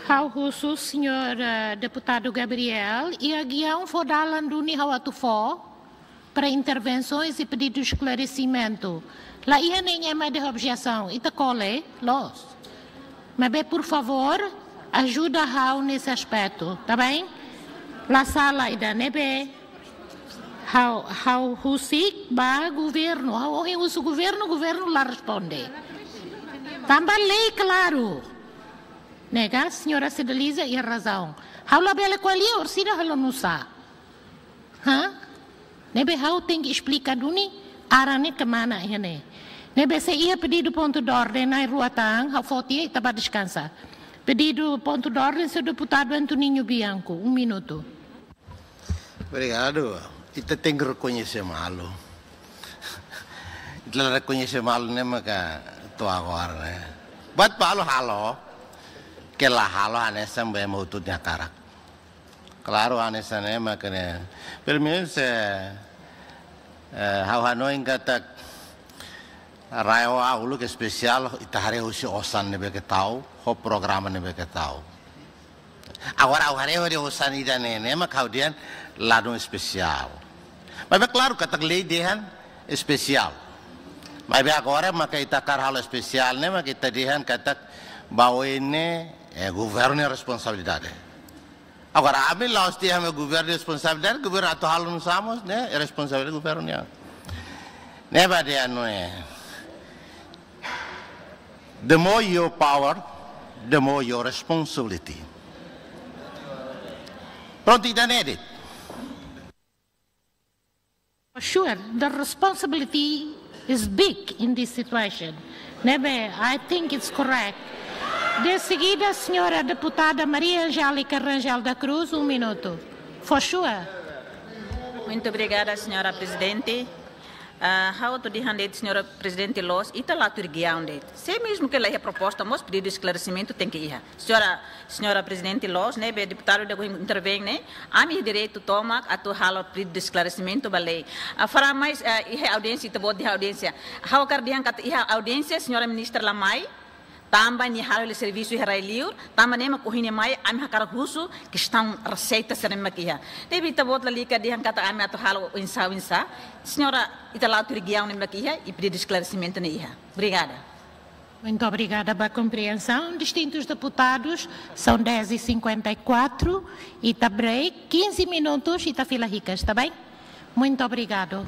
Ha'u husu, señór, eh, deputadu Gabriel, iha giaun fó dalan duni ha'u atu fó para intervensoens i pedidu esklaresimentu. La iha nein ema dehan objesaun, ita ko'alia, loos. Maibé, por favór, ajuda ha'u nesse aspecto, tá bem? La sala ida ne'ebé. Ha'u, ha'u husik ba governu, ha'u ohin husu governu, governu la responde. Tanba lei klaru. Ne'e ka, señora Cida Liza iha razaun. Ha'u labele ko'alia, orsida halo nusá. Ha? Ne'ebé ha'u tenke esplika duni, aran ne'e kemana iha ne'e. Ne'ebé se iha pedidu pontu de orden na'in-rua tan, ha'u foti, ita bá deskansa. Pedidu pontu de orden, señór deputadu Antoninho Bianco, um minuto. Obrigadu. Ita tenke rekoñese malu. Ita la rekoñese malu ne'e maka to'o agora ne'e. Buat balu halo, ke la halo hanesan be mau tu nia karak. Klaru hanesan ne'e maka ne'e. Pelumenus, eh, eh, ha'u hanoin katak RAEOA uluk espesiál, ita haree husi osan ne'ebé ke tau, ho programa ne'ebé ke tau. Agora ha'u haree hodi osan ida-ne'e, ne'e mak ha'u dehan ladún espesiál. Maibé klaru katak lei dehan espesiál. Maibé agora maka ita hakarak halo espesiál ne'e maka ita dehan katak ba oin ne'e, eh, governu nia responsabilidade. Agora, ami la'ós dehan mak governu nia responsabilidade, governu atu halo nusá mós ne'e responsabilidade governu nian. Ne'ebé dehan ne'e. The more your power, the more your responsibility. Prontu, ida-ne'e de'it. For sure, the responsibility is big in this situation. Ne'ebé, I think it's correct. De seguida, señora deputada Maria Angélica Rangel da Cruz, um minuto. For sure. Muito obrigada, señora Presidente. Ah, ha'u atu dehan de'it, señora Prezidente loos, ita la tuir giaun de'it. Se mezmu ke la iha proposta, mós pedidu esklaresimentu tenke iha. Señora, señora Prezidente loos, ne'ebé deputadu ida ohin intervein ne'e, ami direitu tomak atu halo pedidu esklaresimentu ba lei. Ah, fora mais, ah, iha audiénsia, ita-boot dehan audiénsia. Ha'u hakarak dehan katak iha audiénsia, señora Ministra la mai, tanba nia halo hela servisu iha rai-liur, tanba ne'e mak ohin nia mai, ami hakarak husu kestaun reseita sira-ne'e mak iha. Ne'ebé ita-boot lalika dehan katak ami atu halo oinsá, oinsá. Señora, ita la tuir giaun ne'e mak iha, i pedidu esklaresimentu ne'e iha. Obrigada. Muito obrigada ba kompreensaun. Distintus deputadus, são dez e cinquenta e quatro, ita break, quinze minutos, ita fila hikas, tá bem? Muito obrigado.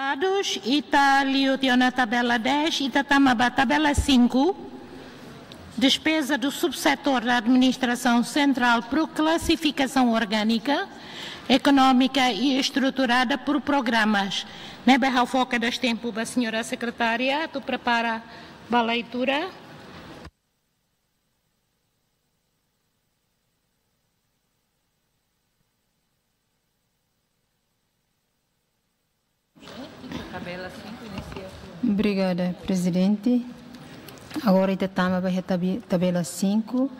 Deputados, ita liu tiha ona tabela dez, ita tama ba tabela cinco, despesa do subsetor da administração central por classificação orgânica, económica e estruturada por programas. Ne'ebé ha'u fó kedas tempu ba señora sekretária atu prepara ba leitura. Obrigada, Prezidente. Agora ita tama ba iha tabi-, tabela cinco.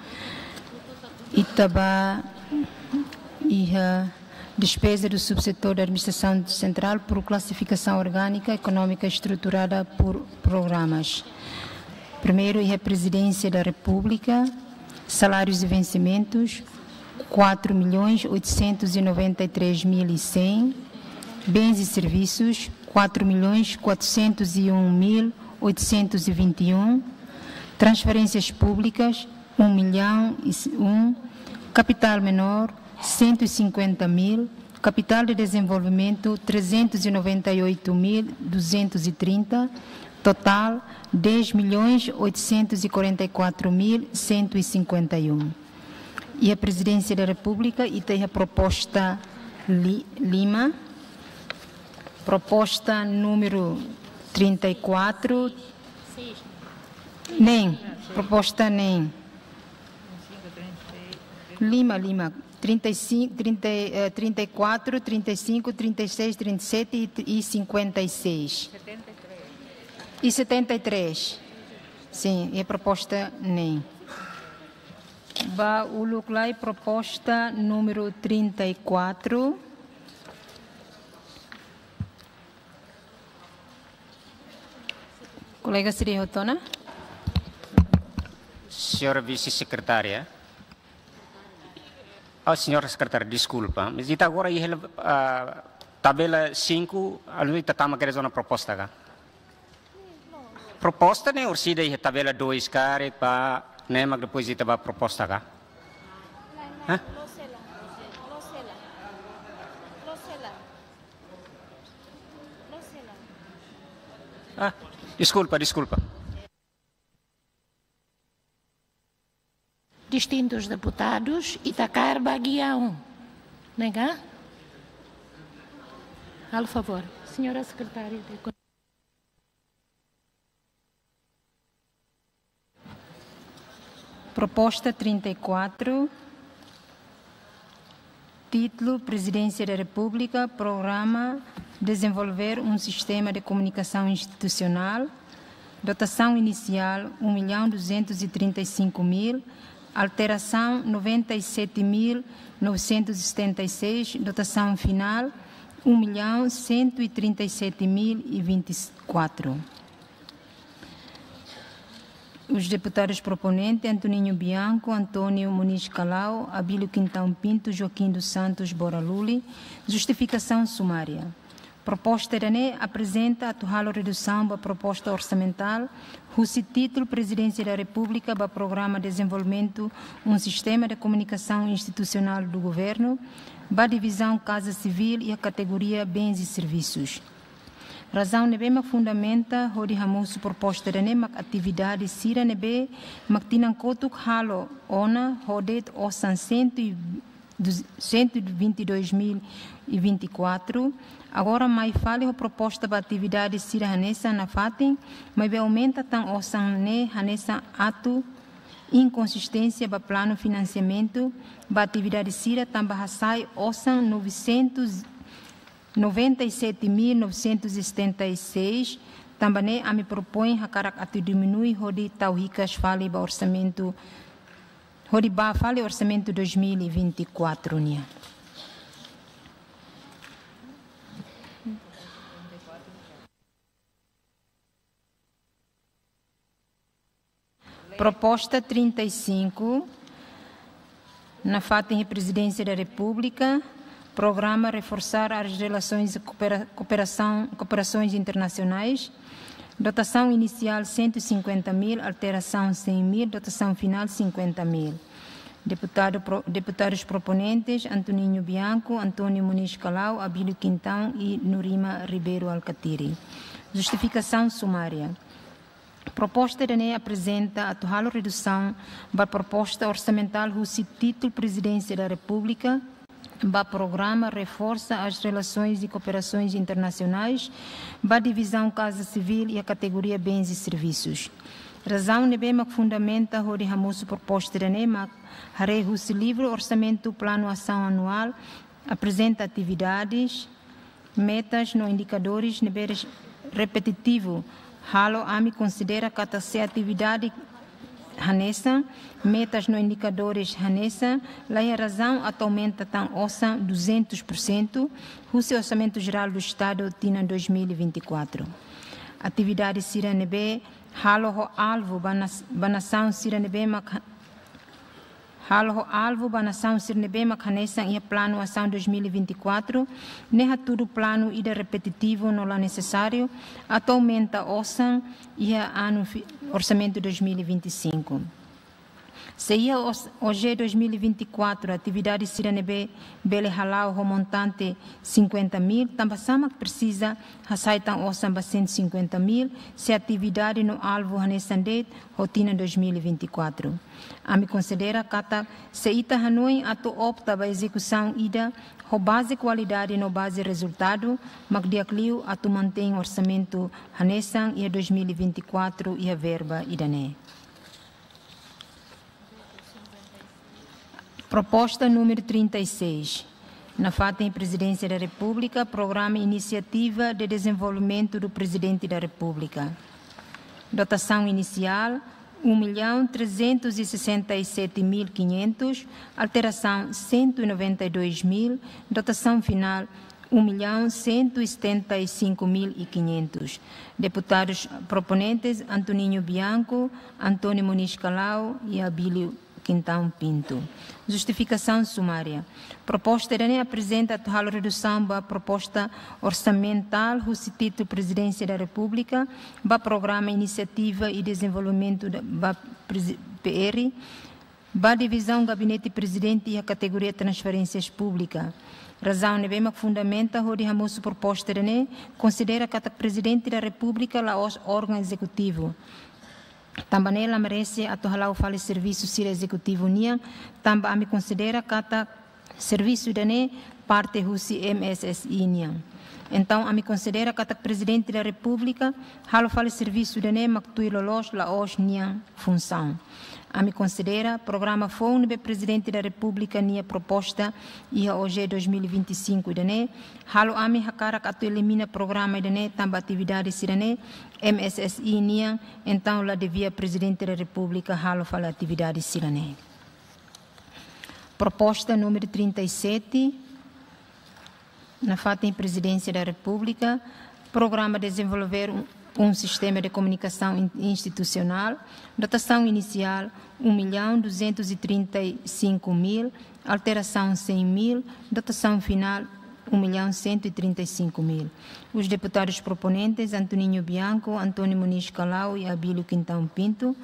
Ita ba iha despesa do subsetor da administração central por classificação orgânica económica estruturada por programas. Primeiru, iha Presidência da República, salários e vencimentos, quatro milhões oitocentos e noventa e três mil e cem, bens e serviços, quatro milhões quatrocentos e um mil oitocentos e vinte e um, transferências públicas, um milhão e um, capital menor, cento e cinquenta mil, capital de desenvolvimento, trezentos e noventa e oito mil duzentos e trinta, total, dez milhões oitocentos e quarenta e quatro mil cento e cinquenta e um. Iha Presidência da República, ita iha proposta li-, lima, proposta número trinta e quatro, neen, proposta neen. Lima, lima. Trinta e cinco, trinta, eh, trinta e quatro, trinta e cinco, trinta e seis, trinta e sete e, e cinquenta e seis. E setenta e três. Sim, é proposta neen. Ba uluk lai, proposta número trinta e quatro. Kolega sira hotu ona? Senhora Vice-Secretária. Oh, senhora Secretária, deskulpa. Mas ita agora iha, ah, tabela cinco, anu ita tama kedas ona proposta ka? Proposta ne'e orsida iha tabela dois karik ba, ne'e mak depois ita ba proposta ka? Hah? Ah, deskulpa, deskulpa. Distintus deputadus, ita kaer ba guiaun. Nega? Halo favór, señora sekretária de Ekonomia. Proposta trinta e quatro, títulu: Presidência da República, Programa Desenvolver um Sistema de Comunicação Institucional, dotação inicial, um milhão duzentos e trinta e cinco mil, alteração, noventa e sete mil novecentos e setenta e seis, dotação final, um milhão cento e trinta e sete mil e vinte e quatro. Os deputados proponentes, Antoninho Bianco, António Moniz Calao, Abílio Quintão Pinto, Joaquim dos Santos Boraluli. Justificação sumária. Proposta ida-ne'e aprezenta atu halo redusaun ba proposta orsamentál, husi títulu Presidência da República ba Programa Desenvolvimento um Sistema de Comunicação Institucional do Governo, ba divizaun Kaza Sivíl iha kategoria Bens e Serviços. Razaun ne'ebé mak fundamenta hodi hamosu proposta ida-ne'e mak atividade sira ne'ebé mak tinan kotuk halo ona ho de'it osan cento e, cento e vinte e dois mil e vinte e quatro, agora mai fali ho proposta ba atividade sira hanesan nafatin, maibé aumenta tan osan ne'e hanesan atu inkonsisténsia ba planu finansiamentu ba atividade sira tanba hasai osan novecentos, noventa e sete mil novecentos e setenta e seis, tanba ne'e ami propoin hakarak atu diminui hodi tau hikas fali ba orsamentu, hodi ba fali orsamentu dois mil e vinte e quatro nian. Proposta trinta e cinco, nafatin Prezidénsia da Repúblika, programa reforçar as relações de coopera-, cooperação, cooperações internacionais, dotação inicial cento e cinquenta mil, alteração cem mil, dotação final cinquenta mil. Deputado pro-, deputados proponentes, Antoninho Bianco, António Moniz Calao, Abílio Quintão e Nurima Ribeiro Alkatiri. Justifikasaun sumária. Proposta ida-ne'e aprezenta atu halo redusaun ba proposta orsamentál husi títulu Prezidénsia da Repúblika ba programa reforça as relações e cooperações internacionais ba divizaun Kaza Sivíl iha kategoria bens e serviços. Razaun ne'ebé mak fundamenta hodi hamosu proposta ida-ne'e mak haree husi livru orsamentu planu asaun anuál, aprezenta atividades, metas no indikadores ne'ebé res-, repetitivu, halo ami konsidera katak se atividade hanesan, metas no indikadores hanesan, la iha razaun atu aumenta tan osan duzentos por cento husi Orsamentu Jerál do Estado tinan dois mil e vinte e quatro. Atividade sira ne'ebé halo ho alvu ba nas-, ba nasaun sira ne'ebé mak ha-, halo ho alvu ba nasaun sira ne'ebé mak hanesan iha planu asaun dois mil e vinte e quatro, ne'e hatudu planu ida repetitivu no la nesesáriu atu aumenta osan iha anu fi-, orsamentu dois mil e vinte e cinco. Se iha os-, O G dois mil e vinte e quatro atividade sira ne'ebé bele hala'o ho montante cinquenta mil, tanbasá mak presiza hasai tan osan ba cento e cinquenta mil, se atividade no alvu hanesan de'it ho tinan dois mil e vinte e quatro. Ami konsidera katak se ita hanoin atu opta ba ezekusaun ida ho baze kualidade no baze rezultadu, mak di'ak liu atu mantein orsamentu hanesan iha dois mil e vinte e quatro iha verba ida-ne'e. Proposta número trinta e seis. Nafatin Prezidénsia da Repúblika, Programa Inisiativa de Desenvolvimento do Presidente da República. Dotação inicial, um milhão trezentos e sessenta e sete mil quinhentos, alteração cento e noventa e dois mil, dotação final um milhão cento e setenta e cinco mil e quinhentos. Deputados proponentes, Antoninho Bianco, António Moniz Calao e Abílio Quintão Pinto. Justifikasaun sumária. Proposta ida-ne'e aprezenta atu halo redusaun ba proposta orsamentál husi títulu Prezidénsia da Repúblika ba Programa Inisiativa e Desenvolvimento da, ba Prezi-, P R, ba divizaun Gabinete Prezidente iha kategoria transferénsias públika. Razaun ne'ebé mak fundamenta hodi hamosu proposta ida-ne'e, konsidera katak Prezidente da Repúblika la'ós órgaun ezekutivu. Tanba ne'e la merese atu hala'o fali servisu sira ezekutivu nian, tanba ami konsidera katak servisu ida-ne'e parte husi M S S I nian. Entaun, ami konsidera katak Prezidente da Repúblika halo fali servisu ida-ne'e mak tuir loloos la'ós nia funsaun. Ami konsidera programa foun ne'ebé Prezidente da Repúblika nia proposta iha O G dois mil e vinte e cinco ida-ne'e, halo ami hakarak atu elimina programa ida-ne'e tanba atividade sira-ne'e M S S I nian, entaun la devia Prezidente da Repúblika halo fali atividade sira-ne'e. Proposta número trinta e sete, nafatin Prezidénsia da Repúblika, Programa Desenvolver um, um Sistema de Comunicação In-, Institucional, dotação inicial um milhão duzentos e trinta e cinco mil, alteração cem mil, dotação final um milhão cento e trinta e cinco mil. Os deputados proponentes, Antoninho Bianco, António Moniz Calao e Abílio Quintão Pinto.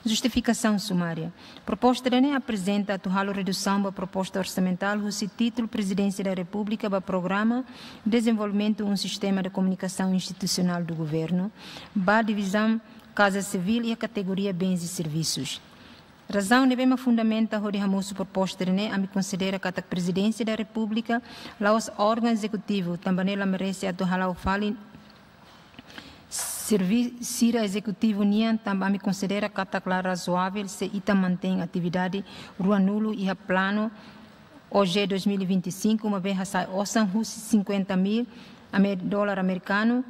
Justifikasaun sumária. Proposta ida-ne'e aprezenta atu halo redusaun ba proposta orsamentál husi títulu Prezidénsia da Repúblika ba Programa Desenvolvimento um Sistema de Comunicação Institucional do Governo, ba divizaun Kaza Sivíl iha kategoria Bens e Serviços. Razaun ne'ebé mak fundamenta hodi hamosu proposta ida-ne'e, ami konsidera katak Prezidénsia da Repúblika la'ós órgaun ezekutivu, tanba ne'e la merese atu hala'o fali servi-, sira ezekutivu nian, tanba ami konsidera katak la razoável se ita mantein atividade ruanulu iha planu O G dois mil e vinte e cinco, maibé hasa'e osan husi cinquenta mil ame-, dólar amerikanu,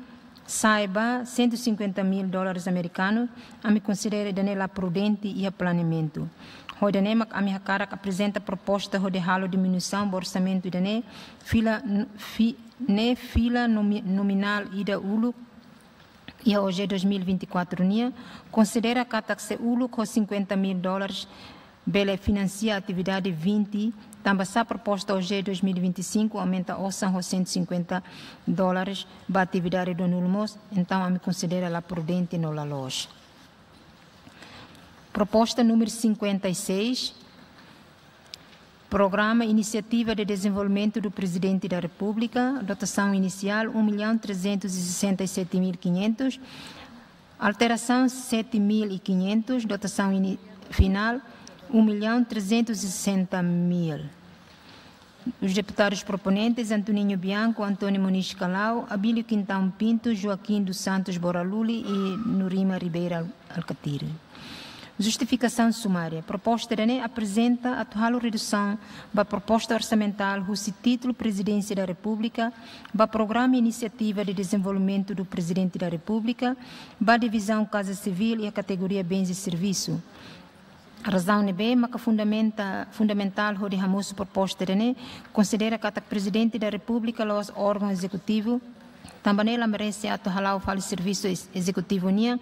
sa'e ba cento e cinquenta mil dólares americanos, ami konsidera ida-ne'e la prudente iha planeamentu. Ho ida-ne'e mak ami hakarak aprezenta proposta hodi halo diminuisaun ba orsamentu ida-ne'e, fila, n-, fi-, ne'e fila nomi-, nominál ida uluk iha O G dois mil e vinte e quatro nian, konsidera katak se uluk ho cinquenta mil dólares bele finansia atividade vinte, tanba sá proposta O G dois mil e vinte e cinco aumenta osan ho cento e cinquenta dólares ba atividade ruanulu mós, entaun ami konsidera la prudente no la loos. Proposta número cinquenta e seis, Programa Iniciativa de Desenvolvimento do Presidente da República, dotação inicial um milhão trezentos e sessenta e sete mil e quinhentos, alteração sete mil e quinhentos, dotação ini-, final um milhão trezentos e sessenta mil. Os deputados proponentes, Antoninho Bianco, António Moniz Calao, Abílio Quintão Pinto, Joaquim dos Santos Boraluli e Nurima Ribeira Alkatiri. Justifikasaun sumária. Proposta ida-ne'e aprezenta atu halo redusaun ba proposta orsamentál husi títulu Prezidénsia da Repúblika, ba Programa Iniciativa de Desenvolvimento do Presidente da República, ba divizaun Kaza Sivíl iha kategoria Bens e Serviço. Razaun ne'ebé maka fundamenta-, fundamentál hodi hamosu proposta ida-ne'e, konsidera katak Prezidente da Repúblika la'ós órgaun ezekutivu, tanba ne'e la merese atu hala'o fali servisu ez-, ezekutivu nian,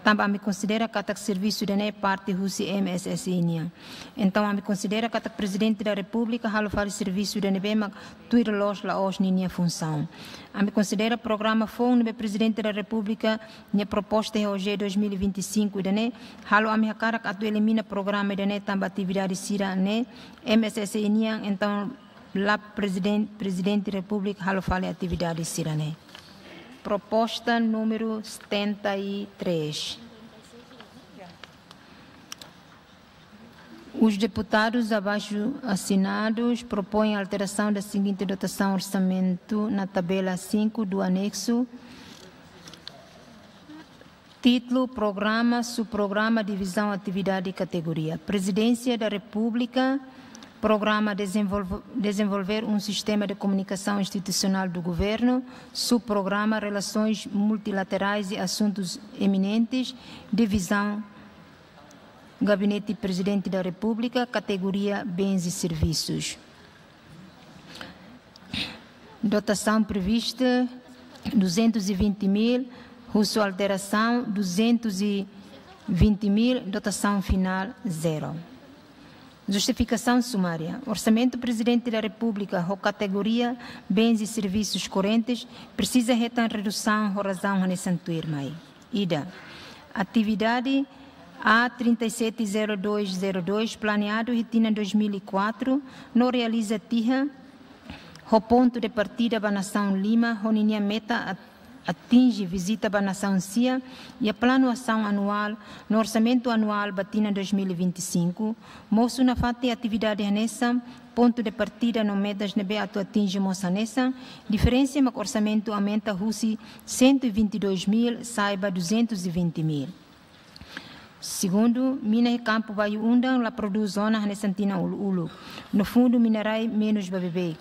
tanba ami konsidera katak servisu ida-ne'e parte husi M S S I nian. Entaun, ami konsidera katak Prezidente da Repúblika halo fali servisu ida ne'ebé mak tuir loos la'ós ninia funsaun. Ami konsidera programa foun ne'ebé Prezidente da Repúblika nia proposta iha O G dois mil e vinte e cinco ida-ne'e, halo ami hakarak atu elimina programa ida-ne'e tanba atividade sira-ne'e M S S I nian, entaun la Preziden-, Prezidente Repúblika halo fali atividade sira-ne'e. Proposta número setenta e três. Os deputados abaixo assinados propõem a alteração da seguinte dotação orçamento na tabela cinco do anexo. Título: Programa, Subprograma, Divisão, Atividade e Categoria. Prezidénsia da Repúblika, Programa desenvolve-, Desenvolver um Sistema de Comunicação Institucional do Governo, Subprograma, Relações Multilaterais e Assuntos Eminentes, Divisão, Gabinete Prezidente da Repúblika, kategoria Bens e Serviços. Dotação prevista, duzentos e vinte mil, husu alterasaun, duzentos e vinte mil, dotação final, zero. Justifikasaun sumária. Orsamentu Prezidente da Repúblika ho kategoria Bens e Serviços Correntes presiza hetan redusaun ho razaun hanesan tuirmai. Ida, atividade A trinta e sete zero dois zero dois, planeadu iha tinan dois mil e quatro, no realiza tiha, ho pontu de partida ba nasaun Lima, ho ninia meta at-, atinje vizita ba nasaun sia, iha planu asaun anuál, no orsamentu anuál ba tinan dois mil e vinte e cinco, mosu nafatin atividade hanesan, pontu de partida no metas ne'ebé atu atinje mós hanesan, diferensa mak orsamentu aumenta husi cento e vinte e dois mil, sa'e ba duzentos e vinte mil. Segundu, mina iha kampu Bayu-Undan la prodús ona hanesan tinan uluk-uluk. No fundu mina rai menus ba beibeik.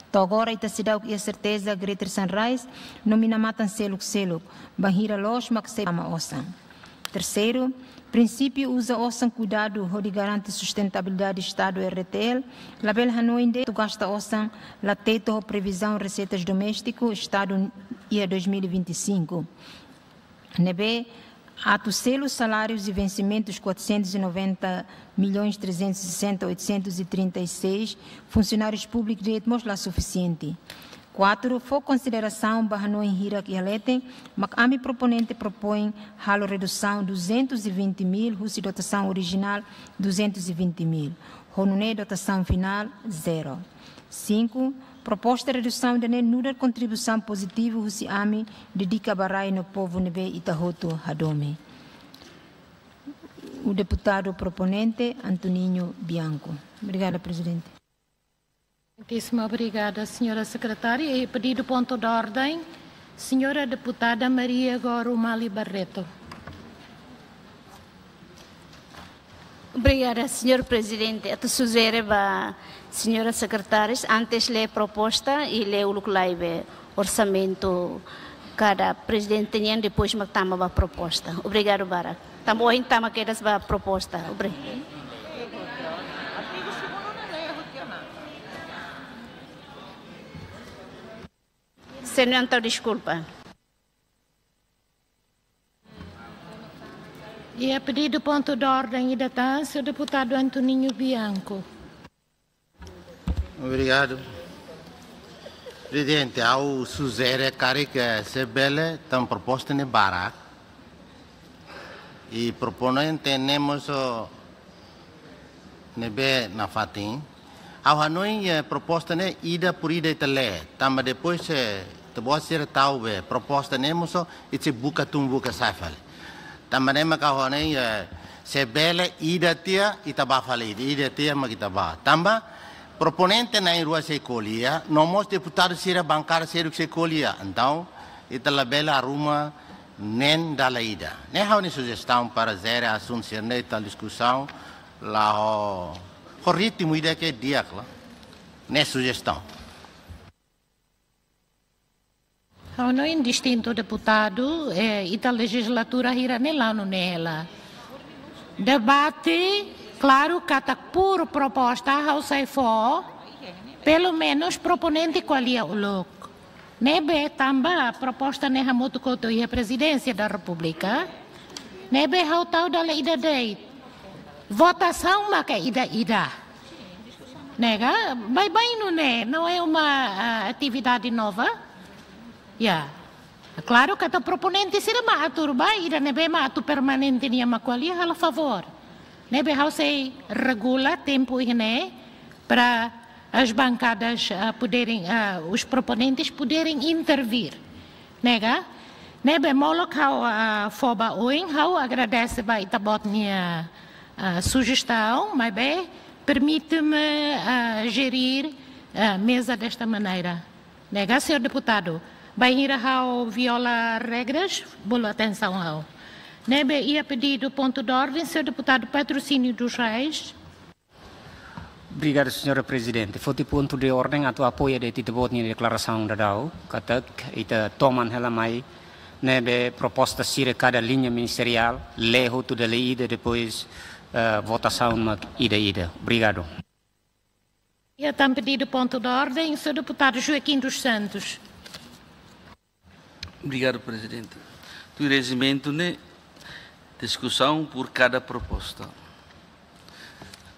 To'o agora ita seidauk iha serteza Greater Sunrise no mina matan seluk-seluk, bainhira loos mak sei tama osan. Terseiru, prinsípiu uza osan kuidadu hodi garante sustentabilidade Estadu R D T L, labele hanoin de'it atu gasta osan la tetu ho previzaun reseitas doméstiku Estadu iha dois mil e vinte e cinco. Ne'ebé, atu selu salárius e vencimentus quatrocentos e noventa milhões trezentos e sessenta oitocentos e trinta e seis, funsionárius públikus de'it mós la sufisiente. Quatro, fó konsiderasaun ba hanoin hirak iha leten, mak ami proponente propoin halo redusaun duzentos e vinte mil, husi dotasaun orijinál duzentos e vinte mil. Ho nune'e dotasaun finál, zero. Cinco, proposta redusaun ida-ne'e nu'udar kontribuisaun pozitivu husi ami dedika ba rai no povu ne'ebé ita hotu hadomi. O deputado proponente, Antoninho Bianco. Obrigada, Presidente. Muitíssimo obrigada, senhora secretária. E pedido ponto de ordem, senhora deputada Maria Goro Mali Barreto. Obrigada, senhor Presidente. Atu sujere ba senhora sekretária, antes lee proposta i lee uluk lai be orsamentu kada prezidente nian, depois mak tama ba proposta. Obrigadu barak. Tanba ohin tama kedas ba proposta. Obri-, Senior, entaun deskulpa. E a pedido ponto de ordem ida tan, senhor deputado Antoninho Bianco. Obrigadu. Prezidente, ha'u sujere karik se bele, tanba proposta ne'e barak. I proponente ne'e mós ne'ebé nafatin. Ha'u hanoin, eh, proposta ne'e ida por ida ita lee. Tanba depois, eh, ita-boot sira tau be proposta ne'e mós ita sei buka tun buka sa'e fali. Tanba ne'e mak ha'u hanoin, eh, se bele ida tiha ita bá fali ida, ida tiha mak ita bá. Tanba proponente na'in-rua sei ko'alia, no mós deputadu sira bankada seluk sei ko'alia. Entaun, ita labele arruma neen dala ida. Ne'e ha'u-nia sujestaun para jere asuntu sira-ne'e, ita diskusaun la ho, ho ritmu ida ke di'ak la. Ne'e sujestaun. Ha'u hanoin distintu deputadu, eh, ita lejislatura hira-ne'e la'o nune'e hela. Debate, klaru katak por proposta ha'u sei fó, pelumenus proponente ko'alia uluk. Ne'ebé tanba proposta ne'e hamutuk hotu iha Prezidénsia da Repúblika. Ne'ebé ha'u tau dala ida de'it. Votasaun maka ida-ida. Ne'e ka, baibain nune'e, não é uma, ah, atividade nova? Ya. Klaru katak proponente sira mak atu ba, ida ne'ebé mak atu permanente nian mak ko'alia halo favór. Ne'ebé ha'u sei regula tempu iha-ne'e para as bancadas, ah, poderem, ah, os proponentes poderem intervir. Ne'e ka? Ne'ebé molok ha'u, ah, fó ba oin, ha'u agradese ba ita-boot nia, ah, sujestaun, maibé permite-me, ah, gerir, ah, mesa desta maneira. Ne'e ka, senhor deputadu, bainhira ha'u viola regras, bolu atensaun ha'u. Ne'ebé iha pedido ponto de ordem, senhor deputado Patrocínio dos Reis. Obrigadu, senhora Prezidente. Foti pontu de orden atu apoia de'it ita-boot nia deklarasaun daudaun, katak ita toman hela mai ne'ebé proposta sira kada liña ministeriál, lee hotu dala ida, depois, eh, votasaun mak ida-ida. Obrigadu. Iha tan pedido ponto de ordem, senhor deputado Joaquim dos Santos. Obrigadu, Prezidente. Tuir rejimentu ne'e, diskusaun por kada proposta.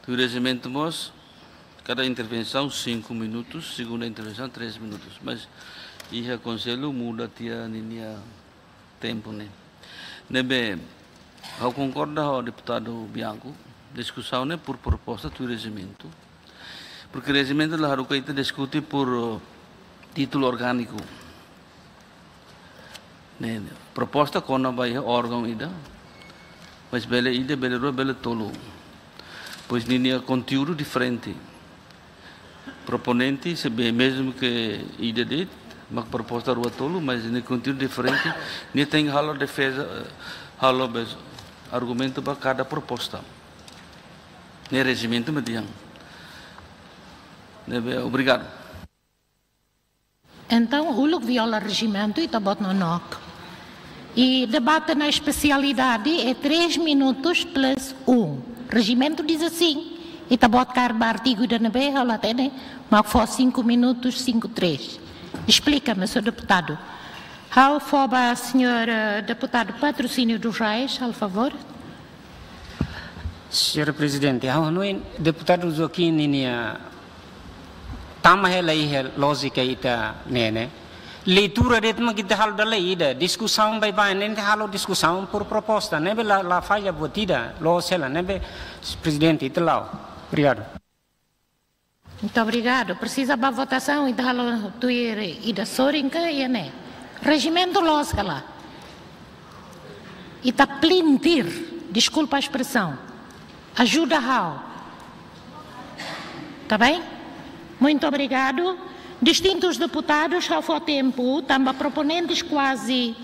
Tuir rejimentu mós, kada intervensaun cinco minutos, segunda intervensaun três minutos. Mas iha Konsellu muda tiha ninia tempu ne'e. Ne'ebé, ha'u konkorda ho deputadu Bianco, diskusaun ne'e por proposta tuir rejimentu. Porque rejimentu la haruka ita diskute por, eh, títulu orgániku. Ne'e, ne'e. Proposta kona-ba iha órgaun ida, mas bele ida, bele rua, bele tolu. Pois ninia konteúdu diferente. Proponente, se bem, mesmo que ida de'it, mak proposta rua tolu, mas nia konteúdu diferente, nia tenke halo defeza, eh, halo bes argumentu ba kada proposta. Ne'e rejimentu median. Ne'ebé, obrigadu. Entaun, uluk viola rejimentu, ita-boot nonook. I debate na espesialidade é três minutos plus um. Rejimentu diz assim, ita-boot kaer ba artigu ida ne'ebé, ha'u la hatene, mak fó cinco minutos, cinco três. Esplika-me, senhor deputadu. Ha'u fó ba senhor, eh, deputadu Patrocínio dos Reis, por favor. Senhora Prezidente, ha'u hanoin deputadu Joaquim ninia tama hela iha lójika ita-nia ne'e. Leitura de'it mak ita halo dala ida, diskusaun baibain ne'e ita halo diskusaun por proposta, ne'ebé la, la falla buat ida, loos hela, ne'ebé Prezidente ita la'o. Obrigadu. Muito obrigado. Presiza ba votasaun, ita halo tuir ida sorin ka iha ne'e. Rejimentu loos ka lae? Ita plintir. Desculpa a expressão. Ajuda ha'u. Tá bem? Muito obrigado. Distintus deputadus, ha'u fó tempu, tanba proponentes kuaze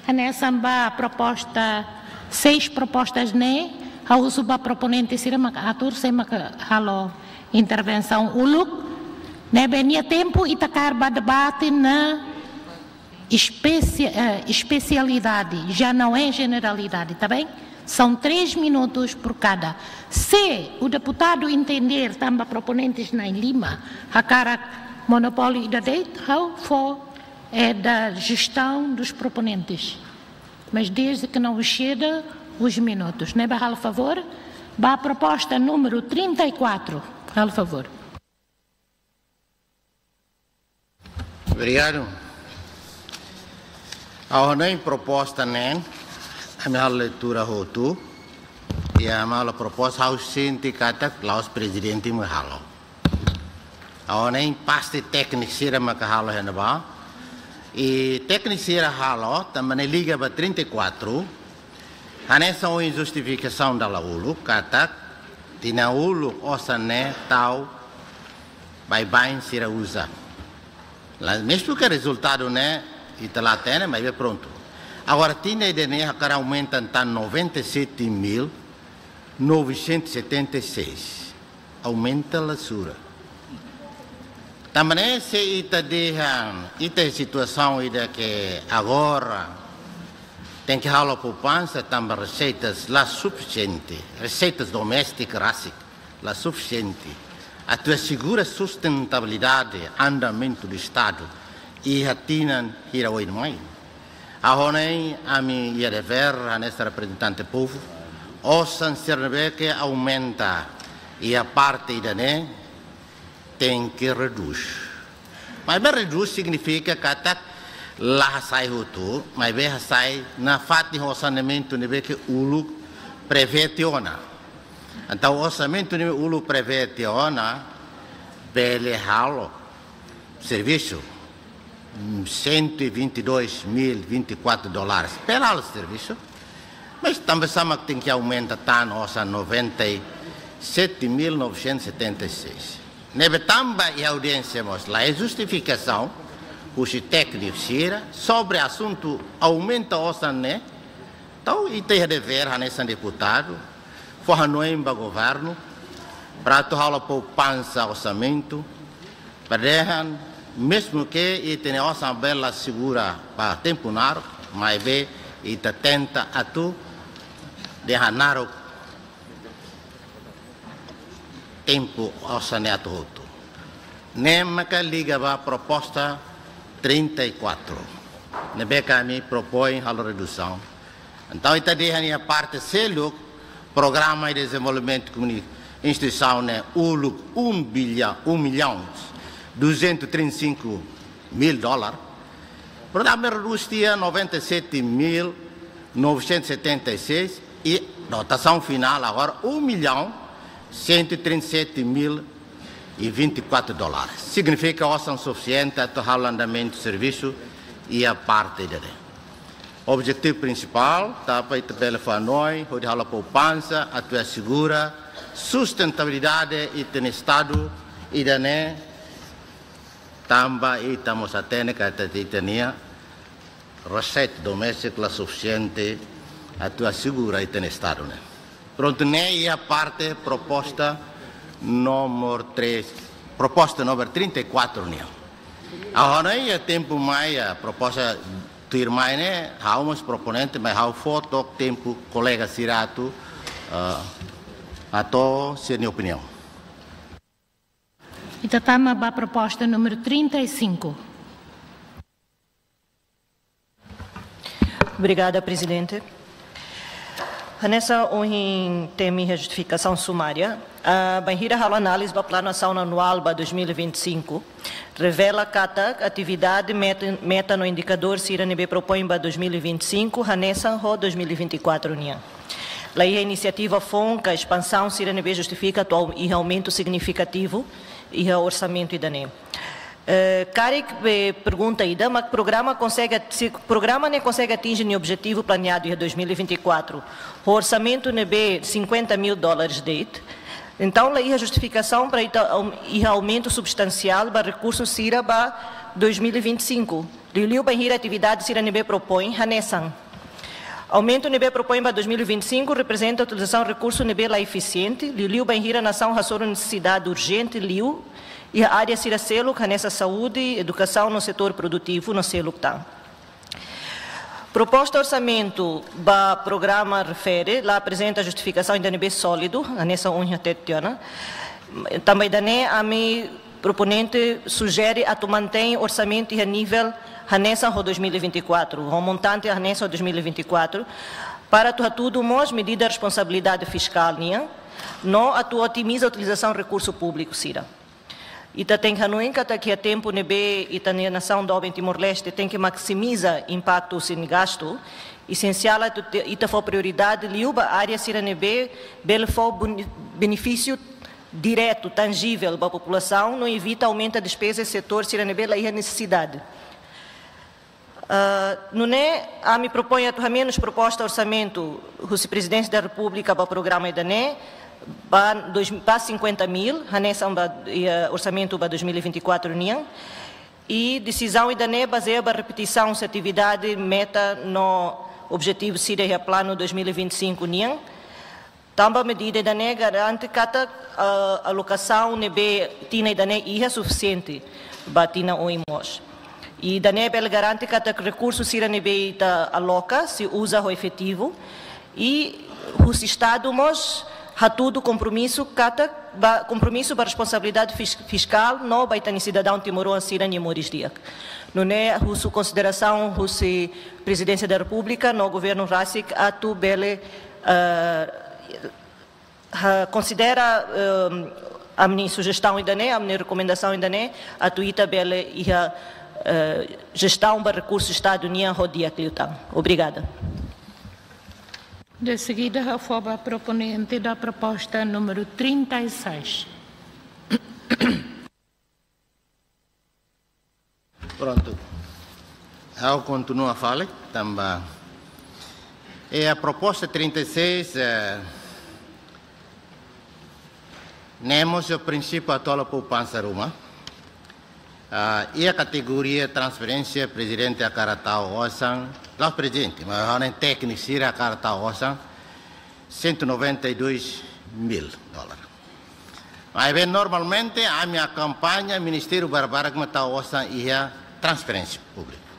hanesan ba proposta, seis propostas ne'e, ha'u husu ba proponente sira mak atur sé mak halo intervensaun uluk, ne'ebé nia tempu ita kaer ba debate na espécie, eh, especialidade, já não é generalidade, tá bem? São três minutos por cada. Se o deputado entender, tanba proponentes na'in-lima hakarak monopólio ida de'it, ha'u fó, é da gestão dos proponentes. Mas desde que não exceda os minutos. Ne'ebé halo favór, ba proposta número trinta e quatro. Halo favór. Obrigadu. Ha'u hanoin proposta ne'e, ami halo leitura hotu, i ami halo proposta, ha'u sente katak la'ós prezidente mak halo. Ha'u hanoin parte tékniku sira maka halo iha ne'ebá. I tékniku sira halo, tanba ne'e liga ba trinta e quatro, hanesan ohin justifikasaun dala uluk, katak tinan uluk osan ne'e tau baibain sira uza. La, mezmu ke rezultadu ne'e ita la hatene, maibé prontu. Agora, tinan ida-ne'e hakarak aumenta tan noventa e sete mil novecentos e setenta e seis. Aumenta la sura. Tanba ne'e se ita dehan, ita iha situasaun ida ke agora tenke halo poupansa tanba reseitas la sufisiente, reseitas doméstika rasik la sufisiente atu asegura sustentabilidade, andamentu do Estadu iha tinan hira oin mai. Ha'u hanoin ami iha devér hanesan reprezentante povu, osan sira ne'ebé ke aumenta iha parte ida-ne'e tenke redús. Maibé redús signifika katak la hasai hotu, maibé hasai nafatin ho orsamentu ne'ebé ke uluk prevee tiha ona. Entaun orsamentu ne'ebé uluk prevee tiha ona bele halo servisu, mm, cento e vinte e dois mil vinte e quatro dólares. Bele halo servisu, mas tanba sá mak tenke aumenta tan osan noventa e sete mil novecentos e setenta e seis. Ne'ebé tanba iha audiénsia mós la iha justifikasaun husi tékniku sira sobre asuntu aumenta osan ne'e. Entaun ita iha devér hanesan deputadu fó hanoin ba governu para atu halo poupansa orsamentu, para dehan mezmu ke ita-nia osan bele la asegura ba tempu naruk, maibé ita tenta atu dehan naruk tempu osan ne'e atu hotu. Ne'e maka liga ba proposta trinta e quatro. Ne'ebé ke ami propoin halo redusaun. Entaun ita dehan iha parte seluk, programa de desenvolvimento comuni-, instituisaun ne'e uluk um bilhão, um milhão duzentos e trinta e cinco mil dólares. Portantu ami redús tiha noventa e sete mil novecentos e setenta e seis e dotasaun finál agora um milhão cento e trinta e sete mil e vinte e quatro dólares. Signifika osan sufisiente atu halo andamentu servisu iha parte ida-ne'e. Objetivu prinsipál, tanba ita bele fó hanoin, hodi halo poupansa, atu asegura sustentabilidade ita-nia Estadu ida-ne'e, tanba ita mós hatene katak ita-nia reseita doméstika la sufisiente atu asegura ita-nia Estadu ne'e. Prontu, ne'e iha parte proposta númeru três, proposta númeru trinta e quatro nian. Agora iha tempu mai, iha proposta tuirmai ne'e, ha'u mós proponente, mas ha'u fó took tempu kolega sira atu, ah, hato'o sira-nia opiniaun. Ita tama ba proposta númeru trinta e cinco. Obrigada, Prezidente. Hanesan ohin temi iha justifikasaun sumária, ah, bainhira halo análize ba planu asaun anuál ba dois mil e vinte e cinco, revela katak atividade, meta, meta no indikadór sira ne'ebé propoin ba dois mil e vinte e cinco hanesan ho dois mil e vinte e quatro nian. La iha inisiativa foun ka espansaun sira ne'ebé justifika atu au-, iha aumentu signifikativu iha orsamentu ida-ne'e. Eh, karik, eh, pergunta ida, mak programa konsege, se programa ne'e konsege atinje nia objetivu planeadu iha dois mil e vinte e quatro, ho orsamentu ne'ebé cinquenta mil dólares de'it, entaun la iha justifikasaun para ita aum-, iha aumentu substansiál ba rekursu sira ba dois mil e vinte e cinco. Liuliu bainhira atividade sira ne'ebé propoin hanesan. Aumentu ne'ebé propoin ba dois mil e vinte e cinco reprezenta utilizasaun rekursu ne'ebé la efisiente, liuliu bainhira nasaun hasoru nesesidade urjente liu iha área sira seluk, hanesan saúde, edukasaun no setór produtivu no seluk tan. Proposta orsamentu ba programa refere la aprezenta justifikasaun ida ne'ebé sólidu, hanesan ohin hatete tiha ona. Tanba ida-ne'e ami proponente sujere atu mantein orsamentu iha nivel hanesan ho dois mil e vinte e quatro, ho montante hanesan ho dois mil e vinte e quatro, para atu hatudu mós medida responsabilidade fiskál nian, no atu otimiza utilizasaun rekursu públiku sira. Ita tenke hanoin katak iha tempu ne'ebé ita-nia nasaun doben Timor-Leste tenke maksimiza impaktu husi gastu, esensiál atu te-, ita fó prioridade liu ba área sira ne'ebé bele fó boni-, benefísiu diretu, tanjível ba populasaun, no evita aumenta despeza iha setór sira ne'ebé la iha nesesidade. Ah, nune'e, ami propoin atu hamenus proposta orsamentu husi Prezidénsia da Repúblika ba programa ida-ne'e ba dois, ba cinquenta mil, hanesan ba, eh, orsamentu ba dois mil e vinte e quatro nian. I desizaun ida-ne'e bazeia ba repetisaun husi atividade, meta no objetivu sira iha planu dois mil e vinte e cinco nian. Tanba medida ida-ne'e garante katak, ah, alokasaun ne'ebé tinan ida-ne'e iha sufisiente ba tinan oin mós. I ida-ne'e bele garante katak rekursu sira ne'ebé ita aloka sei uza ho efetivu. I husi Estadu mós hatudu kompromisu katak ba, kompromisu ba responsabilidade fis-, fiskál no ba ita-nia sidadaun timoroan sira-nia moris di'ak. Nune'e husu konsiderasaun husi Prezidénsia da Repúblika no governu rasik atu bele, eh, ha-, konsidera, ehm, ami-nia sujestaun ida-ne'e, ami-nia rekomendasaun ida-ne'e, atu ita bele iha, eh, jestaun ba rekursu Estadu nian ho di'ak liután. Obrigada. De seguida, ha'u fó ba proponente da proposta número trinta e seis. Prontu. Ha'u kontinua fali, tanba. E a proposta trinta e seis, eh, ne'e mós iha prinsípiu atu halo poupansa ruma. Ah, iha kategoria transferénsia, prezidente hakarak tau osan, la'ós prezidente, mas ha'u-nia tékniku sira hakarak tau osan, cento e noventa e dois mil dólar. Maibé normalmente, ami akompaña ministériu barbarak mak tau osan iha transferénsia públika.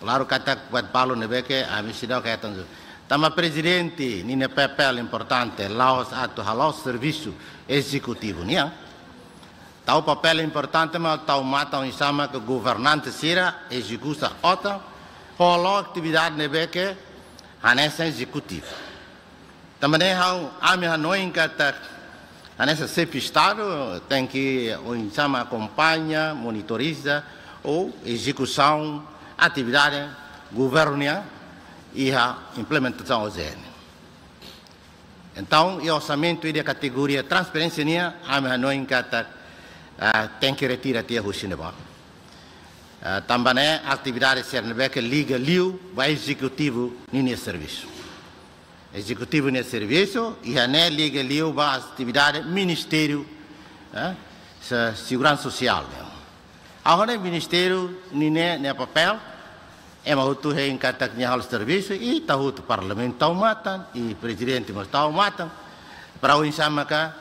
Klaru katak buat balu ne'ebé ke ami seidauk hetan. Tanba prezidente ninia papél importante, la'ós atu hala'o servisu ezekutivu nian. Tau papél importante mak tau matan oinsá mak governante sira ezekuta OTAN, halo atividade ne'ebé ke hanesan ezekutivu. Tanba ne'e ha'u, ami hanoin katak hanesan xefe Estadu tenke oinsá mak akompaña, monitoriza ezekusaun atividade governu nian iha implementasaun O J N. Entaun, iha orsamentu ida kategoria transferénsia nian, ami hanoin katak, ah, tenke retira tiha husi ne'ebá. Ah, tanba ne'e atividade sira ne'ebé ke liga liu ba ezekutivu ninia servisu. Ezekutivu nia servisu, iha ne'e liga liu ba atividade ministériu, eh, se-, seguransa sosiál nian. Agora ministériu ninia, nia papél, ema hotu hein katak nia halo servisu, i ita hotu parlamentu tau matan, i prezidente mós tau matan, para oinsá maka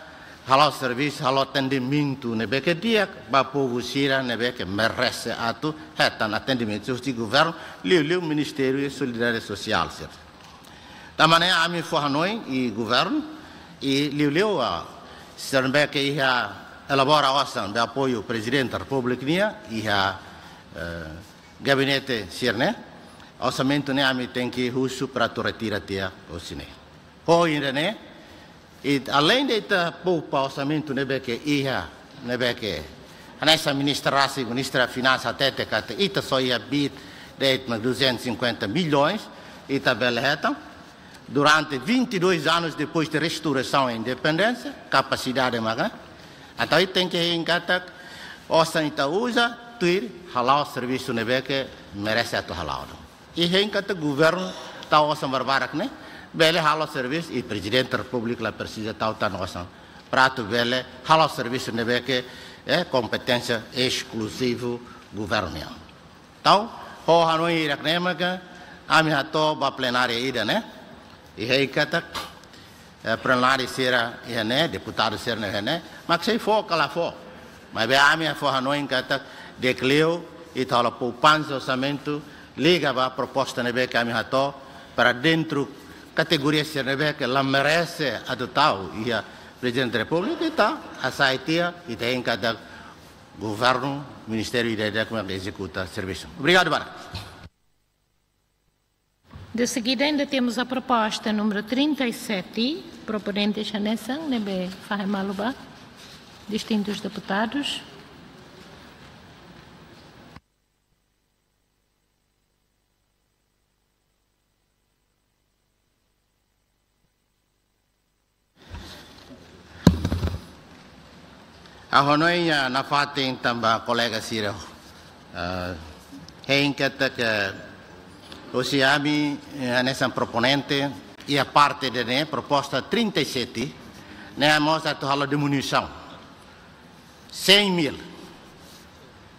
hala'o servisu, hala'o atendimentu ne'ebé ke di'ak ba povu sira ne'ebé ke merese atu hetan atendimentu husi governu, liuliu Ministériu Solidariedade Sosiál sira. Tanba ne'e ami fó hanoin ba governu, i liuliu, ah, sira ne'ebé ke iha elabora osan be apoiu Prezidente Repúblika nian, iha, eh, gabinete sira-ne'e, orsamentu ne'e ami tenke husu para atu retira tiha husi ne'e. Ho ida-ne'e, i além de ita poupa orsamentu ne'ebé ke iha, ne'ebé ke hanesan ministra rasik, ministra finansa hatete katak ita só iha bit de duzentos e cinquenta milhões, ita bele hetan durante vinte e dois anos depois de restauração e independência, kapasidade maka. Entaun ita tenke hein katak Osan ita uza, tuir hala'o servisu ne'ebé ke merese atu hala'o. I hein katak governu tau osan barbarak ne'e, bele halo servisu, i Prezidente Repúblika la presiza tau tan osan para atu bele halo servisu ne'ebé ke, eh, kompeténsia eskluzivu governu nian. Entaun, ho hanoin hirak-ne'e maka ami hato'o ba plenária ida-ne'e, i hein katak, eh, plenária sira iha ne'e, deputadu sira-ne'e iha ne'e, mak sei fó ka la fó. Maibé ami fó hanoin katak di'ak liu ita halo poupansa orsamentu, liga ba proposta ne'ebé ke ami hato'o para dentru kategoria sira ne'ebé ke la merese atu tau iha Prezidente Repúblika, ita hasai tiha, ita hein katak governu, ministériu ida-idak mak ezekuta servisu. Obrigadu barak. De seguida, ainda temos a proposta número trinta e sete, proponente hanesan, ne'ebé fahe malu ba distintus deputadus. Ha'u hanoin, ah, nafatin tanba kolega sira, ah, hein katak husi ami, eh, hanesan proponente, iha parte ida-ne'e, proposta trinta e sete, ne'e mós atu halo diminuisaun cem mil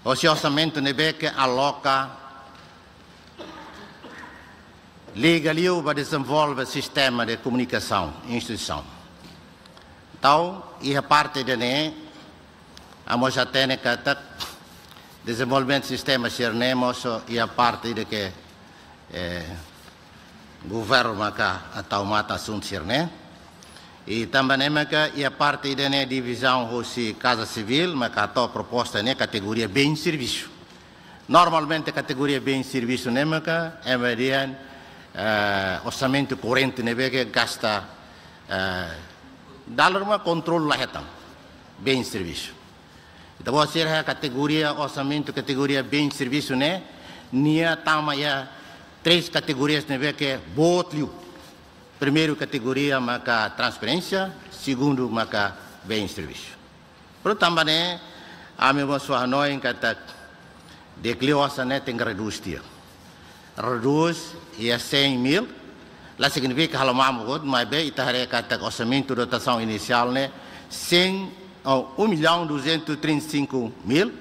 husi orsamentu ne'ebé ke aloka liga liu ba dezenvolve sistema de komunikasaun instituisaun. Entaun, iha parte ida-ne'e, ami mós hatene katak dezenvolvimentu sistema sira-ne'e mós iha parte ida ke, eh, governu maka atu tau matan asuntu sira-ne'e. I tanba ne'e maka iha parte ida-ne'e divizaun husi Kaza Sivíl maka hato'o proposta ne'e kategoria bens servisu. Normalmente kategoria bens servisu ne'e maka ema dehan, eh, orsamentu korrente ne'ebé ke gasta, eh, dala ruma kontrolu la hetan bens servisu. Ita-boot sira iha kategoria orsamentu, kategoria bens servisu ne'e, nia tama iha três kategorias ne'ebé ke boot liu. Primeiru kategoria maka transferénsia, segundu maka bens servisu. Portantu, tanba ne'e, ami mós fó hanoin katak di'ak liu osan ne'e tenke redús tiha. Redús iha cem mil, la signifika halo mamuk hotu, maibé ita haree katak orsamentu dotasaun inisiál ne'e cem, ou um milhão duzentos e trinta e cinco mil,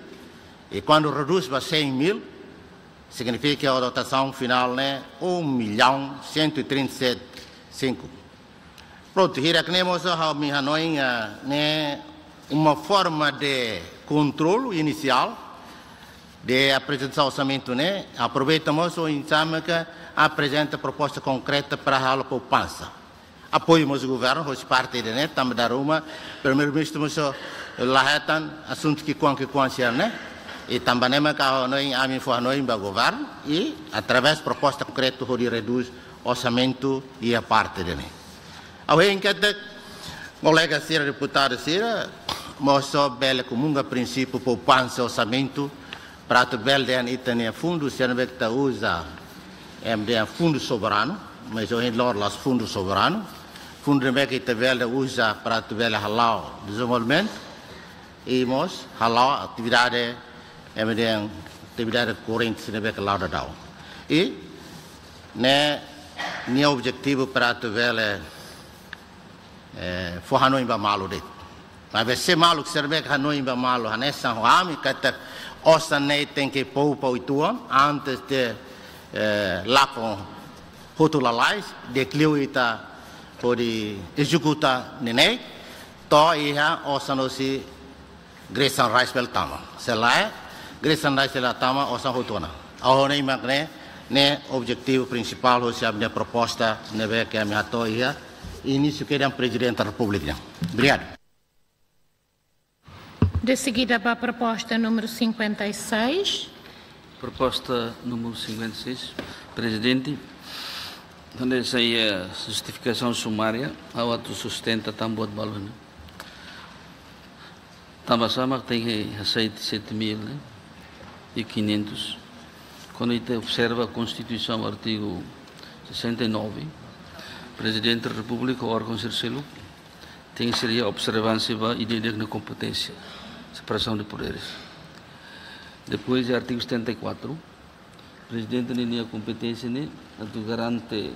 i kuandu redús ba cem mil, signifika dotasaun finál ne'e um milhão cento e trinta e sete cinco. Prontu, hirak-ne'e mós ha'u-nia hanoin, ah, ne'e uma forma de kontrolu inisiál de aprezentasaun orsamentu ne'e, aproveita mós oinsá maka aprezenta proposta konkreta para halo poupansa. Apoiu mós governu, husi parte ida-ne'e, tanba dala ruma Primeiru-Ministru mós la hetan asuntu ki'ikoan ki'ikoan sira-ne'e. I tanba ne'e maka ha'u hanoin, ami fó hanoin ba governu, i através proposta konkreta hodi redús orsamentu iha parte ida-ne'e. Ha'u hein katak kolega sira deputadu sira mós bele komunga prinsípiu poupansa orsamentu para atu bele dehan ita-nia fundu sira ne'ebé ke ita uza, ema dehan fundu soberanu, mas ohin loron la'ós fundu soberanu. Fundu ne'ebé ke ita bele uza para atu bele hala'o dezenvolvimentu, i mós hala'o atividade, ema dehan atividade korrente sira ne'ebé ke la'o daudaun. I ne'e nia objetivu para atu bele, eh, fó hanoin ba malu de'it. Maibé se maluk sira ne'ebé ke hanoin ba malu hanesan ho ami katak osan ne'e tenke poupa uitoan antes de, eh, lakon hotu lalais, di'ak liu ita hodi ezekuta neineik, to'o iha osan husi Great Sunrise bele tama. Se lae, Great Sunrise la tama, osan hotu ona. Ha'u hanoin mak ne'e, ne'e objetivu prinsipál husi ami-nia proposta ne'ebé ke ami hato'o iha inísiu kedan Prezidente Repúblika. Obrigadu. De seguida ba proposta número cinquenta e seis. Proposta número cinquenta e seis, Prezidente, hanesan iha justifikasaun sumária, ha'u atu sustenta tan buat balun ne'e. Tanba sá mak tenke hasai sete mil, ne'e? E quinhentos. Kuandu ita observa Konstituisaun artigu sessenta e nove, Prezidente Repúblika, órgaun sira seluk, tenke ser observánsia ba ida-idak nia kompeténsia, separasaun de poderes. Depois, artigu setenta e quatro, Prezidente ninia kompeténsia ne'e atu garante,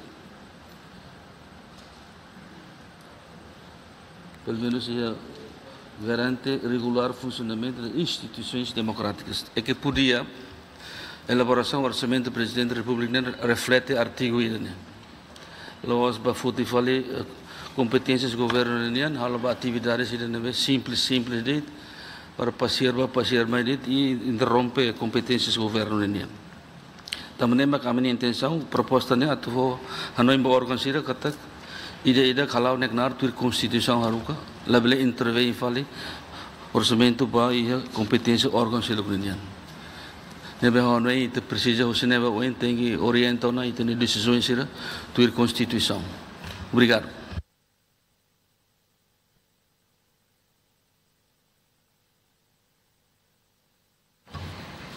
pelumenus, iha garante regulár funsionamentu de instituisoens demokrátikas. E ke podia elaborasaun orsamentu Prezidente Repúblika ne'e reflete artigu ida-ne'e. La'ós ba foti fali, eh, kompeténsias governu ninian, halo ba atividades ida ne'ebé simples, simples de'it, para pasiar bá, pasiar mai de'it, i interrompe kompeténsias governu ninian. Tanba ne'e mak ami-nia intensaun, proposta ne'e atu fó hanoin ba órgaun sira katak ida-idak hala'o ne'e knaar tuir Konstituisaun haruka, labele intervein fali orsamentu ba iha kompeténsia órgaun seluk ninian. Ne'ebé ha'u hanoin ita presiza husi ne'ebá oin tenke orienta ona ita-nia desizaun sira tuir Konstituisaun. Obrigadu.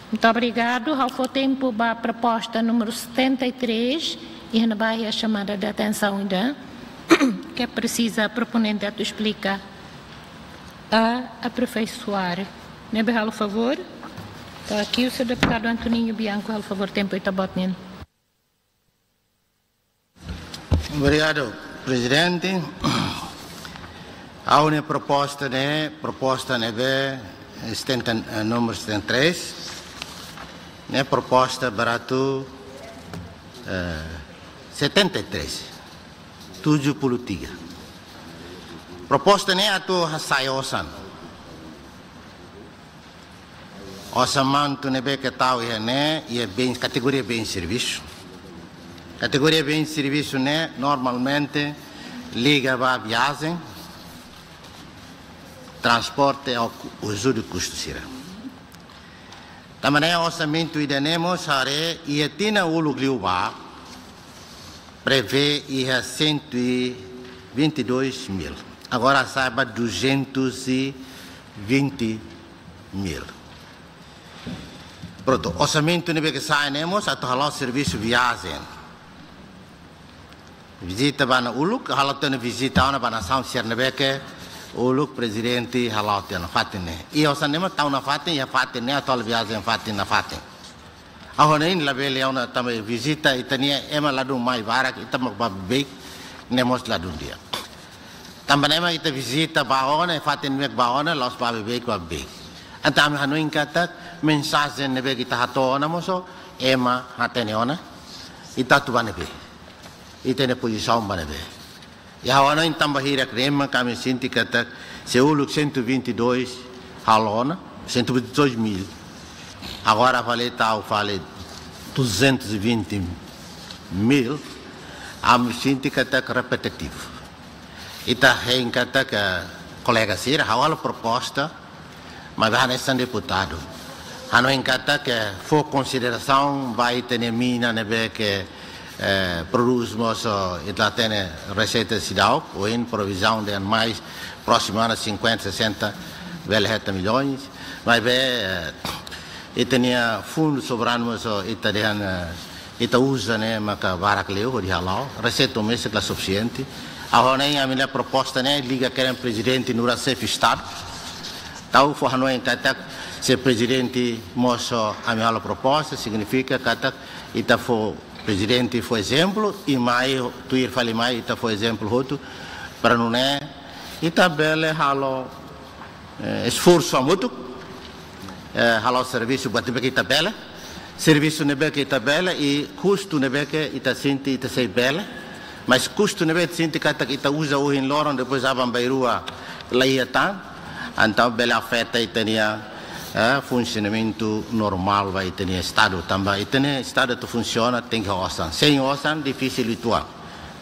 Muito obrigado. Ha'u fó tempu ba proposta número setenta e três, iha ne'ebá iha chamada de atenção ida ke presiza proponente atu esplika a aperfeiçoar. Ne'ebé halo favór. Entaun, aqui o senhor deputado Antoninho Bianco, halo favór, tempu ita-boot nian. Obrigadu, Prezidente. Ha'u-nia proposta ne'e, proposta ne'ebé, setenta, eh, númeru setenta e três, ne'e proposta ba atu, eh, setenta e três, tujuh puluh tiga. Proposta ne'e atu hasai osan. Orsamentu ne'ebé ke tau iha ne'e, iha bens, kategoria bens servisu. Kategoria bens servisu ne'e normalmente liga ba viajen, transporte ou ku-, ajuda kustu sira. Tanba ne'e orsamentu ida-ne'e mós haree iha tinan uluk liubá, prevee iha cento e vinte e dois mil. Agora sa'e ba duzentos e vinte mil. Prontu, orsamentu ne'ebé ke sa'e ne'e mós atu halo servisu viajen. Vizita ba na'i uluk, halo tiha ona vizita ona ba nasaun sira ne'ebé ke uluk Prezidente halo tiha ona fatin ne'e. I osan ne'e mós tau nafatin, iha fatin ne'e atu halo viajen fatin nafatin. Ha'u hanoin labele ona tanba vizita ita-nia ema ladún mai barak, ita mak bá beibeik, ne'e mós ladún di'ak. Tanba ne'e mak ita vizita bá ona, fatin mak bá ona, la'ós bá beibeik, bá beibeik. Entaun ami hanoin katak mensajen ne'ebé ke ita hato'o ona mós, ema hatene ona, ita atu bá ne'ebé. Ita-nia pozisaun bá ne'ebé. I ha'u hanoin tanba hirak-ne'e mak ami sente katak se uluk cento e vinte e dois halo ona, cento e vinte e dois mil. Agora fali tau fali duzentos e vinte mil, ami sente katak repetitivu. Ita hein katak kolega sira, ha'u halo proposta, maibé hanesan deputadu, hanoin katak fó konsiderasaun ba ita-nia mina ne'ebé ke, eh, prodús mós, ita la hatene reseita seidauk, ohin provizaun dehan mais, próximo ano cinquenta, sessenta, bele hetan milhões. Maibé, eh, ita-nia fundu soberanu mós ita dehan, eh, ita uza ne'e maka barak liu hodi hala'o, reseita doméstika la sufisiente. Ha'u hanoin ami-nia proposta ne'e liga kedas Prezidente nu'udar Xefe Estadu. Entaun fó hanoin katak se Prezidente mós ami halo proposta, signifika katak ita fó, Prezidente fó ezemplu, i mai, tuir fali mai, ita fó ezemplu hotu, para nune'e ita bele halo, eh, esforsu hamutuk, eh, halo servisu buat ne'ebé ke ita bele, servisu ne'ebé ke ita bele, i kustu ne'ebé ke ita sente ita sei bele, mas kustu ne'ebé ita sente katak ita uza ohin loron, depois aban-bainrua la iha tan, entaun bele afeta ita-nia, eh, funsionamentu normál ba ita-nia Estadu. Tanba ita-nia Estadu atu funsiona tenke osan. Sein osan, difisil uitoan.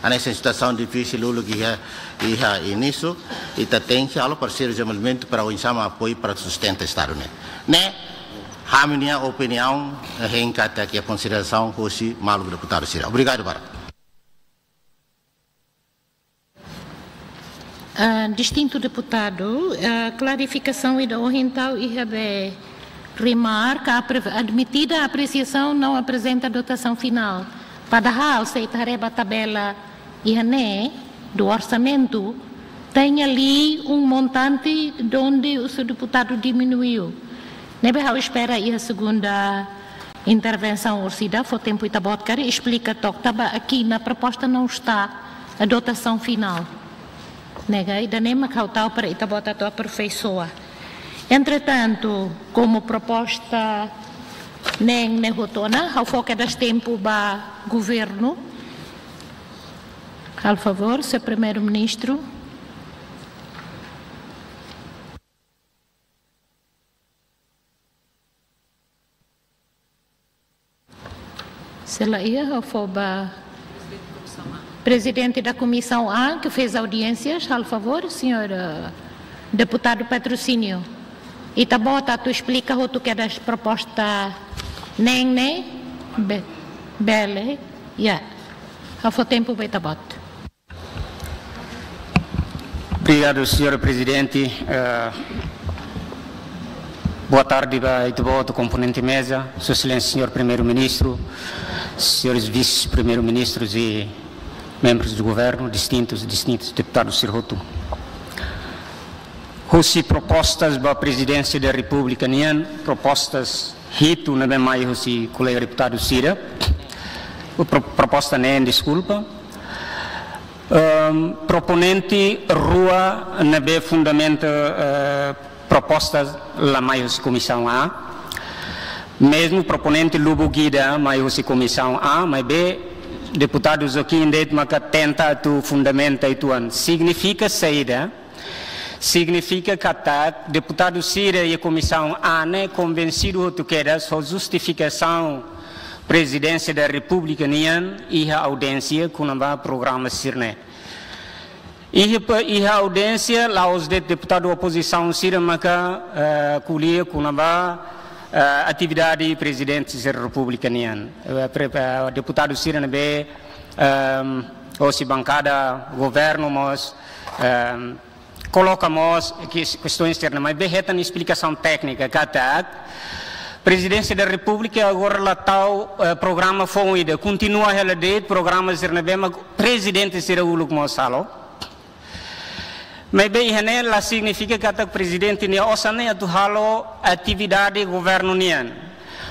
Hanesan situasaun difisil uluk iha, iha inísiu, ita tenke halo parseiru dezenvolvimentu para oinsá mak apoiu para sustenta Estadu ne'e. Ne'e, ami-nia opiniaun, eh, hein katak iha konsiderasaun hosi maluk deputadu sira. Obrigadu barak. Ah, distintu deputadu, ah, klarifikasaun ida ohin tau iha be remarka, apre-, admitida a apresiação, não apresenta dotação final. Padahal, se ita haree ba tabela iha ne'e, do orçamento, tem ali um montante de onde o senhor deputado diminuiu. Ne'ebé ha'u espera iha segunda intervensaun orsida, fó tempu ita-boot karik esplika took tanba aqui na proposta não está a dotação final. Ne'e ka, ida-ne'e mak ha'u tau para ita-boot atu aperfeiçoa. Entretantu, como proposta neen ne'e hotu ona, ha'u fó kedas tempu ba governu. Halo favór, señór Primeiru-Ministru. Se la iha, ha'u fó ba Presidente da Comissão A, que fez audiências, halo favór, señór, eh, deputadu Patrocínio. Ita-boot atu esplika hotu kedas proposta neen ne'e, be-, bele, ya. Ha'u fó tempu ba ita-boot. Obrigadu, señór Prezidente. Eh, boa tarde ba ita-boot, komponente meza, Sua Exelénsia señór Primeiru-Ministru, señores Vise-Primeiru-Ministrus i membrus do governu, distintus, distintus deputadus sira hotu. Husi propostas ba Prezidénsia da Repúblika nian, propostas hitu ne'ebé mai husi kolega deputadu sira, pro-, proposta neen, deskulpa. Ehm, proponente rua ne'ebé fundamenta, eh, propostas la mai husi Komisaun A. Mezmu proponente lubuk ida mai husi Komisaun A, maibé deputadu Joaquim de'it maka tenta atu fundamenta uitoan. Signifika saida? Signifika katak deputadu sira iha Komisaun A ne'e konvensidu hotu kedas ho justifikasaun Prezidénsia da Repúblika nian iha audiénsia kona-ba programa sira-ne'e. Iha pa-, iha audiénsia la'ós de'it deputadu opozisaun sira maka, eh, ko'alia kona-ba, eh, atividade Prezidénsia da Repúblika nian. Eh, pre-, eh, deputadu sira ne'ebé, ehm, hosi bankada governu mós, ehm, koloka mós kes-, kestaun sira-ne'e, maibé hetan esplikasaun téknika katak Prezidénsia da Repúblika agora la tau, eh, programa foun ida, kontinua hela de'it programa sira ne'ebé mak prezidente sira uluk mós halo. Maibé iha ne'e la signifika katak prezidente nia osan ne'e atu halo atividade governu nian.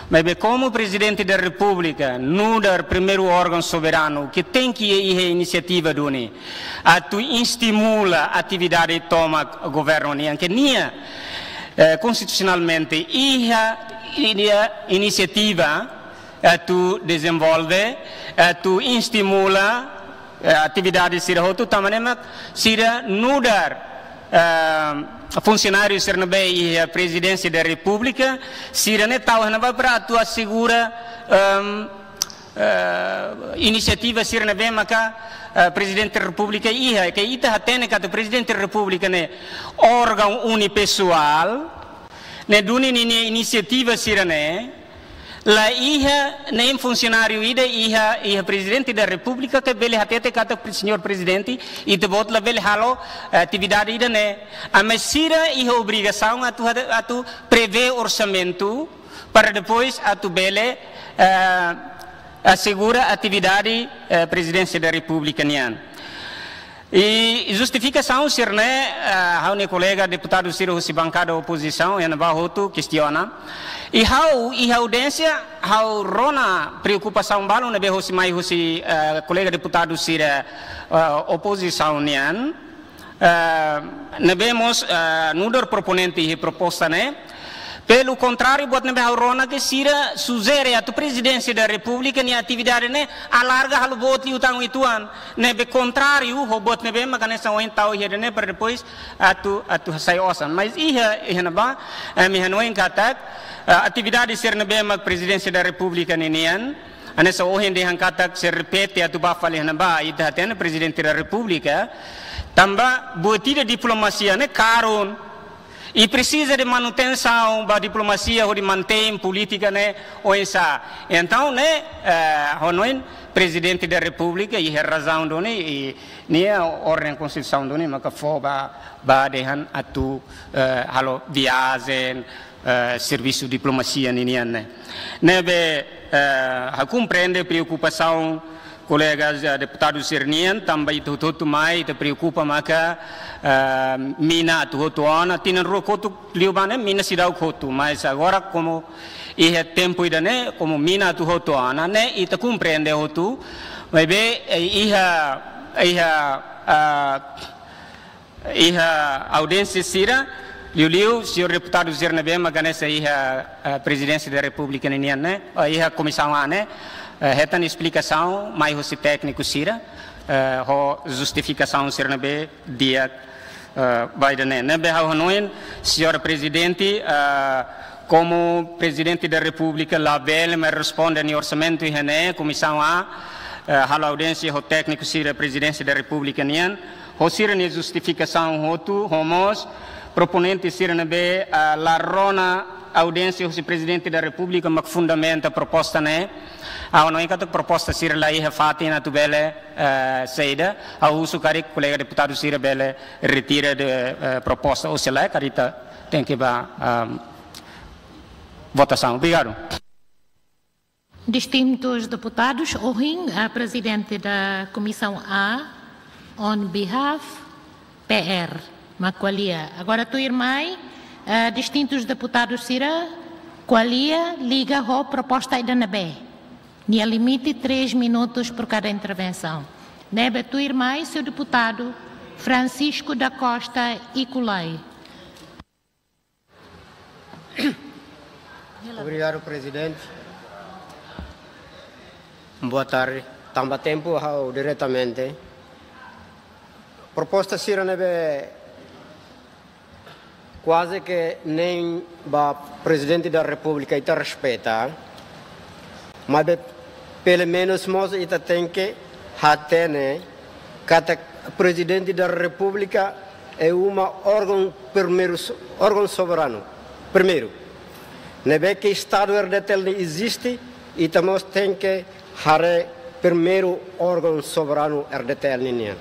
Maibé komu Prezidente da Repúblika, nu'udar primeiru órgaun soberanu, ke tenke iha inisiativa duni atu estimula atividade tomak governu nian, ke nia, eh, konstitusionalmente iha, iha inisiativa atu dezenvolve, atu estimula, eh, atividade sira hotu, tanba ne'e mak sira nu'udar, eh, funsionáriu sira ne'ebé iha Prezidénsia da Repúblika, sira-ne'e tau iha ne'ebá para atu asegura, ehm, eh, inisiativa sira ne'ebé maka, eh, Prezidente da Repúblika iha, ke ita hatene katak Prezidente da Repúblika ne'e órgaun unipesoál, ne'e duni ninia inisiativa sira-ne'e, la iha nein funsionáriu ida iha, iha Prezidente da Repúblika ke bele hatete katak pre-, señór Prezidente, ita-boot labele halo, eh, atividade ida-ne'e. Maibé sira iha obrigasaun atu, atu prevee orsamentu para depois atu bele, eh, asegura atividade, eh, Prezidénsia da Repúblika nian. I justifikasaun sira-ne'e, eh, ha'u-nia kolega deputadu sira husi bankada opozisaun, iha ne'ebá hotu kestiona. I ha'u, iha audiénsia, ha'u rona preokupasaun balu ne'ebé hosi mai husi, eh, kolega deputadu sira, eh, opozisaun nian. Eh, ne'ebé mós, eh, nu'udar proponente iha proposta ne'e, pelu kontráriu, buat ne'ebé ha'u rona ke sira sujere atu Prezidénsia da Repúblika nia atividade ne'e alarga halo boot liután uitoan. Ne'ebé kontráriu ho buat ne'ebé maka hanesan ohin tau iha ida-ne'e para depois atu, atu sai osan. Maibé iha, iha ne'ebá, eh, ami hanoin katak, eh, atividade sira ne'ebé mak Prezidénsia da Repúblika ninian, hanesan ohin dehan katak sei repete atu bá fali iha ne'ebá, ita hatene Prezidente da Repúblika, tanba buat ida diplomasia ne'e karun, i presiza de manutensaun ba diplomasia hodi mantein polítika ne'e oinsá. Entaun ne'e, eh, ha'u hanoin Prezidente da Repúblika iha razaun duni, i nia orden konstitusionál duni maka fó ba, ba dehan atu, eh, halo viajen, eh, servisu diplomasia ninian ne'e. Ne'ebé, eh, ha'u komprende preokupasaun Kolega, eh, deputadu sira-nian, tanba ita hotu-hotu mai, ita preokupa maka, eh, mina atu hotu ona, tinan rua kotuk liubá ne'e mina seidauk hotu, mas agora komu iha tempu ida-ne'e, komu mina atu hotu ona, ne'e ita komprende hotu, maibé, eh, iha, iha, ah, iha audiénsia sira, liuliu, señór deputadu sira ne'ebé mak hanesan iha, eh, Prezidénsia da Repúblika ninian ne'e, eh, iha Komisaun A ne'e, eh, hetan esplikasaun mai hosi tékniku sira, eh, ho justifikasaun sira ne'ebé di'ak, eh, ba ida-ne'e. Ne'ebé ha'u hanoin, señór Prezidente, eh, komu Prezidente da Repúblika labele mai responde nia orsamentu iha ne'e, Komisaun A, eh, halo audiénsia ho tékniku sira Prezidénsia da Repúblika nian, ho sira-nia justifikasaun hotu, ho mós proponente sira ne'ebé, ah, la rona audiénsia husi Prezidente da Repúblika mak fundamenta proposta ne'e. Ha'u hanoin katak proposta sira la iha fatin atu bele, eh, saida. Ha'u husu karik kolega deputadu sira bele retira de, eh, proposta ou se lae, karik ita tenke ba, ah, votasaun. Obrigadu. Distintus deputadus, ohin, a Prezidente da Komisaun A, on behalf P R, mak ko'alia. Agora tuirmai, eh, distintus deputadus sira ko'alia liga ho proposta ida ne'ebé. Nia limite três minutos por cada intervenção. Ne'ebé tuirmai, señór deputadu Francisco da Costa Iculai. Obrigadu, Prezidente. Boa tarde. Tanba tempu, ha'u diretamente. Proposta sira ne'ebé kuaze ke nein ba Prezidente da Repúblika ita respeita. Maibé, pelumenus mós ita tenke hatene katak Prezidente da Repúblika é uma órgaun primeiru so-, órgaun soberanu. Primeiru, ne'ebé ke Estadu R D T L ne'e eziste, ita mós tenke haree primeiru órgaun soberanu R D T L ninian.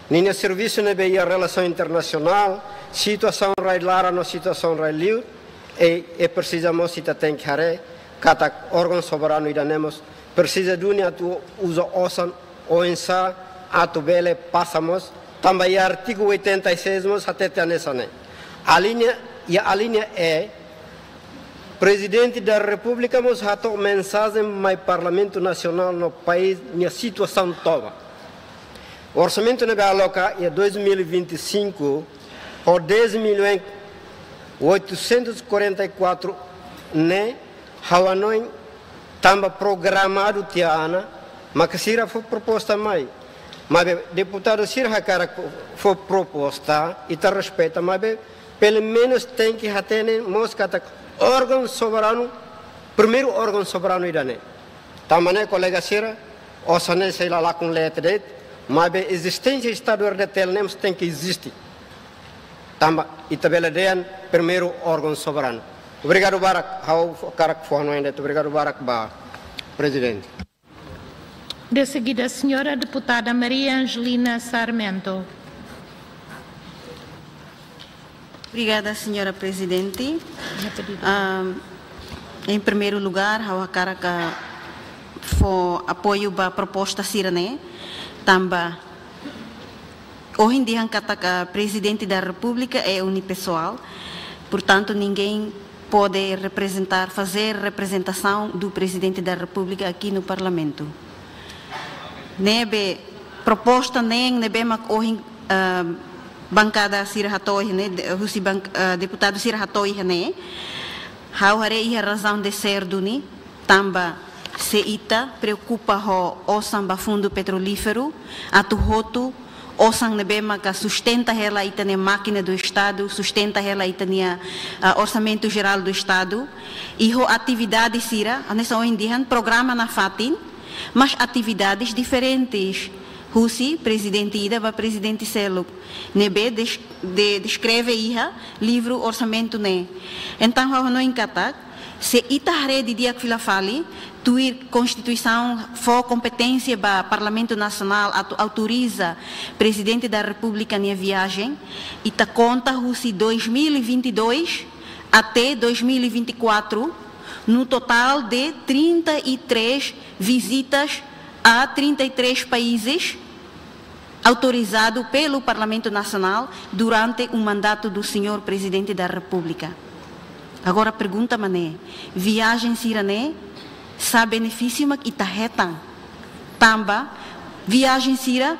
Ninia servisu ne'ebé iha relasaun internasionál, situasaun rai-laran no situasaun rai-liur, e, e presiza mós ita tenke haree katak órgaun soberanu ida-ne'e mós presiza duni atu uza osan oinsá atu bele pasa mós, tanba iha artigu oitenta e seis mós hatete hanesan ne'e. Alínea, iha alínea E, Prezidente da Repúblika mós hato'o mensajen mai Parlamentu Nasionál no país nia situasaun tomak. Orsamentu ne'ebé aloka iha dois mil e vinte e cinco ho dez milhões oitocentos e quarenta e quatro ne'e, ha'u hanoin tanba programadu tiha ona, maka sira fó proposta mai. Maibé deputadu sira hakarak fó, fó proposta, ita respeita, maibé pelumenus tenke hatene mós katak órgaun soberanu, primeiru órgaun soberanu ida-ne'e. Tanba ne'e kolega sira, osan ne'e sei la lakon leten de'it, maibé ezisténsia Estadu R D T L ne'e mós tenke eziste. Tanba ita bele dehan primeiru órgaun soberanu. Obrigadu barak, ha'u fó, hakarak fó hanoin de'it, obrigadu barak ba Prezidente. De seguida, señora deputada Maria Angelina Sarmento. Obrigada, señora Prezidente. Ahm, em primeiro lugar, ha'u hakarak fó apoiu ba proposta sira-ne'e, tanba ohin dehan katak Prezidente da Repúblika é unipessoal, portanto, ninguém pode representar, fazer representação do Presidente da República aqui no Parlamento. Ne'ebé proposta ne'e, ne'ebé mak ohin, ah, bankada sira hato'o iha ne'e, de-, husi bank-, ah, deputadu sira hato'o iha ne'e, ha'u haree iha razaun de ser duni, tanba se ita preokupa ho osan ba Fundu Petrolíferu, atu hotu osan ne'ebé maka sustenta hela ita-nia mákina do Estadu, sustenta hela ita-nia, ah, Orsamentu Jerál do Estadu, i ho atividade sira, hanesan ohin dehan programa nafatin, mas atividades diferentes, husi prezidente ida ba prezidente seluk, ne'ebé des-, de-, deskreve iha livru orsamentu ne'e. Entaun, ha'u hanoin katak, se ita haree didi'ak fila fali, tuir Konstituisaun fó kompeténsia ba Parlamentu Nasionál atu autoriza Prezidente da Repúblika nia viajen, ita konta husi dois mil e vinte e dois até dois mil e vinte e quatro, no total de trinta e três visitas a trinta e três países autorizado pelo Parlamento Nacional durante o mandato do senhor Presidente da República. Agora, pergunta mak ne'e, viajen sira-ne'e, sá benefísiu mak ita hetan? Tanba viajen sira,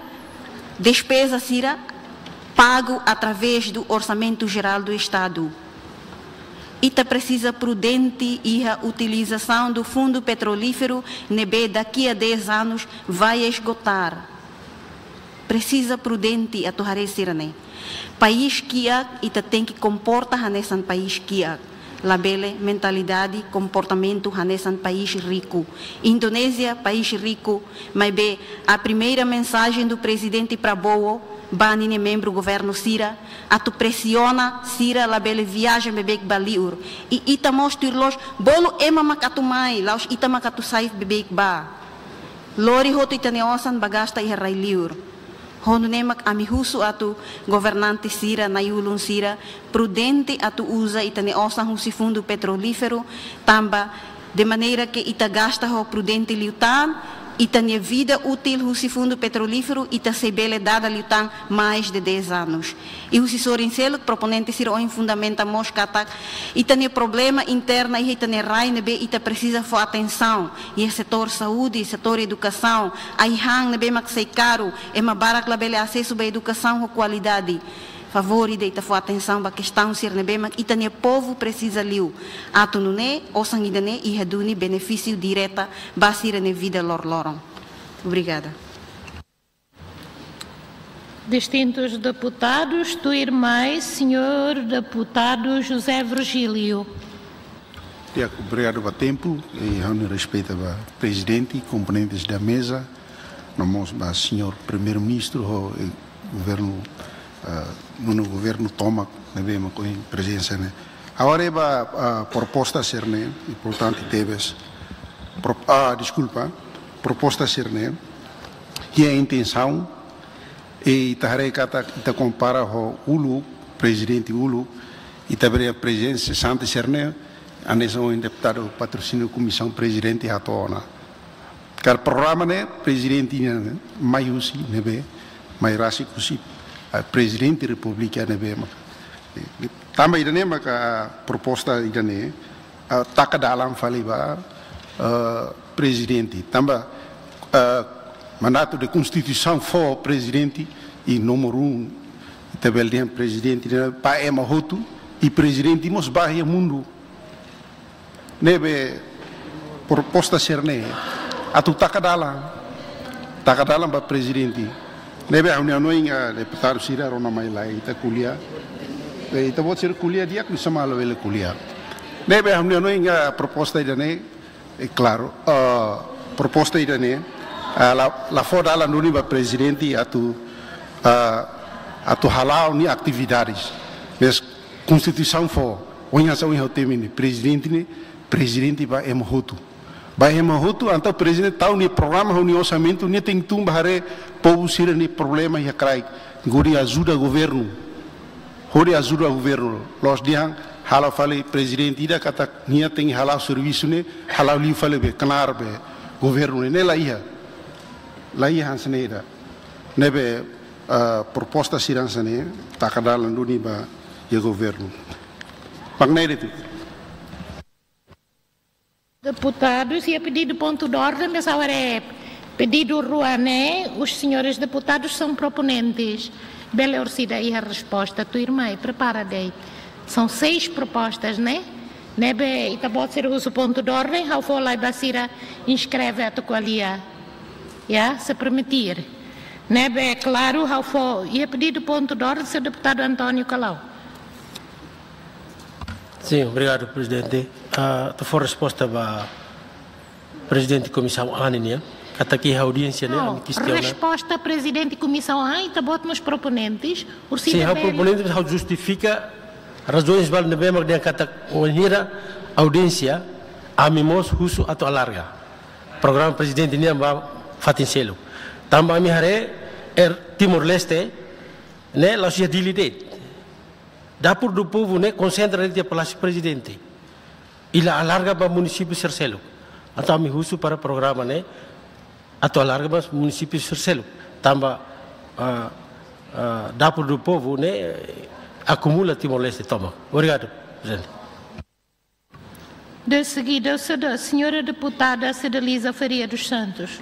despeza sira, pago através do Orçamento Geral do Estado. Ita presiza prudente iha utilizasaun do fundo petrolíferu ne'ebé daqui a dez anos vai esgotar. Presiza prudente atu haree sira-ne'e. País kiak ita tenke komporta hanesan país kiak. Labele mentalidade, komportamentu hanesan país riku. Indonézia, país riku, maibé a primeira mensagem do presidente Prabowo ba ninia membru governu sira, atu presiona sira labele viajen beibeik ba liur. I ita mós tuir loos, bolu ema mak atu mai, la'ós ita mak atu sai beibeik ba. Lori hotu ita-nia osan ba gasta iha rai liur. Ho nune'e mak ami husu atu governante sira, na'i-ulun sira, prudente atu uza ita-nia osan husi fundo petrolíferu, tanba de maneira ke ita gasta ho prudente liután, ita-nia vida útil husi fundo petrolíferu, ita sei bele dada liután mais de dez anos. I husi sorin seluk, proponente sira ohin fundamenta mós katak ita-nia problema interna iha ita-nia rai ne'ebé ita presiza fó atensaun, iha setór saúde, setór edukasaun, ai-han ne'ebé mak sei karu, ema barak labele asesu ba edukasaun ho kualidade. Favór ida ita fó atensaun ba kestaun sira ne'ebé mak ita-nia povu presiza liu. Atu nune'e, osan ida-ne'e iha duni benefísiu direta ba sira-nia vida loroloron. Obrigada. Distintus deputadus, tuirmai, señór deputadu José Virgílio. Di'ak, obrigadu ba tempu, i ha'u-nia respeitu ba prezidente, komponentes da meza, no mós ba señór primeiru-ministru, ho, eh, governu, ah, nono governu tomak, ne'ebé mak ohin prezensa ne'e. Agora ba, ah, proposta sira-ne'e, importante tebes. Pro-, ah, deskulpa, proposta sira-ne'e, iha intensaun, i ita haree katak ita kompara ho uluk, prezidente uluk, ita bele prezensa sesante sira-ne'e, hanesan ohin deputadu Patrocínio Komisaun prezidente hato'o ona. Katak programa ne'e, prezidente nian, mai husi ne'ebé, mai rasik husi, ah, prezidente repúblika ne'ebé mak. Tanba ida-ne'e maka proposta ida-ne'e, ah, taka dalan fali ba, ah, prezidente. Tanba, ah, mandatu de konstituisaun fó prezidente i númeru un, ita bele dehan prezidente ne'e ba ema hotu, i prezidente mós ba iha mundu. Ne'ebé proposta sira-ne'e atu taka dalan. Taka dalan ba prezidente. Ne'ebé ha'u-nia hanoin, ah, deputadu sira rona mai lai ita ko'alia. Eh, ita-boot sira ko'alia di'ak, nu'usá mak labele ko'alia. Ne'ebé ha'u-nia hanoin, ah, proposta ida-ne'e, eh, klaru, ah, proposta ida-ne'e, ah, la, la fó dalan duni ba prezidente atu, ah, atu hala'o nia atividades. Mas konstituisaun fó, ohin hanesan ohin ha'u temi ne'e, prezidente ne'e, prezidente ba ema hotu. Ba ema hotu, entaun prezidente tau nia programa, ho nia orsamentu, nia tenke tun ba haree povu sira-nia problema iha kraik. Hodi ajuda governu. Hodi ajuda governu. La'ós dehan, halo fali prezidente ida katak nia tenke hala'o servisu ne'e, hala'o liu fali be, knaar be, governu ne'e, ne'e la iha. La iha hanesan ne'e ida. Ne'ebé, ah, proposta sira hanesan ne'e, taka dalan duni ba iha governu. Mak ne'e de'it. Deputadus, iha pedidu pontu de orden, mas agora é pedidu rua ne'e, os senhores deputados são proponentes. Bele orsida iha resposta, tuirmai, prepara de'it. São seis propostas, ne'e? Ne'ebé, ita-boot sira husu pontu de orden, ha'u fó lai ba sira inskreve atu ko'alia. Ya, se permitir. Ne'ebé, klaru, ha'u fó, iha pedidu pontu de orden, señór deputadu António Calao. Sin, obrigadu, prezidente. Ah, atu fó resposta ba prezidente Komisaun A nian, katak iha audiénsia ne'e, ami kestiona. Resposta prezidente Komisaun A, ita-boot mós proponentes, orsida bele. Sin, ha'u proponente, ha'u justifika razaun balu ne'ebé mak dehan katak wainhira audiénsia, ami mós husu atu alarga programa prezidente nian ba fatin seluk. Tanba ami haree, Timor-Leste ne'e la'ós iha Dili de'it. Dapur do Povo ne'e konsentra iha Palásiu Prezidente. I la alarga ba munisípiu sira seluk. Entaun ami husu para programa ne'e atu alarga ba munisípiu sira seluk. Tanba, ah, ah, Dapur do Povo ne'e, eh, akumula Timor-Leste tomak. Obrigadu, Prezidente. De seguida, se da, senhora deputada Cedeliza Faria dos Santos.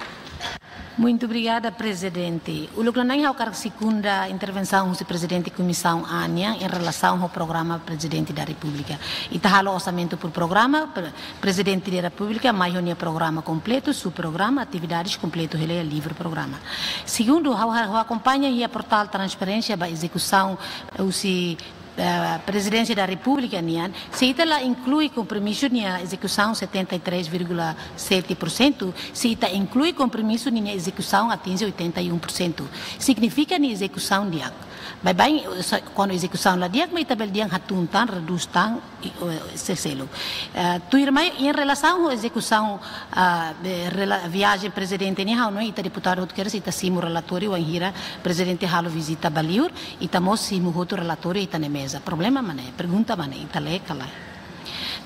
Muito obrigada, Prezidente. Uluk loron ne'e ha'u hakarak sekunda intervensaun husi Prezidente Komisaun A nian, em relação ao programa Presidente da República. Ita halo orsamentu por programa, pre-, Prezidente da Repúblika mai ho nia programa kompletu, subprograma, atividades kompletu, hela iha livre programa. Segundu, ha'u, ha'u akompaña iha portál transparénsia ba ezekusaun, eh, husi eh, Prezidénsia da Repúblika nian, se ita la inklui kompromisu nia ezekusaun setenta e três vírgula sete por cento, se ita inklui kompromisu nia ezekusaun atinje oitenta e um por cento. Signifika nia ezekusaun di'ak. Baibain, sa-, kuandu ezekusaun la di'ak, mak ita bele dehan hatún tan, redús tan, i, o, se seluk. Eh, tuirmai, em relação à execução, ah, de rela-, viajen Prezidente nian, ha'u hanoin ita deputadu hotu kedas, ita simu relatóriu wainhira Prezidente halo vizita ba liur, ita mós simu hotu relatóriu iha ita-nia meza. Problema mak ne'e, pergunta mak ne'e, ita lee ka lae.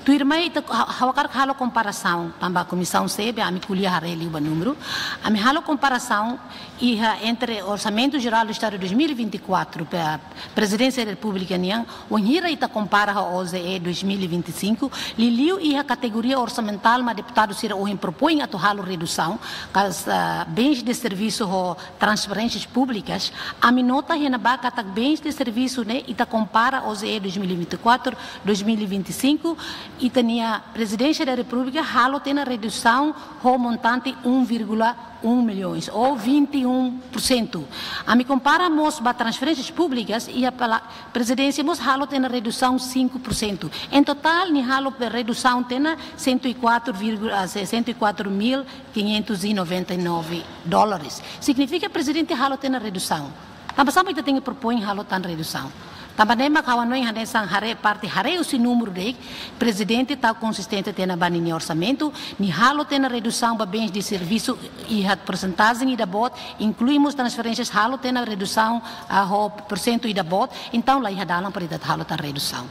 Tuirmai ita ha-, ha'u hakarak halo komparasaun, tanba Komisaun C ne'ebé ami ko'alia haree liu ba númeru, ami halo komparasaun iha entre Orçamento Geral do Estado dois mil e vinte e quatro ba Prezidénsia da Repúblika nian, wainhira ita kompara ho O G E dois mil e vinte e cinco, liuliu iha kategoria orsamentál mak deputadu sira ohin propoin atu halo redusaun, kas, ah, bens de servisu ho transferénsias públikas, ami nota iha ne'ebá katak bens de servisu ne'e ita kompara O G E dois mil e vinte e quatro, dois mil e vinte e cinco, ita-nia Prezidénsia da Repúblika halo tiha ona redusaun ho montante um vírgula um milhões, ou vinte e um por cento. Ami kompara mós ba transferénsias públikas, iha pala-, Prezidénsia mós halo tiha ona redusaun cinco por cento. Em totál, nia halo pe-, redusaun tiha ona cento e quatro vírgula, ah, se-, cento e quatro mil quinhentos e noventa e nove dólares. Signifika Prezidente halo tiha ona redusaun. Tanba sá mak ita tenke propoin halo tan redusaun. Tanba ne'e mak ha'u hanoin hanesan haree parte haree husi númeru de'it, Prezidente tau konsistente tiha ona ba ninia orsamentu, nia halo tiha ona redusaun ba bens de servisu iha persentajen ida boot, inklui mós transferénsias halo tiha ona redusaun, ah, ho porsentu ida boot, entaun la iha dalan para ita halo tan redusaun.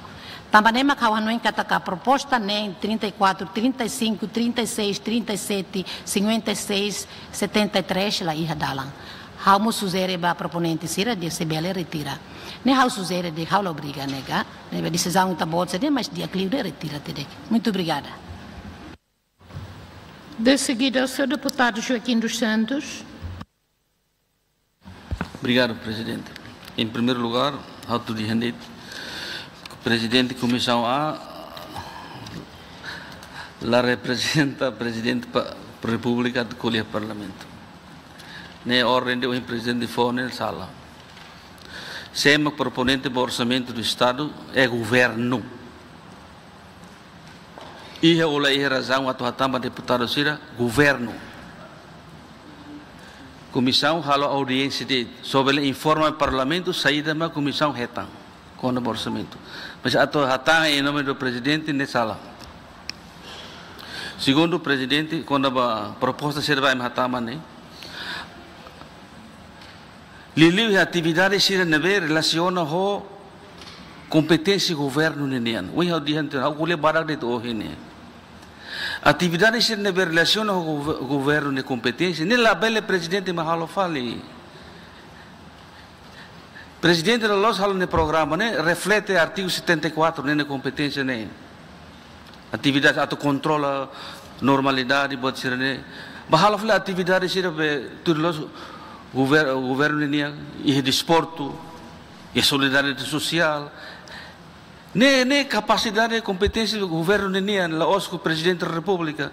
Tanba ne'e mak ha'u hanoin katak proposta ne'e trinta e quatro, trinta e cinco, trinta e seis, trinta e sete, cinquenta e seis, setenta e três la iha dalan. Ha'u mós sujere ba proponente sira dehan se bele retira. Ne'e ha'u sujere de'it, ha'u la obriga ne'e ka. Ne'ebé desizaun ita-boot sira de'it, mas di'ak liu de'it retira tiha de'it. Muito obrigada. De seguida, o senhor deputado Joaquim dos Santos. Obrigadu, Prezidente. Em primeiro lugar, ha'u atu dehan de'it, Prezidente Komisaun A la reprezenta Prezidente pa-, Repúblika atu ko'alia Parlamentu. Ne'e orden ne'ebé Prezidente fó ne'e sala. Sé mak proponente ba Orçamento do Estado é governo. Iha ou la iha razaun atu hatán ba deputadu sira, governu. Komisaun halo audiénsia de'it, só bele informa Parlamentu saida mak komisaun hetan kona-ba orsamentu. Mas atu hatán em nome do Presidente ne'e sala. Segundu, Prezidente, kona-ba proposta sira ba ema hatán ba ne'e. Liuliu iha atividade sira ne'ebé relasiona ho kompeténsia governu ninian. Ohin ha'u dehan tiha ona, ha'u ko'alia barak de'it ohin ne'e. Atividade sira ne'ebé relasiona ho gove-, governu nia kompeténsia, ne'e labele Prezidente mak halo fali. Prezidente loloos halo nia programa ne'e reflete artigu setenta e quatro ne'e, nia kompeténsia ne'e. Atividade atu kontrola normalidade, buat sira-ne'e. Ba halo fali atividade sira be tuir loloos gover-, governu ninian, iha desportu, iha solidariedade sosiál. Ne'e, ne'e kapasidade, kompeténsia governu ninian, la'ós ho Prezidente Repúblika.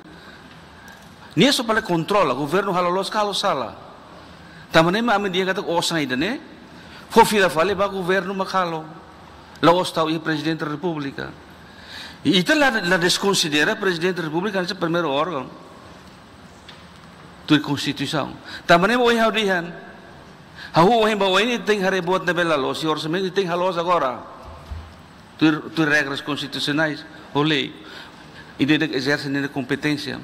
Nia só bele kontrola, governu halo loos ka halo sala. Tanba ne'e mak ami dehan katak osan ida-ne'e fó fila fali ba governu mak halo. La'ós tau iha Prezidente Repúblika. I ita la, la deskonsidera Prezidente Repúblika hanesan primeiru órgaun tuir Konstituisaun. Tanba ne'e mak ohin ha'u dehan. Ha'u ohin ba oin ita tenke haree buat ne'ebé la loos iha orsamentu, ita tenke haloos agora. Tuir, tuir regras konstitusionais, ho lei. Ida-idak ezerse ninia kompeténsia.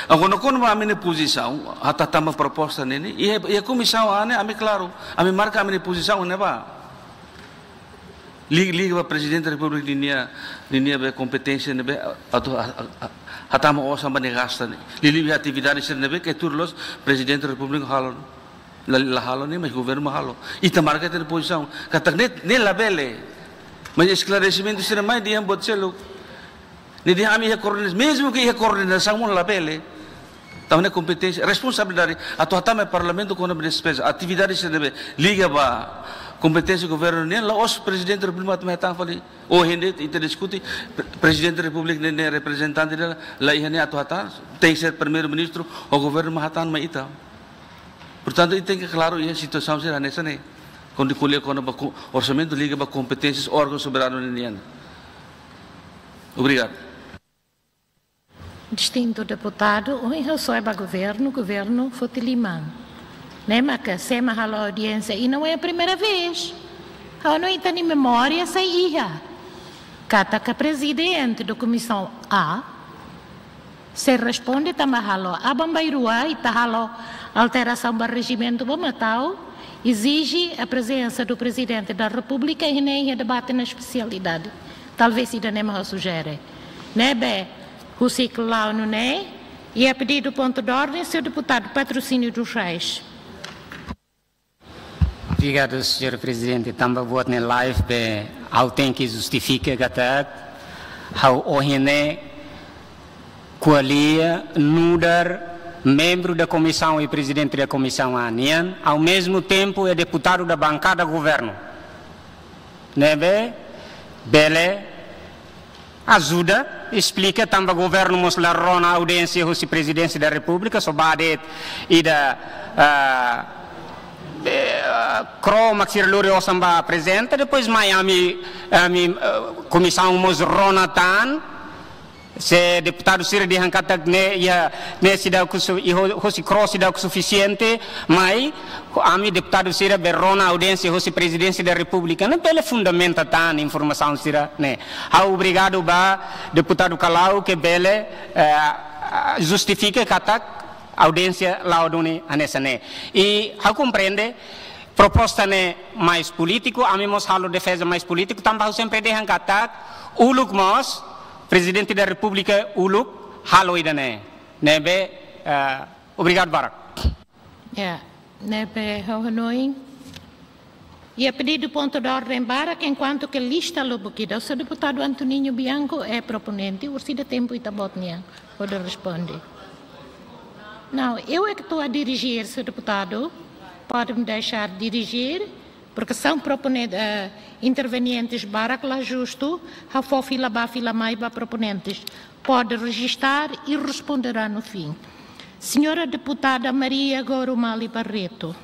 Agora, kona-ba ami-nia pozisaun, atu hatán ba proposta ne'e, iha, iha Komisaun A ne'e, ami klaru, ami marka ami-nia pozisaun ne'ebá. Li-, liga ba Prezidente Repúblika ninia, ninia be kompeténsia ne'ebé atu a, a, a, Hatama osan ba ne'e gasta ne'e. Liuliu iha atividade sira ne'ebé ke tuir loos Prezidente Repúblika halo. La, la halo ne'e, mas governu mak halo. Ita marka ita-nia pozisaun. Katak ne'e, ne'e labele. Mas esklaresimentu sira mai dehan buat seluk. Ne'e dehan ami iha koordinasaun, mezmu ke iha koordinasaun mós labele. Tanba ne'e kompeténsia, responsabilidade, atu hatama Parlamentu kona-ba despeza, atividade sira ne'ebé liga ba kompeténsia governu nian, la'ós Prezidente Repúblika mak atu mai hatán fali. Ohin de'it ita diskute, Pre-, Prezidente Repúblika ne'e, ne'e reprezentante dela, la iha ne'e atu hatán, tenke ser Primeiru-Ministru ou governu mak hatán mai ita. Portantu, ita tenke klaru iha situasaun sira hanesan ne'e. Kuandu ko'alia kona-ba ko-, orsamentu liga ba kompeténsias órgaun soberanu ninian. Obrigadu. Distintu deputadu, ohin ha'u soe ba governu, governu foti liman. Ne'e maka sé mak halo audiénsia, i não é a primeira vez. Ha'u hanoin ita-nia memória sei iha. Katak prezidente da Komisaun A, sei responde tanba halo aban-bainrua, ita halo alterasaun ba rejimentu ba Matau, ezije a prezensa do Prezidente da Repúblika iha ne'e, iha debate na espesialidade. Talvez ida-ne'e mak ha'u sujere. Ne'ebé, husik la'o nune'e, iha pedidu pontu de orden, señór deputadu Patrocínio dos Reis. Obrigadu, señór Prezidente. Tanba buat ne'e live, be, ha'u tenke justifika katak ha'u ohin ne'e ko'alia nu'udar membru da komisaun i prezidente da Komisaun A nian, ao mesmo tempo é deputado da bancada governo. Ne'ebé bele ajuda, esplika tanba governu mós la rona audiénsia husi Prezidénsia da Repúblika, só ba de'it ida, ah, eh, ah, kro'at mak sira lori osan ba aprezenta, depois mai ami, ami, ah, komisaun mós rona tan, se deputadu sira dehan katak ne'e, iha, ne'e seidauk su-, i ho-, hosi kro'at seidauk sufisiente, mai, ami deputadu sira bele rona audiénsia hosi Prezidénsia da Repúblika, ne'e bele fundamenta tan informasaun sira-ne'e. Ha'u obrigadu ba deputadu Kalau ke bele, eh, justifika katak audiénsia la'o duni hanesan ne'e. I ha'u komprende, proposta ne'e mais polítiku, ami mós halo defeza mais polítiku, tanba ha'u sempre dehan katak, uluk mós, Prezidente da Repúblika uluk halo ida-ne'e. Ne'ebé, eh, obrigadu barak. Ya, ne'ebé ha'u hanoin. Iha pedidu pontu de orden barak, enkuantu ke lista lubuk ida, señór deputadu Antoninho Bianco é proponente, orsida tempu ita-boot nian hodi responde. Não, eu é que estou a dirigir, señór deputadu. Pode me deixar dirigir, porque são proponentes, eh, intervenientes barak, la justu ha'u fó fila bá, fila mai ba proponentes. Pode registar e responderá no fim. Señora deputada Maria Gorumali Barreto.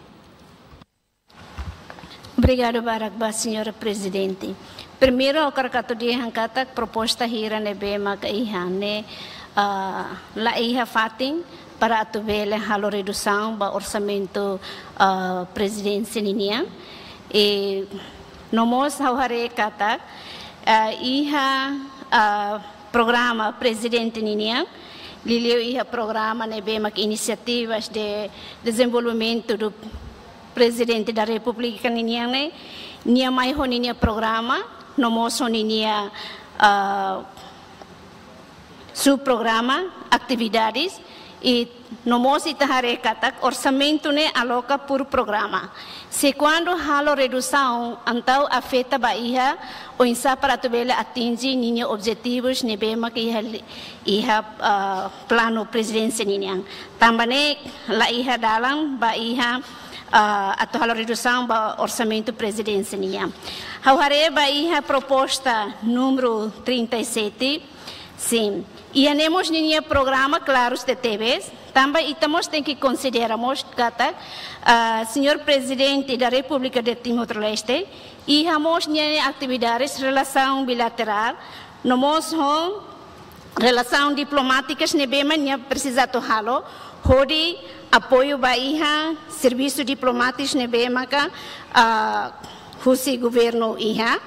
Obrigadu barak ba señora Prezidente. Primeiru, ha'u hakarak atu dehan katak proposta hira ne'ebé maka iha ne'e, ah, la iha fatin para atu bele halo redusaun ba orsamentu, ah, Prezidénsia ninian. I no mós ha'u haree katak, ah, iha, ah, programa Prezidente ninian, liuliu iha programa ne'ebé mak inisiativas de dezenvolvimentu do Prezidente da Repúblika ninian ne'e, nia mai ho ninia programa, no mós ho ninia, ah, subprograma, atividades, i no mós ita haree katak orsamentu ne'e aloka por programa. Se kuandu halo redusaun, entaun afeta ba iha oinsá para atu bele atinje ninia objetivus ne'ebé mak iha li-, iha, ah, planu Prezidénsia ninian. Tanba ne'e la iha dalan ba iha, ah, atu halo redusaun ba orsamentu Prezidénsia ninian. Ha'u haree ba iha proposta númeru trinta e sete, sin. Iha ne'e mós ninia programa klaru tebes, tanba ita mós tenke konsidera mós katak, ah, señór Prezidente da Repúblika de Timor-Leste, iha mós ninia atividades relasaun bilaterál, no mós ho relasaun diplomátikas ne'ebé mak nia presiza atu halo, hodi apoiu ba iha servisu diplomátiku ne'ebé maka, ah, husi governu iha,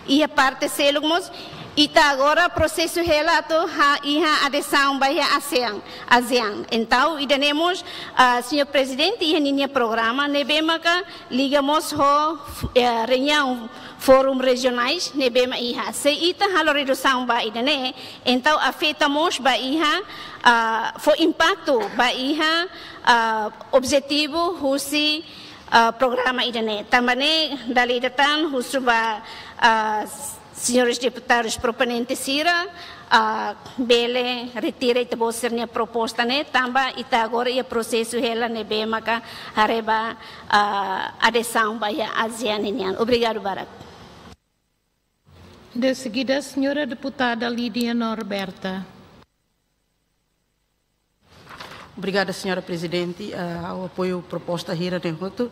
iha parte seluk mós, Ita agora prosesu hela atu iha adesaun ba iha ASEAN, ASEAN. Entaun, ida-ne'e mós, ah, señór Prezidente, iha ninia programa ne'ebé maka liga mós ho, eh, reuniaun fórum rejionais ne'ebé mak iha. Se ita halo redusaun ba ida-ne'e, entaun afeta mós ba iha, ah, fó impaktu ba iha, ah, objetivu husi, ah, programa ida-ne'e. Tanba ne'e, dala ida tan husu ba, ah, señores deputadus proponente sira, ah, bele retira ita-boot sira-nia proposta ne'e, tanba ita agora iha prosesu hela ne'ebé maka haree ba, ah, adesaun ba iha ASEAN nian. Obrigadu barak. De seguida, señora deputada Lídia Norberta. Obrigada, señora Prezidente. Ah, ha'u apoiu proposta hira ne'e hotu.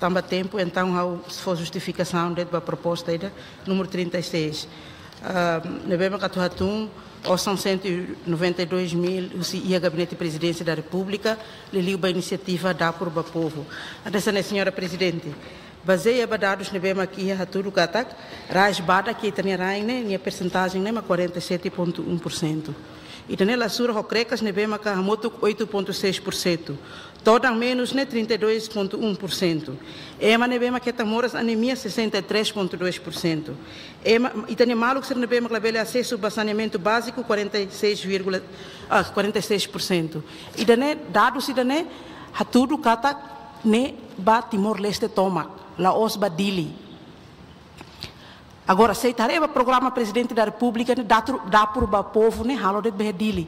Tanba tempu, entaun ha'u fó justifikasaun de'it ba proposta ida númeru trinta e seis. Ah, ne'ebé maka atu hatún osan cento e noventa e dois mil husi iha Gabinete Prezidénsia da Repúblika, liuliu ba inisiativa Dapur ba Povu. Hanesan ne'e, señora Prezidente, bazeia ba dadus ne'ebé mak iha hatudu katak, rais badak iha ita-nia rain ne'e, nia persentajen ne'e mak quarenta e sete ponto um por cento. Ida-ne'e la sura ho krekas ne'ebé maka hamutuk oito ponto seis por cento. Todan menus ne'e trinta e dois ponto um por cento. Ema ne'ebé mak hetan moras anemia sessenta e três ponto dois por cento. Ema, ita-nia maluk sira ne'ebé mak labele asesu ba saneamentu báziku quarenta e seis vírgula, ah, quarenta e seis por cento. Ida-ne'e, dadus ida-ne'e hatudu katak ne'e ba Timor-Leste tomak, la'ós ba Dili. Agora, se ita haree ba programa Prezidente da Repúblika ne'e, Dapur, Dapur ba Povu ne'e halo de'it ba iha Dili.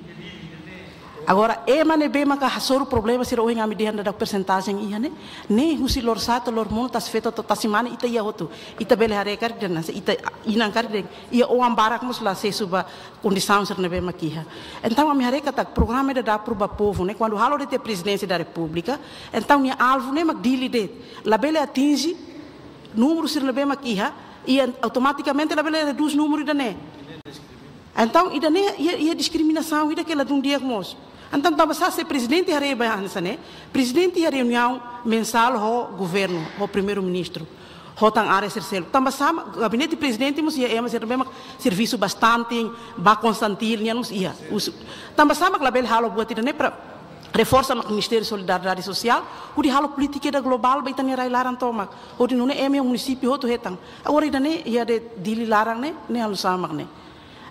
Agora, ema ne'ebé maka hasoru problema sira ohin ami dehan daudauk persentajen iha ne'e, ne'e husi lorosa'e to'o loromonu, tasi-feto to'o tasi-mane, ita iha hotu. Ita bele haree karik dehan, ita inan karik dehan, iha oan barak mós la asesu ba kondisaun sira ne'ebé mak iha. Entaun, ami haree katak programa ida Dapur ba Povu ne'e, kuandu halo de'it iha Prezidénsia da Repúblika, entaun nia alvu ne'e mak Dili de'it. Labele atinje númeru sira ne'ebé mak iha, i automatikamente labele redús númeru ida-ne'e. Entaun, ida-ne'e iha, iha diskriminasaun ida ke ladún di'ak mós. Entaun, tanba sá se Prezidente haree ba hanesan ne'e, Prezidente iha reuniaun mensál ho governu, ho Primeiru-Ministru, ho tan área sira seluk. Tanba sá mak Gabinete Prezidente mós iha ema sira ne'ebé mak servisu ba stunting, ba Constantine nian mós iha. Husu, tanba sá mak labele halo buat ida-ne'e para reforsa mak Ministériu Solidariedade Sosiál, hodi halo polítika ida globál ba ita-nia rai-laran tomak. Hodi nune'e ema iha munisípiu hotu hetan. Agora ida-ne'e iha de'it Dili laran ne'e, ne'e halo sá mak ne'e.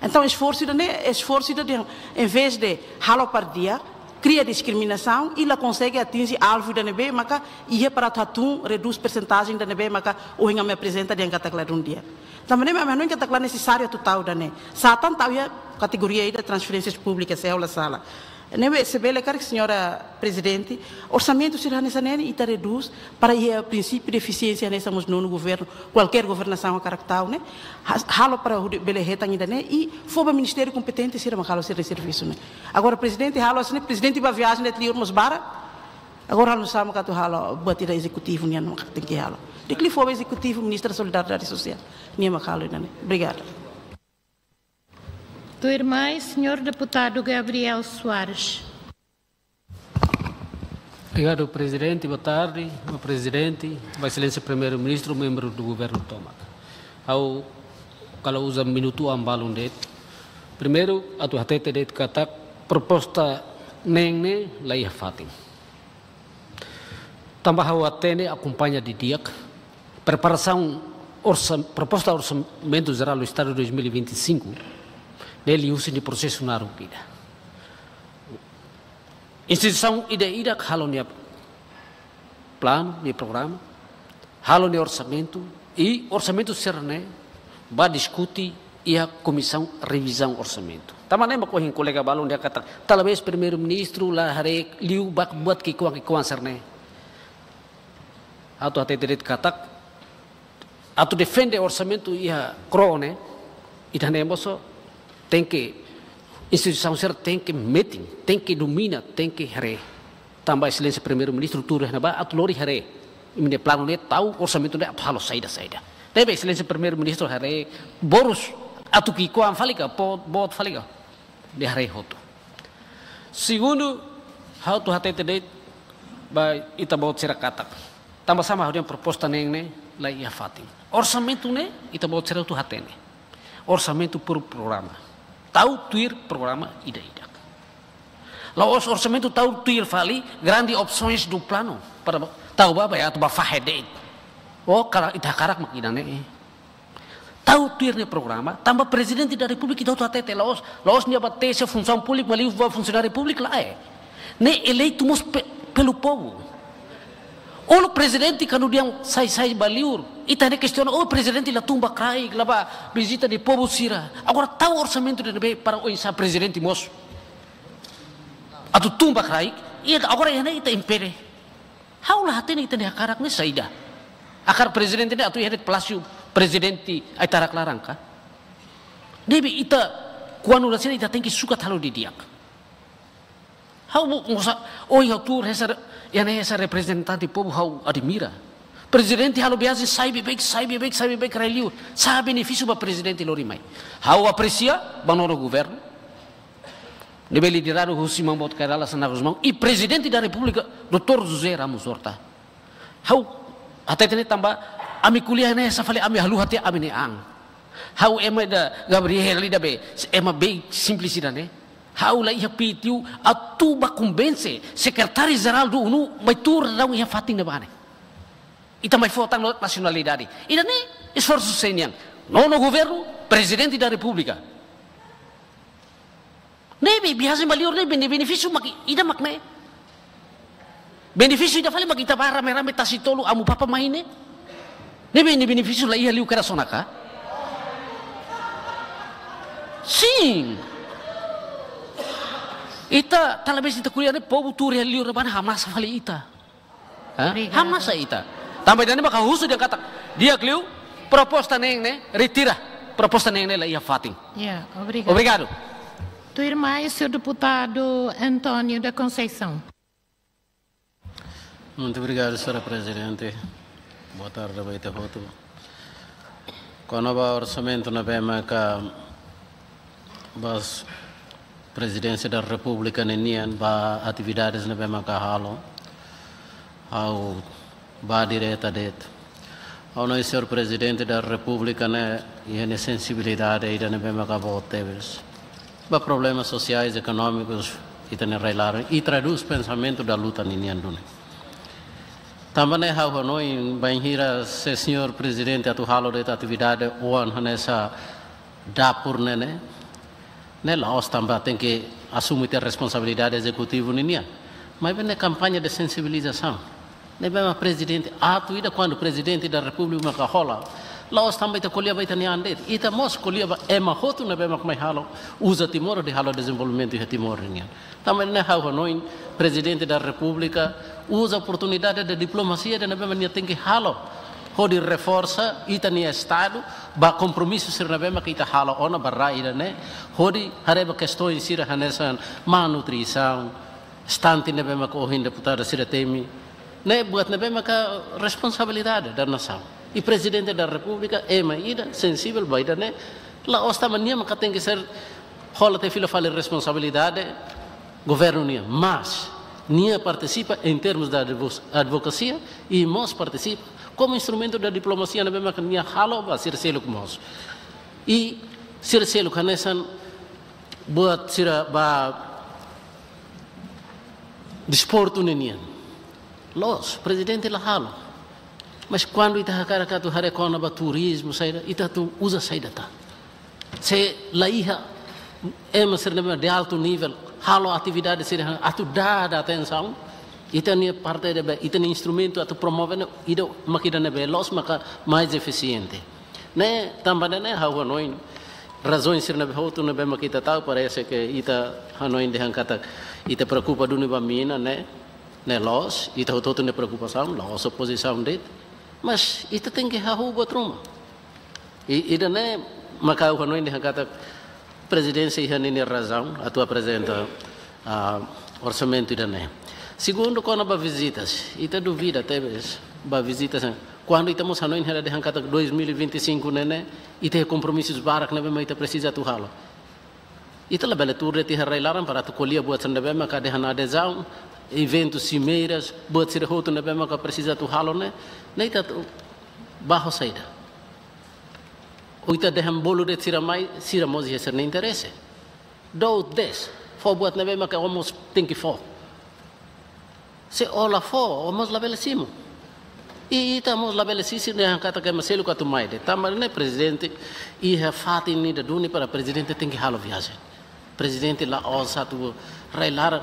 Entaun, esforsu ida-ne'e, esforsu ida dehan, em vez de halo para di'ak, kria diskriminasaun i la konsege atinje alvu ida ne'ebé maka iha para atu hatún, redús persentajen ida ne'ebé maka ohin ami aprezenta dehan katak ladún di'ak. Tanba ne'e mak ami hanoin katak la nesesáriu atu tau ida-ne'e. Sá tan tau iha kategoria ida transferénsias públikas, se ha'u la sala. Ne'ebé, se bele karik, señora Prezidente, orsamentu sira hanesan ne'e ita redús para iha prinsípiu de efisiénsia hanesan mós nonu governu, kualkér governasaun hakarak tau ne'e, ha-, halo para hodi bele hetan ida-ne'e i fó ba ministériu kompetente sira mak halo sira-nia servisu ne'e. Agora, Prezidente halo hanesan ne'e, Prezidente ba viajen de'it liur mós barak, agora halo sá mak atu halo buat ida Ezekutivu nian mak tenke halo. Di'ak liu fó ba Ezekutivu, Ministra Solidariedade Sosiál nian mak halo ida-ne'e. Obrigada. Tuirmai, señór deputadu Gabriel Soares. Obrigadu, Prezidente. Boa tarde, ba Prezidente, ba Exelénsia Primeiru-Ministru, membru do governu tomak. Ha'u, hakarak uza minutu oan balun de'it. Primeiru, atu hatete de'it katak proposta neen ne'e la iha fatin. Tanba ha'u hatene, akompaña didi'ak preparasaun orsa-, proposta Orsamentu Jerál do Estadu dois mil e vinte e cinco, ne'e liuhusi nia prosesu naruk ida. Instituisaun ida-idak halo nia planu, nia programa, halo nia orsamentu, i orsamentu sira-ne'e bá diskute iha Komisaun Revizaun Orsamentu. Tanba ne'e mak ohin kolega balun dehan katak, talvés Primeiru-Ministru la haree liu ba buat ki'ikoan-ki'ikoan sira-ne'e. Atu hatete de'it katak, atu defende orsamentu iha kro'on ne'e, ita-nia mosu tenke, instituisaun sira tenke metin, tenke domina, tenke haree. Tanba Exelénsia Primeiru-Ministru tuur iha ne'ebá atu lori haree. Imi-nia planu ne'e tau, orsamentu ne'e atu halo saida-saida. Tanba Exelénsia Primeiru-Ministru haree, borus atu ki'ikoan fali ka, boot, boot fali ka, nia haree hotu. Segundu, ha'u atu hatete de'it ba ita-boot sira katak, tanba sá mak ha'u dehan proposta neen ne'e la iha fatin. Orsamentu ne'e, ita-boot sira hotu hatene. Orsamentu por programa. Tau tuir programa ida-idak. La'ós orsamentu tau tuir fali grande opções do plano. Para tau ba, ba, atu ba fahe de'it. Oh, kala ita hakarak mak ida-ne'e. Tau tuir ne'e programa, tanba Prezidente da Repúblika ita hotu hatete la'ós, la'ós nia ba tesi funsaun públika, mak liu ba funsionáriu públiku lae. Ne'e eleitu mós pe-, pelo povo. Uluk prezidente kuandu dehan sai, sai ba liur, ita ne'e kestiona, oh, prezidente la tun ba kraik, la ba vizita de povu sira. Agora tau orsamentu ida-ne'ebé para oinsá prezidente mós atu tun ba kraik, i agora iha ne'e ita impede. Ha'u la hatene ita-nia hakarak ne'e saida. Hakarak prezidente ne'e atu iha de'it Palásiu Prezidente ai-tarak laran ka? Ne'ebé ita, kuandu rasina ita tenke sukat halo didi'ak. Ha'u bu-, mosa, oh, ha'u tuur hanesan, iha ne'e hanesan reprezentante povu ha'u admira. Prezidente halo viajen sai beibeik, sai beibeik, sai beibeik rai liur. Sá benefísiu ba prezidente lori mai? Ha'u apresia ba nono governu ne'ebé lideradu husi Maun Boot Kay Rala Xanana Gusmão, i Prezidente da Repúblika, doutór José Ramos Horta. Ha'u hatete ne'e tanba ami ko'alia ne'e hanesan fali ami haluha tiha ami-nia an. Ha'u ema ida Gabriel ida be, ema be simples ida-ne'e. Ha'u la iha pitiu atu ba konvense Sekretáriu Jerál do ONU mai tuur daudaun iha fatin ne'ebá ne'e. Ita mai fó tan nasionalidade. Ida-ne'e esforsu sei nian. Nono governu, Prezidente da Repúblika. Ne'ebé viajen ba liur ne'e bene-, benefísiu mak ida mak ne'e. Benefísiu ida fali mak ita ba rame-rame tasi tolu amu papa mai ne'e. Ne'ebé ne'e benefísiu la iha liu kedas ona ka? Sin. Ita, talvés ita ko'alia ne'e povu tuur iha liur ne'ebá ne'e hamnasa fali ita. Hah? Obrigada. Hamnasa ita. Tanba ida-ne'e maka husu dehan katak, di'ak liu, proposta neen ne'e retira. Proposta neen ne'e la iha fatin. Ya, obrigada. Obrigadu. Tuirmai, señór deputadu António da Conceição. Muito obrigado, señora Prezidente. Boa tarde ba ita hotu. Kona-ba orsamentu ne'ebé maka ba Prezidénsia da Repúblika ninian, ba atividades ne'ebé maka halo, ha'u ba direta de'it. Ha'u hanoin señór Prezidente da Repúblika ne'e iha nia sensibilidade ida ne'ebé maka boot tebes ba problemas sosiais, ekonómikus ita-nia rai-laran, i tradús pensamentu da luta ninian duni. Tanba ne'e ha'u hanoin bainhira se señór Prezidente atu halo de'it atividade oan hanesan dapur ne'e ne'e, ne'e la'ós tanba tenke asume tiha responsabilidade ezekutivu ninian. Maibé ne'e kampaña de sensibilizasaun. Ne'ebé mak prezidente, atu ida kuandu Prezidente da Repúblika maka hola, la'ós tanba ita ko'alia ba ita-nia an de'it, ita mós ko'alia ba ema hotu ne'ebé mak mai halo, uza Timor hodi halo dezenvolvimentu iha Timor ninian. Tanba ne'e ha'u hanoin Prezidente da Repúblika uza oportunidade de diplomasia ida ne'ebé mak nia tenke halo hodi reforsa ita-nia Estadu ba kompromisu sira ne'ebé mak ita halo ona ba rai ida-ne'e, hodi haree ba kestaun sira hanesan malnutrisaun, estante ne'ebé mak ohin deputada sira temi, ne'e buat ne'ebé maka responsabilidade da nasaun. I Prezidente da Repúblika ema ida sensivel ba ida-ne'e, la'ós tanba nia maka tenke ser hola tiha fila fali responsabilidade governu nian, mas nia partisipa em termos da advo-, advokasia i mós partisipa komu instrumentu da diplomasia ne'ebé maka nia halo ba sira seluk mós. I sira seluk hanesan buat sira ba desportu ninian. Loos, Prezidente la halo. Mas kuandu ita hakarak atu haree kona-ba turizmu saida, ita atu uza saida tan? Se la iha ema sira ne'ebé de altu nivel halo atividade sira atu dada atensaun, ita-nia parte ne'ebé, ita-nia instrumentu atu promove ne'e ida mak ida ne'ebé loos maka mais efisiente. Ne'e tanba ne'e ha'u hanoin razaun sira ne'ebé hotu ne'ebé mak ita tau, parese ke ita hanoin dehan katak ita preokupa duni ba mina ne'e, ne'e loos, ita hotu-hotu nia preokupasaun, la'ós opozisaun de'it. Mas ita tenke hahú buat ruma. I, ida-ne'e maka ha'u hanoin dehan katak Prezidénsia iha ninia razaun atu aprezenta, ah, orsamentu ida-ne'e. Segundu, kona-ba vizitas. Ita duvida tebes ba vizitas ne'e. Kuandu ita mós hanoin hela dehan katak dois mil e vinte e cinco ne'e ne'e, ita iha kompromisus barak ne'ebé mak ita presiza atu halo. Ita labele tuur de'it iha rai-laran para atu ko'alia buat sira ne'ebé maka dehan adezaun, eventus, simeiras, buat sira hotu ne'ebé maka presiza atu halo ne'e, ne'e ita atu bá ho saida? Ou ita dehan bolu de'it sira mai, sira mós iha sira-nia interese. Dou des, fó buat ne'ebé maka ó mós tenke fó. Se ó la fó, ó mós labele simu. I ita mós labele sisi dehan katak ema seluk atu mai de'it. Tanba ne'e prezidente iha fatin ida duni para prezidente tenke halo viajen. Prezidente la'ós atu rai laran,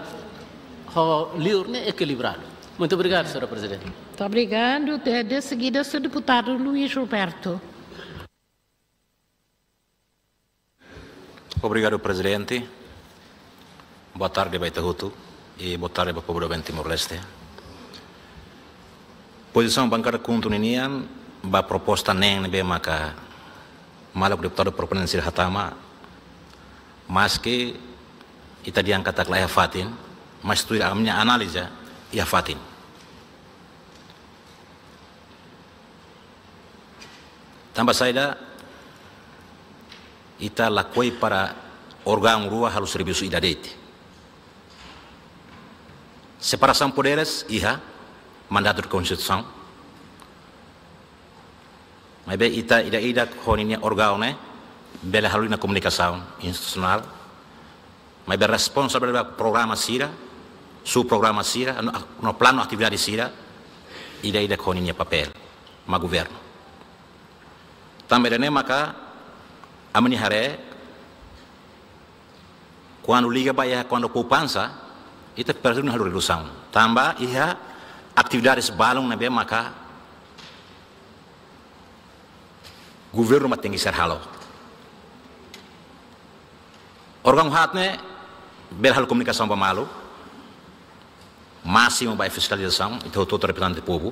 ho liur ne'e ekilibradu. Muito obrigado, senhora Presidente. Muito obrigado. De, de seguida, senhor deputado Luís Roberto. Obrigadu, Prezidente. Boa tarde ba ita hotu i boa tarde ba povu doben Timor-Leste. Pozisaun bankada KHUNTO ninian ba proposta neen ne'ebé maka maluk deputadu proponente sira hatama, maske ita dehan katak la iha fatin, mas tuir ami-nia analiza iha fatin. Tanba saida ita lakohi para órgaun rua halo servisu ida de'it. Separasaun poderes iha mandatu de Konstituisaun. Maibé ita ida-idak ho ninia órgaun ne'e bele halo ninia komunikasaun institusionál. Maibé responsavel ba programa sira, subprograma sira, no, no planu atividade sira, ida-idak ho ninia papél, mak governu. Tanba ida-ne'e maka ami-nia haree, kuandu liga ba iha kuandu poupansa, ita perlu halo redusaun. Tanba iha atividades balun ne'ebé maka governu mak tenke ser halo. Órgaun haat ne'e bele halo komunikasaun ba malu, másimu ba fiskalizasaun, ita hotu reprezentante povu.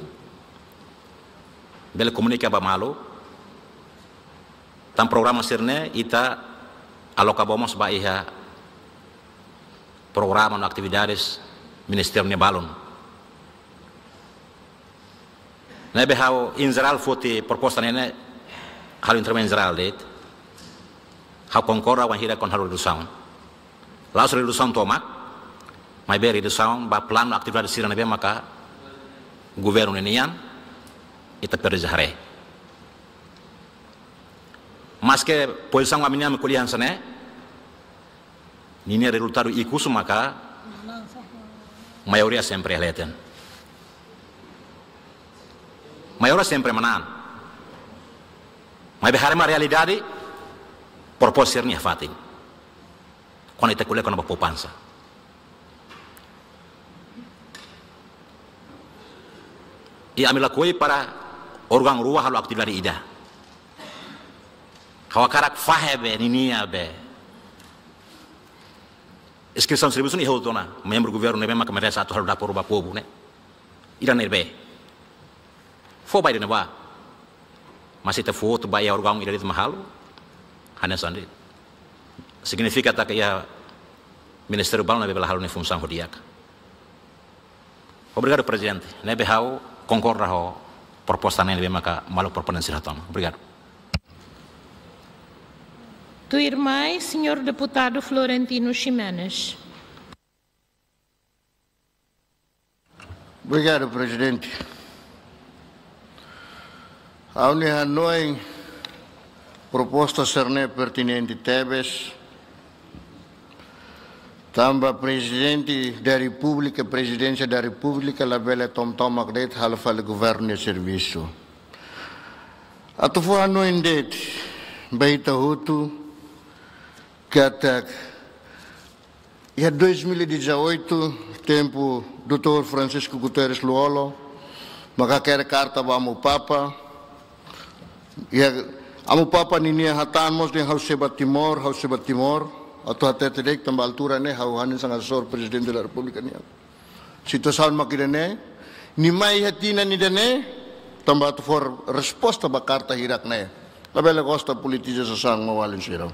Bele komunika ba malu. Tan programa sira-ne'e ita aloka ba mós ba iha programa no atividades ministériu nia balun. Ne'ebé ha'u en jerál foti proposta ne'e, ne'e halo intervensaun jerál de'it. Ha'u konkorda wainhira kuandu halo redusaun. La'ós redusaun tomak, maibé redusaun ba planu atividade sira ne'ebé maka governu ninian, ita presiza haree. Maske pozisaun ami-nian ko'alia hanesan ne'e, ninia rezultadu ikus maka maioria sempre leten. Maioria sempre manán. Maibé haree mai realidade, proposta sira-ne'e iha fatin. Kuandu ita ko'alia kona-ba poupansa. I ami lakohi para órgaun rua halo atividade ida. Ha'u hakarak fahe be ninia be. Inskrisaun servisu ne'e hotu ona, membru governu ne'ebé maka merese atu halo dapur ba povu ne'e. Ida ne'ebé. Fó ba ida-ne'ebá. Mas ita fó hotu ba iha órgaun ida de'it mak halo. Hanesan de'it. Signifika katak iha ministériu balun ne'ebé bele halo nia funsaun ho di'ak. Obrigadu, Prezidente. Ne'ebé ha'u konkorda ho proposta ne'e ne'ebé maka maluk proponente sira hatama. Obrigadu. Tuirmai, señór deputadu Florentino Ximenes. Obrigadu, Prezidente. Ha'u-nia hanoin, proposta sira-ne'e pertinente tebes. Tanba Prezidente da Repúblika, Prezidénsia da Repúblika labele tomak-tomak de'it halo fali governu nia servisu. Atu fó hanoin de'it ba ita hotu katak iha dois mil e dezoito, tempu doutór Francisco Guterres Lú-Olo, maka hakerek karta ba Amu Papa. Iha Amu Papa ninia hatán mós dehan ha'u sei ba Timor, ha'u sei ba Timor. Atu hatete de'it tanba altura ne'e ha'u hanesan asesór Prezidente da Repúblika nian. Situasaun mak ida-ne'e, nia mai iha tinan ida-ne'e, tanba atu fó resposta ba karta hirak ne'e. Labele gosta politiza sasán maun-alin sira.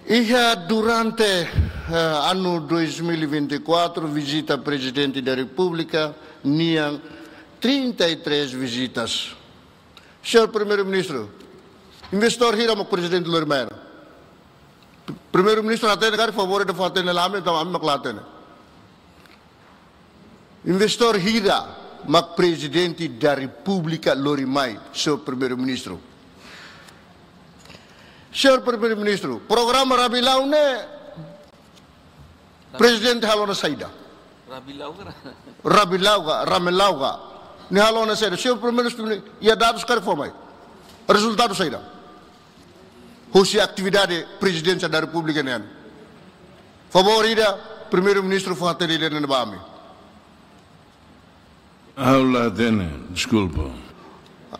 Iha durante, eh, anu dois mil e vinte e quatro, vizita Prezidente da Repúblika nian trinta e três vizitas. Señór Primeiru-Ministru, investidór hira mak Prezidente lori mai ona? Primeiru-Ministru hatene karik, favór ida fó hatene, la ami, entaun ami mak la hatene. Investidór hira mak Prezidente da Repúblika lori mai, señór Primeiru-Ministru? Señór Primeiru-Ministru, programa Rabilau ne'e, prezidente halo ona saida? Rabilau ka? Rabilau ka, Ramelau ka. Nia halo ona saida? Señór Primeiru-Ministru, iha dadus karik fó mai. Rezultadu saida? Husi atividade Prezidénsia da Repúblika nian. Favór ida, Primeiru-Ministru fó hatene ida-ne'e ba ami. Ha'u la hatene, deskulpa.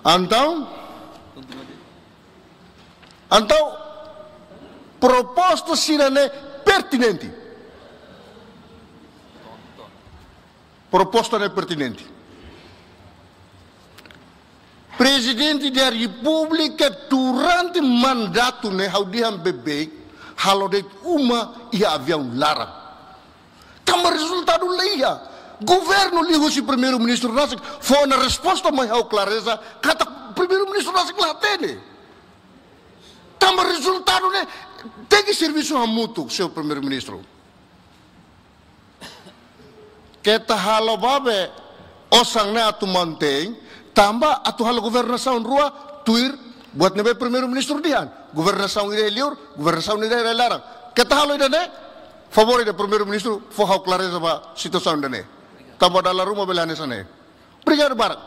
Entaun, entaun, proposta sira-ne'e pertinente. Proposta ne'e pertinente. Prezidente da Repúblika durante mandatu ne'e, ha'u dehan beibeik, halo de'it uma iha aviaun laran. Tanba rezultadu la iha. Governu liuhusi Primeiru-Ministru rasik fó ona resposta mai ha'u klareza katak Primeiru-Ministru rasik la hatene. Tanba rezultadu ne'e tenke servisu hamutuk, señór Primeiru-Ministru. Keta halo ba be osan ne'e atu mantein, tanba atu halo governasaun rua tuir buat ne'ebé Primeiru-Ministru dehan. Governasaun ida iha liur, governasaun ida iha laran. Keta halo ida-ne'e, favór ida, Primeiru-Ministru fó ha'u klareza ba situasaun ida-ne'e. Tanba dala ruma bele hanesan ne'e. Obrigadu barak.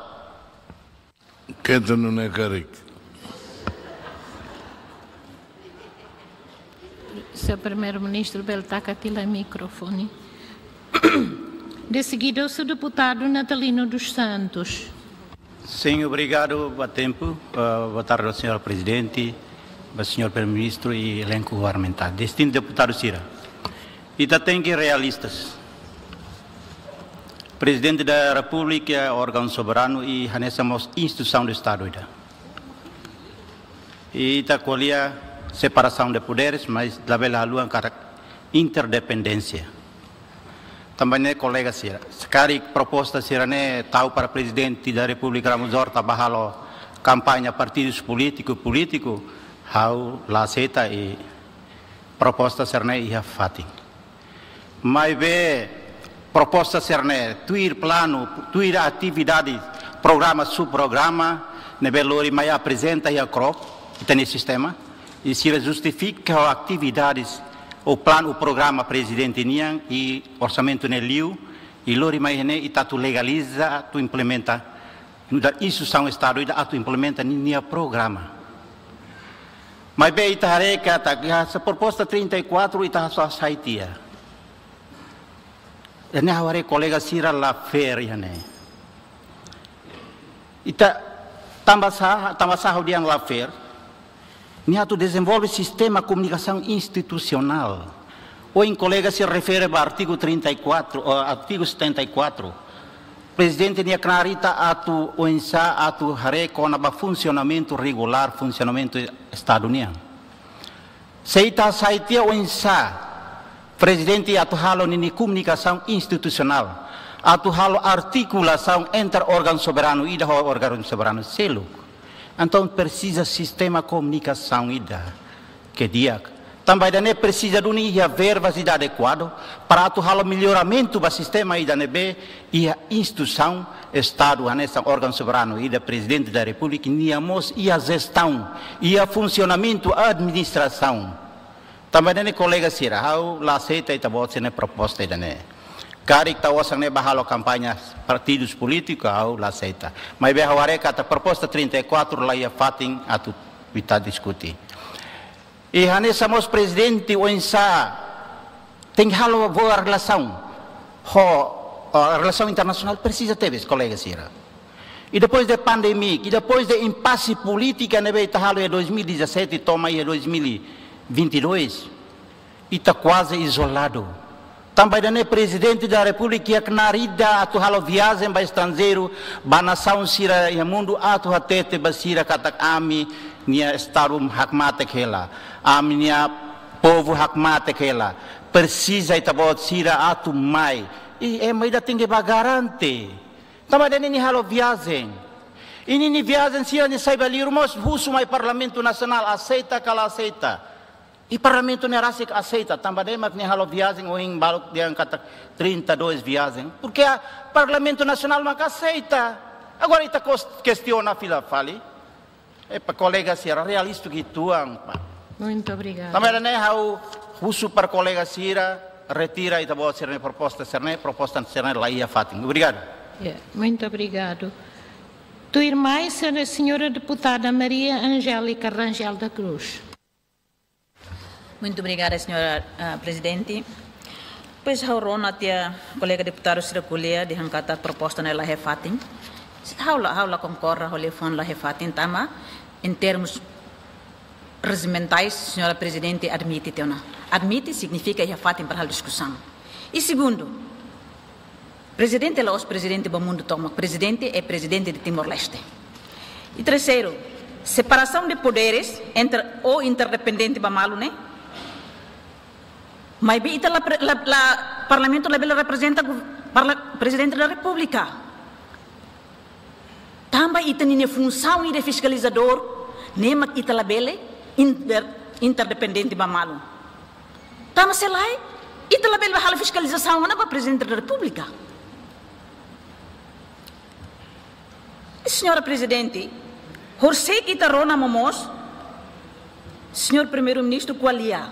Keta nune'e karik. Señór Primeiru-Ministru bele taka tiha mikrofone. De seguida, o senhor deputado Natalino dos Santos. Sim, obrigadu ba tempu. Ah, boa tarde, señór Prezidente, ba señór Primeiru-Ministru i elenku governamentál. Distintu deputadu sira. Ita tenke realistas. Prezidente da Repúblika órgaun soberanu i hanesan mós instituisaun do Estadu ida. I ita ko'alia separasaun de poderes, mas labele haluha katak interdependénsia. Tanba ne'e kolega sira, se karik proposta sira-ne'e tau para Prezidente da Repúblika Ramos Horta ba halo kampaña partidus polítiku, polítiku, ha'u la aseita i proposta sira-ne'e iha fatin. Maibé proposta sira-ne'e tuir planu, tuir atividade, programa, subprograma ne'ebé lori mai aprezenta iha krop, ita-nia sistema, i sira justifika ho atividades, ho planu, ho programa Prezidente nian i orsamentu ne'e liu, i lori mai ne'e ita atu legaliza, atu implementa, nu'udar instituisaun Estadu ida atu implementa ninia programa. Maibé ita haree katak iha proposta trinta e quatro ita só hasai tiha. Ida-ne'e ha'u haree kolega sira la fair iha ne'e. Ita tanba sá, tanba sá ha'u dehan la fair? Nia atu dezenvolve sistema komunikasaun institusionál. Ohin kolega sira refere ba artigu trinta e quatro, ou artigu setenta e quatro. Prezidente nia knaar ita atu oinsá atu haree kona-ba funsionamentu regulár, funsionamentu Estadu nian. Se ita hasai tiha oinsá Prezidente atu halo ninia komunikasaun institusionál, atu halo artikulasaun entre órgaun soberanu ida ho órgaun soberanu seluk. Entaun presiza sistema komunikasaun ida ke di'ak. Tanba ida-ne'e presiza duni iha verbas ida adekuadu para atu halo melloramentu ba sistema ida ne'ebé iha instituisaun Estadu hanesan órgaun soberanu ida, Prezidente da Repúblika, nia mós iha jestaun, iha funsionamentu administrasaun. Tanba ida-ne'e kolega sira, ha'u la aseita ita-boot sira-nia proposta ida-ne'e. Karik tau osan ne'e ba halo kampaña partidus polítiku, ha'u la aseita. Maibé ha'u haree katak proposta trinta e quatro la iha fatin atu ita diskute. I hanesan mós Prezidente oinsá tenke halo boa relasaun ho, eh, relasaun internasionál presiza tebes, kolega sira. I depois de pandemia, i depois de impase polítika ne'ebé ita halo iha dois mil e dezassete, to'o mai iha dois mil e vinte e dois, ita kuaze izoladu. Tanba ida-ne'e Prezidente da Repúblika iha knaar ida atu halo viajen ba estranjeiru, ba nasaun sira iha mundu atu hatete ba sira katak ami-nia Estadu hakmatek hela, ami-nia povu hakmatek hela. Presiza ita-boot sira atu mai. I ema ida tenke ba garante. Tanba ida-ne'e nia halo viajen. I ninia viajen sira nia sai ba liur mós husu mai Parlamentu Nasionál aseita ka la aseita. I Parlamentu ne'e rasik aseita, tanba ida-ne'e mak nia halo viajen ohin balu dehan katak trinta e dois viajen. Porke Parlamentu Nasionál mak aseita. Agora ita kos-, kestiona fila fali. Epá, kolega sira, realista uitoan, pá. Muito obrigado. Tanba ne'e ha'u husu para kolega sira retira ita-boot sira-nia proposta sira-ne'e, proposta sira-ne'e la iha fatin. Obrigado. Ya, muito obrigado. Tuirmai, senhora, senhora deputada Maria Angélica Rangel da Cruz. Muito obrigada, senhora, ah, Presidente. Pois, ha'u rona tiha kolega deputadu sira ko'alia dehan katak proposta ne'e la iha fatin. Ha'u la, ha'u la konkorda, ha'u la fó la iha fatin, tanba, em termos regimentais, senhora Presidente admite tiha ona. Admite signifika iha fatin para halo diskusaun. I segundu, Prezidente la'ós prezidente ba mundu tomak, prezidente é prezidente de Timor-Leste. I terseiru, separasaun de poderes entre o interdependente ba malu ne'e, maibé ita la pre-, la, la, Parlamentu labele reprezenta gu-, parla-, Prezidente da Repúblika. Tanba ita-nia funsaun ida fiskalizadór, ne'e mak ita labele inter-, interdependente ba malu. Tanba se lae, ita labele halo fiskalizasaun ona ba Prezidente da Repúblika. Senhora Prezidente, horiseik ita rona momoos, Senhor Primeiru-Ministru ko'alia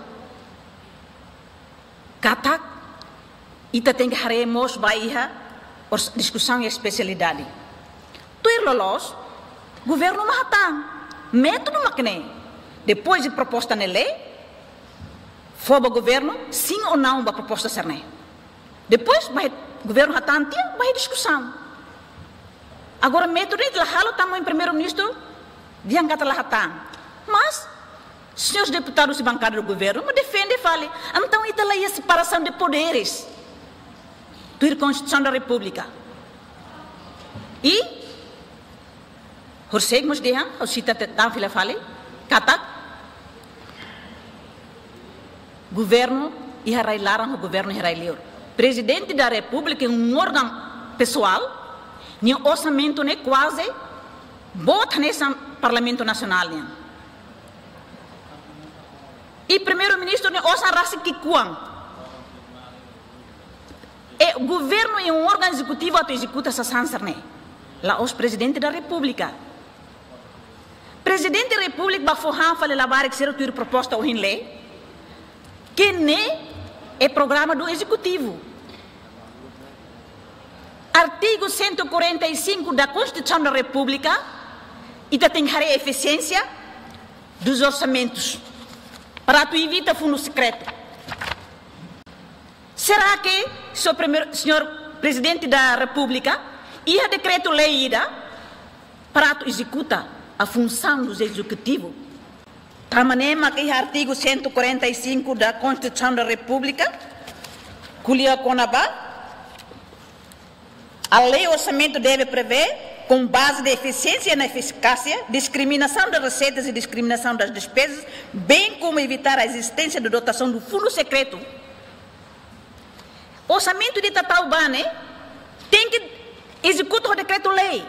katak ita tenke haree mós ba iha ors-, diskusaun iha espesialidade. Tuir loloos, governu mak hatán métodu mak ne'e. Depois de proposta ne'e lei, fó ba governu, sim ou não ba proposta sira-ne'e. Depois, ba iha governu hatán tiha, ba iha diskusaun. Agora, métodu ne'e la halo tanba Primeiru-Ministru dehan katak la hatán. Mas, senhores deputados de bancada do governo, mak defende fali. Entaun, ita la iha separasaun de poderes. Tuir Konstituisaun da Repúblika. I, horiseik mós dehan, ha'u sita tiha tan fila fali, katak governu iha rai laran, governu iha rai liur. Prezidente da Repúblika é um órgão pessoal, nia orsamentu ne'e kuaze boot hanesan Parlamentu Nasionál nian. I Primeiru-Ministru nia osan rasik ki'ikoan. I governu é um órgão executivo atu ezekuta sasán sira-ne'e. La'ós Prezidente da Repúblika. Prezidente da Repúblika bá fó han fali labarik sira tuir proposta ohin lei, que ne'e é programa do Executivo. Artigo cento e quarenta e cinco da Constituição da República, ita tenke haree eficiência dos orçamentos para atu evita fundo secreto. Será que, senhor Primeiro, senhor Presidente da República, iha dekretu-lei ida para atu ezekuta a função do Executivo? Tanba ne'e mak iha artigo cento e quarenta e cinco da Constituição da República, ko'alia kona-ba, a lei orçamento deve prever, com base de eficiência na eficácia, discriminação das receitas e discriminação das despesas, bem como evitar a existência de dotação do fundo secreto. Orsamentu ida ita tau ba ne'e tenke ezekuta ho dekretu-lei.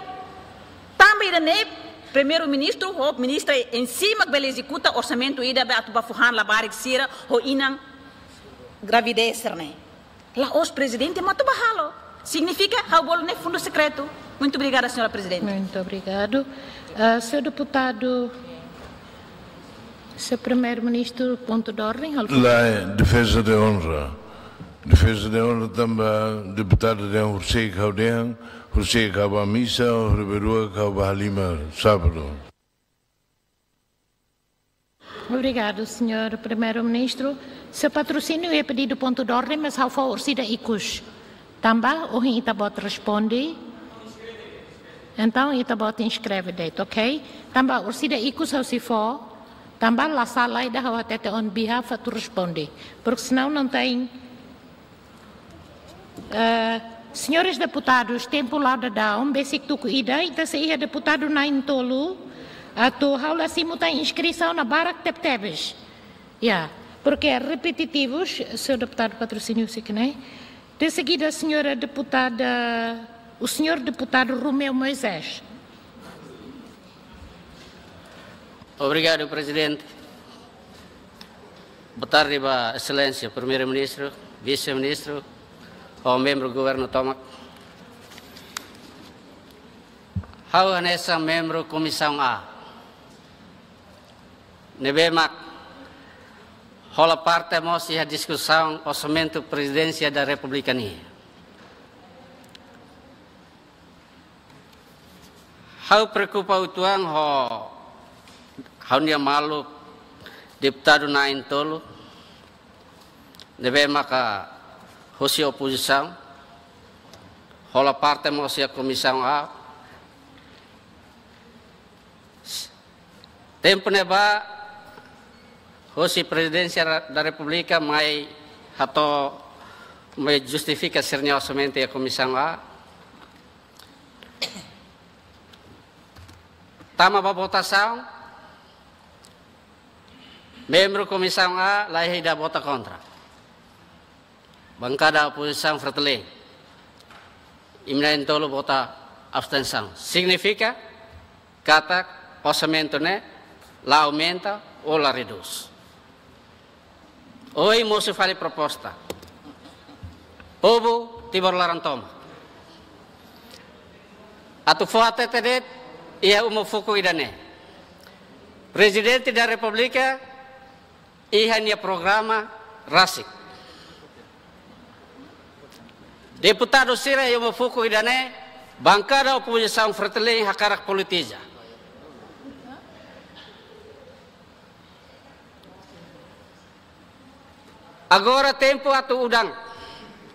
Tanba ida-ne'e Primeiru-Ministru ho ministra em cima bele ezekuta orsamentu ida be atu bá fó han labarik sira ho inan gravidez sira-ne'e. La'ós Prezidente mak atu bá halo. Signifika ha'u bolu ne'e fundo secreto. Muito obrigada, senhora Presidente. Muito obrigado. Ah, senhor deputado, senhor Primeiro-Ministro, ponto de ordem, halo. Lae, defesa de honra. Defesa de honra tanba deputadu dehan horiseik ha'u dehan, horiseik ha'u bá misa, horibainrua ha'u bá halimar sábadu. Obrigado, senhor Primeiro-Ministro. Seu Patrocínio é pedido ponto de ordem, mas ha'u fó orsida ikus. Tanba, ohin ita-boot responde. Entaun, ita-boot inskreve de'it, ok? Tanba, orsida ikus ha'u sei fó. Tanba, la sala ida ha'u hatete on behalf atu responde. Porque senão não tem Eh, senhores deputados, tempu la dadaun, besik tuku ida, ita sei iha deputadu na'in-tolu, atu ha'u la simu tan inskrisaun ne'e barak tebetebes. Ya, porque repetitivos, senhor deputado Patrocínio Siquené. De seguida, a senhora deputada, o senhor deputado Romeu Moisés. Obrigado, Presidente. Boa tarde ba Exelénsia Primeiru-Ministru, Vise-Ministru, ho membru governu tomak. Ha'u hanesan membru Komisaun A. Ne'ebé mak hola parte mós iha diskusaun orsamentu Prezidénsia da Repúblika nian. Ha'u preokupa uitoan ho ha'u-nia maluk deputadu na'in-tolu ne'ebé maka husi opozisaun, hola parte mós iha Komisaun A. Tempu ne'ebá, husi Prezidénsia da Repúblika mai hato'o, mai justifika sira-nia orsamentu iha Komisaun A. Tama ba votasaun, membru Komisaun A laiha ida vota kontra. Bankada opozisaun Fretilin, imi na'in-tolu vota abstensaun. Signifika katak orsamentu ne'e la aumenta ou la redús. Ohin mosu fali proposta. Povu Timor laran tomak. Atu fó hatete de'it iha uma fukuk ida-ne'e. Prezidente da Repúblika iha nia programa rasik. Deputadu sira iha uma fukuk ida-ne'e, bankada opozisaun Fretilin hakarak politiza. Agora tempu atu udan,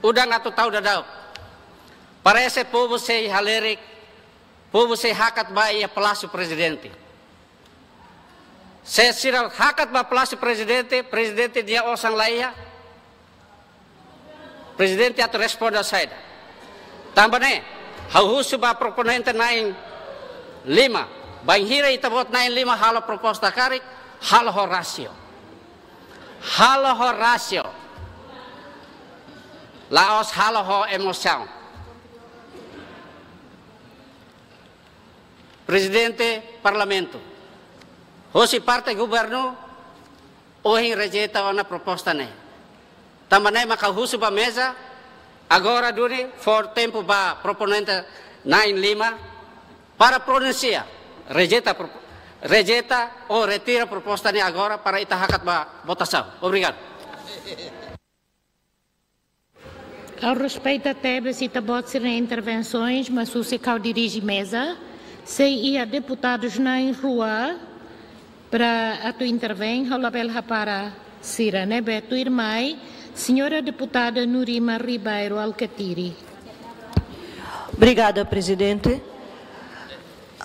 udan atu tau daudaun. Parese povu sei halerik, povu sei hakat ba iha Palásiu Prezidente. Se sira hakat ba Palásiu Prezidente, Prezidente nia osan laiha, Prezidente atu responde saida. Tanba ne'e, ha'u husu ba proponente na'in-lima. Bainhira ita-boot na'in-lima halo proposta karik, halo ho rasio. Halo ho rasio. La'ós halo ho emosaun. Prezidente Parlamentu, hosi parte governu, ohin rejeita ona proposta ne'e. Tanba ne'e maka husu ba meza, agora duni fó tempu ba proponente na'in-lima para pronunsia, rejeita propo-, rejeita ou retira proposta ne'e agora para ita hakat ba votasaun. Obrigadu. Ha'u respeita tebes ita-boot sira-nia intervensoens, mas husik ha'u dirije meza, sei iha deputadus na'in-rua para atu intervein, ha'u labele hapara sira ne'ebé tuirmai, Señora Deputada Nurima Ribeiro Alkatiri. Obrigada, Prezidente.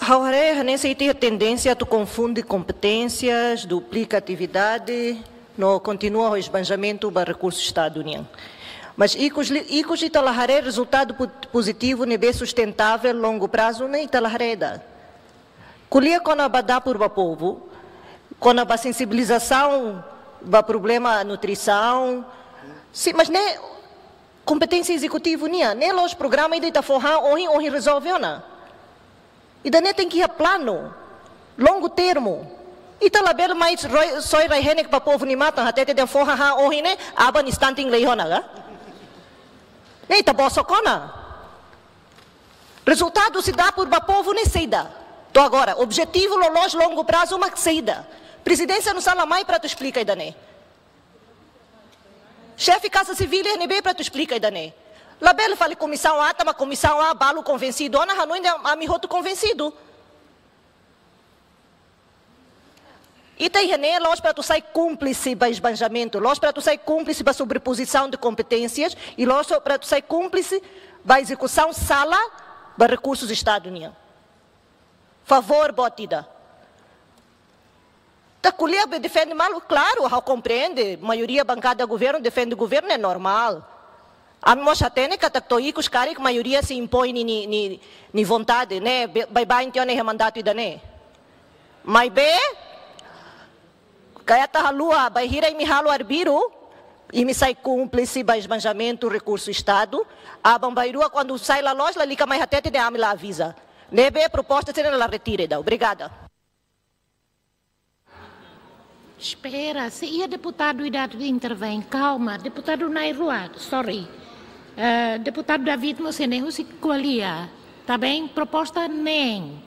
Ha'u haree hanesan ita iha tendénsia atu konfunde kompeténsias, duplika atividade, no kontinua ho esbanjamentu ba rekursu Estadu nian. Mas ikus li-, ikus ita la haree rezultadu po-, pozitivu ne'ebé sustentável longu prazu ne'e ita la haree ida. Ko'alia kona-ba dapur ba povu, kona-ba sensibilizasaun ba problema nutrisaun. Sin, mas ne'e kompeténsia ezekutivu nian, ne'e la'ós programa ida ita fó han ohin, ohin rezolve ona. Ida-ne'e tenke iha planu longu termu. Ita labele mai soi, soi rai-henek ba povu nia matan, hatete dehan fó hahán ohin ne'e, aban instantin lei ona ka? Ne'e ita bosok ona. Rezultadu husi dapur ba povu ne'e saida? To'o agora, objetivu loloos longu prazu mak saida? Prezidénsia nusá la mai para atu esplika ida-ne'e? Xefe Kaza Sivíl iha ne'ebé para atu esplika ida-ne'e? Labele fali Komisaun A, tanba Komisaun A balu konvensidu ona, hanoin dehan ami hotu konvensidu. Ita iha ne'e la'ós para atu sai kúmplise ba esbanjamentu, la'ós para atu sai kúmplise ba sobrepozisaun de kompeténsias, i la'ós para atu sai kúmplise ba ezekusaun sala ba rekursus Estadu nian. Favór boot ida. Ita ko'alia be defende malu, klaru, ha'u komprende, maioria bankada governu defende governu, é normál. Ami mós hatene katak to'o ikus karik maioria sei impoin nia, nia, nia, nia vontade, ne'e, be-, baibain tiha ona iha mandatu ida-ne'e. Maibé, karik ita haluha, bainhira imi halo arbiru, imi sai kúmplise ba esbanjamentu rekursu Estadu, aban-bainrua kuandu sai la loos, lalika mai hatete dehan ami la aviza. Ne'ebé proposta sira-ne'e la retira ida. Obrigada. Espera, se iha deputadu ida atu intervein, kalma. Deputadu na'in-rua, sorry. Eh, deputadu David mós ne'e husik ko'alia. Tá bem? Proposta neen.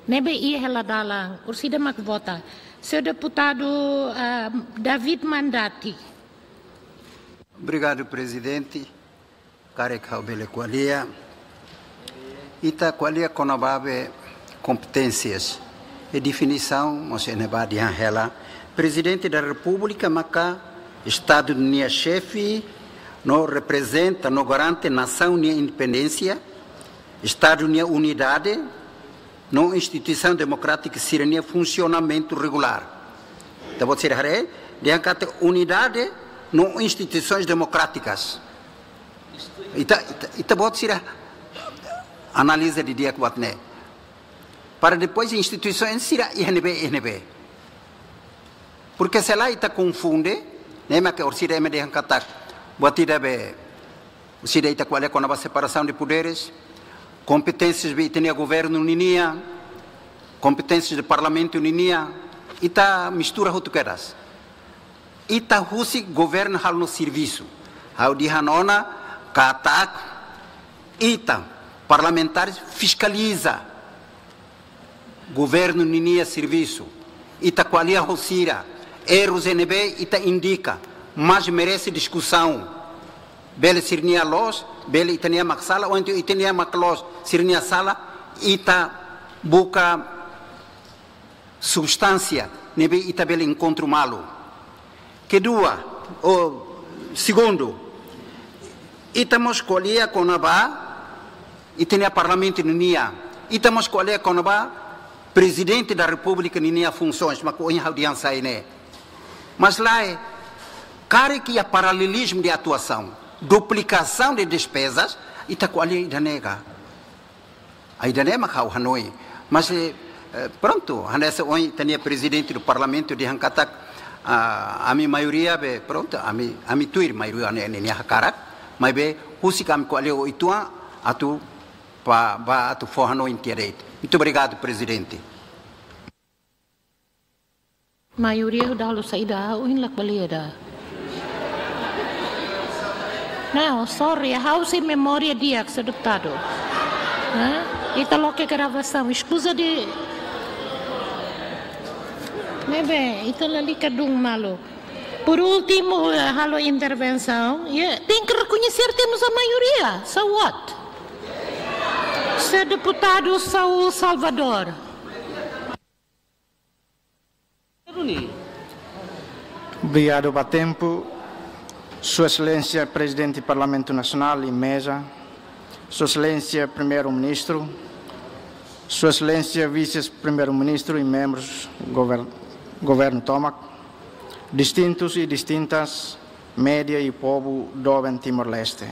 Ne'ebé iha hela dalan, orsida mak vota. Senhor Deputado, ah, David Mandati. Obrigadu, Prezidente. Karik ha'u bele ko'alia. Ita ko'alia kona-ba be kompeténsias. I definisaun, mós iha ne'ebá dehan hela. Prezidente da Repúblika maka Estadu nia xefe, no reprezenta, no garante nasaun nia independénsia, Estadu nia unidade, no instituisaun demokrátika sira-nia funsionamentu regulár. Ita-boot sira haree, dehan katak unidade no instituisoens demokrátikas. Ita, ita, ita-boot sira analiza didi'ak buat ne'e. Para depois instituisoens sira iha ne'ebé, iha ne'ebé. Porque se lae ita konfunde, ne'e mak orsida ema dehan katak, buat ida be, orsida ita ko'alia kona-ba separasaun de poderes, kompeténsias be ita-nia governu ninian, kompeténsias de parlamentu ninian, ita mistura hotu kedas. Ita husik governu halo nia servisu. Ha'u dehan ona katak ita parlamentares fiskaliza governu ninia servisu. Ita ko'alia ho sira, errus iha ne'ebé ita indika, mas merese diskusaun. Bele sira-nia loos, bele ita-nia mak sala, ou entaun ita-nia mak loos, sira-nia sala, ita buka substánsia ne'ebé ita bele enkontru malu. Kedua, ou segundu, ita mós ko'alia kona-ba ita-nia parlamentu ninian, ita mós ko'alia kona-ba Prezidente da Repúblika ninia funsoens, mak ohin ha'u dehan sai ne'e. Mas lae, karik iha paralelizmu de atuasaun, duplikasaun de despezas, ita ko'alia ida-ne'e ka. Ida-ne'e mak ha'u hanoin. Mas, eh, eh, prontu, hanesan ohin ita-nia Prezidente do Parlamentu dehan katak, ah, ami maioria be, prontu, ami, ami tuir maioria ne'e, ne'e nia hakarak, maibé husik ami ko'alia ho uitoan, atu pa, ba atu fó hanoin tiha de'it. Muito obrigado, Prezidente. Maioria ha'u dala saida, ha'u ohin la ko'alia ida. Não, sorry, ha'u sei memória di'ak, senhor deputado. Hã? Ita loke gravasaun, eskuza de... Ne'ebé, ita lalika dún malu. Por último, eh, halo intervensaun, ya, tenke rekoñese temos a maioria. So what? Senhor Deputado Saul Salvador. Obrigadu ba tempu. Sua Exelénsia Prezidente Parlamentu Nasionál i meza, Sua Exelénsia Primeiru-Ministru, Sua Exelénsia Vise-Primeiru-Ministru i membrus gover-, governu tomak, distintus i distintas, média i povu doben Timor-Leste.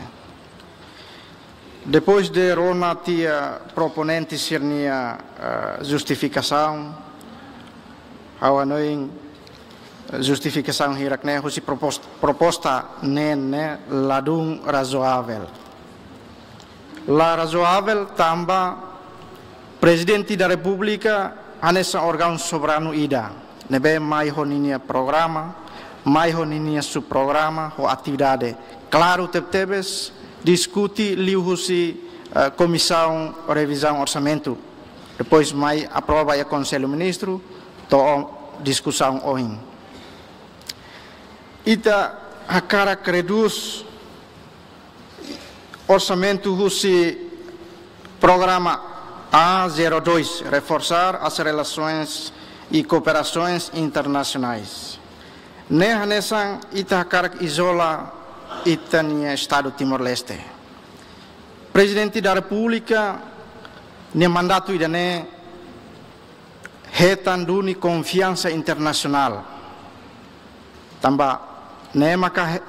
Depois de rona tiha proponente sira-nia, eh, justifikasaun, ha'u hanoin, eh, justifikasaun hirak-ne'e husi propos-, proposta neen ne'e ladún razoavel. La razoavel tanba Prezidente da Repúblika hanesan órgaun soberanu ida, ne'ebé mai ho ninia programa, mai ho ninia subprograma, ho atividade klaru tebetebes, diskute liuhusi, eh, Komisaun Revizaun Orsamentu. Depois mai aprova iha Konsellu Ministru, to'o diskusaun ohin. Ita hakarak redús orsamentu husi programa A zero dois, reforçar as relações e cooperações internacionais. Ne'e hanesan ita hakarak izola ita-nia Estadu Timor-Leste. Prezidente da Repúblika nia mandatu ida-ne'e hetan duni konfiansa internasionál. Tanba ne'e maka he-,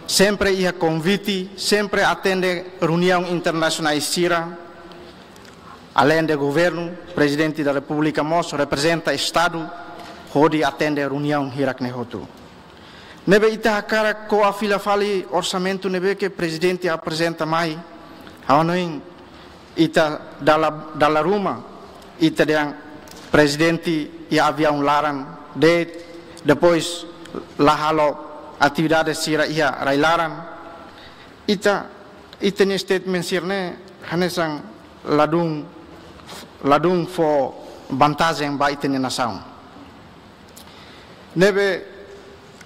sempre iha konvite, sempre atende reuniaun internasionál sira, além de governu, Prezidente da Repúblika mós reprezenta Estadu hodi atende reuniaun hirak-ne'e hotu. Ne'ebé ita hakarak ko'a fila fali orsamentu ne'ebé ke Prezidente aprezenta mai, ha'u hanoin ita dala, dala ruma, ita dehan Prezidente iha aviaun laran de'it, depois la halo atividade sira iha rai-laran. Ita, ita-nia statement sira-ne'e hanesan ladún, ladún fó vantajen ba ita-nia nasaun. Ne'ebé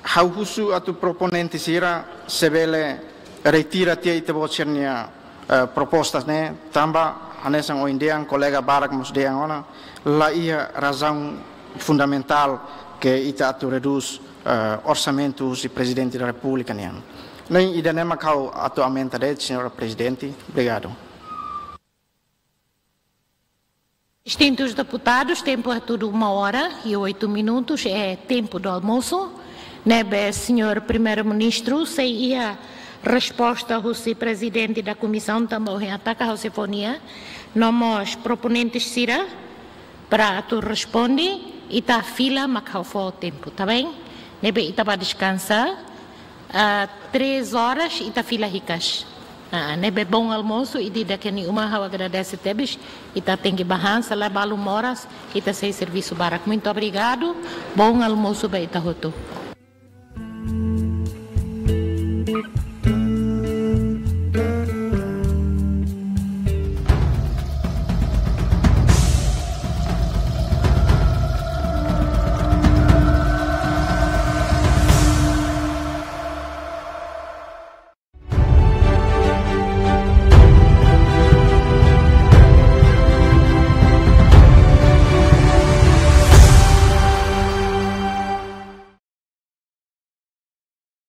ha'u husu atu proponente sira se bele retira tiha ita-boot sira-nia eh, propostas ne'e, tanba hanesan ohin-dehan kolega barak mós dehan ona, la iha razaun fundamentál ke ita atu redús eh, orsamentu husi Prezidente da Repúblika nian. Ne'e ida-ne'e mak ha'u atu aumenta de'it, Señora Prezidente. Obrigadu. Distintus deputadus, tempu hatudu uma hora e oito minutos, é tempo do almoço. Ne'ebé, Señór Primeiru-Ministru, sei iha resposta husi Prezidente da Komisaun, tanba ohin à tarde ha'u sei fó nia, no mós proponentes sira, para atu responde, ita fila mak ha'u fó tempu, tá bem? Ne'ebé ita bá deskansa, ah, três horas ita fila hikas. Ah, ne'ebé bom almoço, ida-idak nia uma ha'u agradese tebes, ita tenke bá han, se la balu moras, ita sei servisu barak. Muito obrigado, bom almoço ba ita hotu.